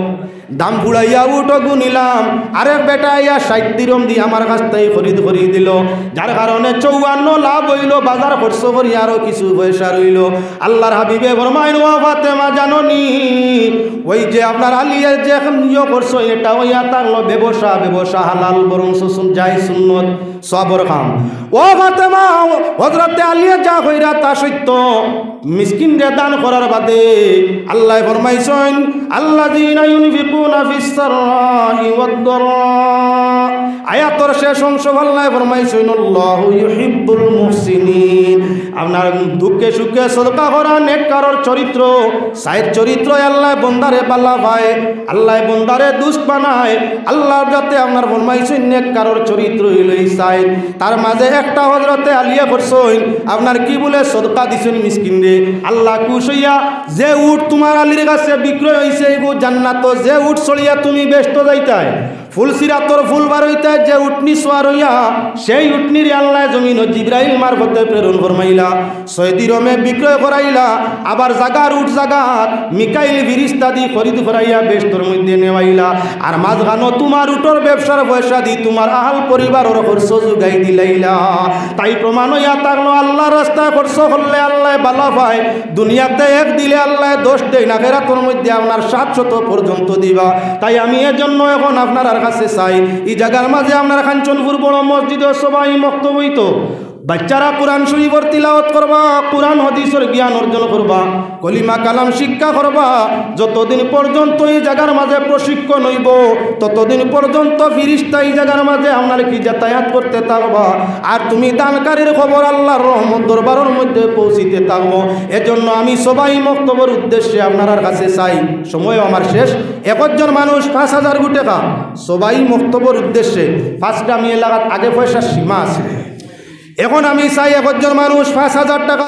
দাম ফুড়াইয়া উটগু নিলাম, আরেক বেটা আইয়া ষাইট দিরহম দি আমার কাছ থাকি খরিদ করি দিলো, যার কারণে চৌয়ান্ন লাভ অইলো, বাজার খরচ করি আরো কিছু পয়সা রইলো। আল্লার হাবিবে ফরমাইন, "ও ফাতেমা, জানো নি, ওই যে আপনার আলীয়ে যে ইয়ে করছো, এটা অইয়া থাকলো ব্যবসা, ব্যবসা হালাল, বরং সুসুন-, জায়েজ সুন্নত।" সওয়াবর কাম। ও ফাতেমা, হজরতে আলীয়ে যা কইরা তা সত্য। মিসকিনরে দান করার বাদে আল্লায় ফরমাইছইন, "আল্লাযীনা ইউনফিকুনা ফিস সাররাই ওয়াদ দাররা।" আয়াতর শেষ অংশ আল্লায় ফরমাইছইন, "আল্লাহু ইউহিব্বুল মুহসিনিন।" আপনার দুঃখে সুখে সদকা করা নেককারর চরিত্র, চাইর চরিত্র আল্লায় বন্দারে বালা পায়, আল্লায় বন্দারে দুস্ত বানায়। আল্লার যাতে আপনার ফরমাইছইন নেককারর চরিত্র অইলো ই চাইর। তার মাঝে একটা হজরতে আলীয়ে করছইন, আপনার কি বুলে সদকা দিছইন মিসকিনরে। আল্লা খুশ অইয়া যে উট তুমার আলীর কাছে বিক্রয় অইছে, ইগু জান্নাতো যে উট চড়িয়া তুমি বেহেস্তো যাইতায়, ফুলসিরাতর ফুল বার অইতায় যে উটনি সোয়ার অইয়া, সেই উটনিরে আল্লায় জমিনো জিব্রাইল মারফতে প্রেরণ ফরমাইলা। ছয় দিরহমে বিক্রয় করাইলা, আবার জাগার উট জাগাত মিকাইল ফিরিস্তা দি খরিদ করাইয়া বেহেস্তর মধ্যে নেওয়াইলা। আর মাঝখানো তুমার উটর ব্যবসার পয়সা দি তুমার আহাল পরিবারর খরচ জুগাই দিলাইলা। তাই প্রমাণ অইয়া থাকলো, আল্লার রাস্তায় খরচ করলে আল্লায় বালা পায়, দুনিয়াতে এক দিলে আল্লায় দশ দেইন, আখেরাতর মধ্যে আপনার সাতশত পর্যন্ত দিবা। তাই আমি এজন্য এখন আপনারার কাছে চাই, ই জাগার মাঝে আপনার কাঞ্চনপুর বড় মসজিদর সবাই মক্তব অইতো, বাচ্চারা কোরআন শরীফর তিলাওয়াত করবা, কোরআন হাদিসর জ্ঞান অর্জন করবা, কলিমা কালাম শিক্ষা করবা। যতদিন পর্যন্ত এই জাগার মাঝে প্রশিক্ষণ অইবো, ততদিন পর্যন্ত ফিরিস্তা এই জাগার মাঝে আপনার কি যাতায়াত করতে থাকবা। আর তুমি দানকারীর খবর আল্লাহর রহমত দরবারর মধ্যে পৌঁছিতে থাকবো। এজন্য আমি সবাই মক্তবর উদ্দেশ্যে আপনারার কাছে চাই, সময়ও আমার শেষ, একজন মানুষ পাঁচ হাজার গু টেকা সবাই মক্তবর উদ্দেশ্যে। ফার্স্টে আমি এলাকাত আগে পয়সার সীমা আছে, এখন আমি চাই একজন মানুষ পাঁচ হাজার টেকা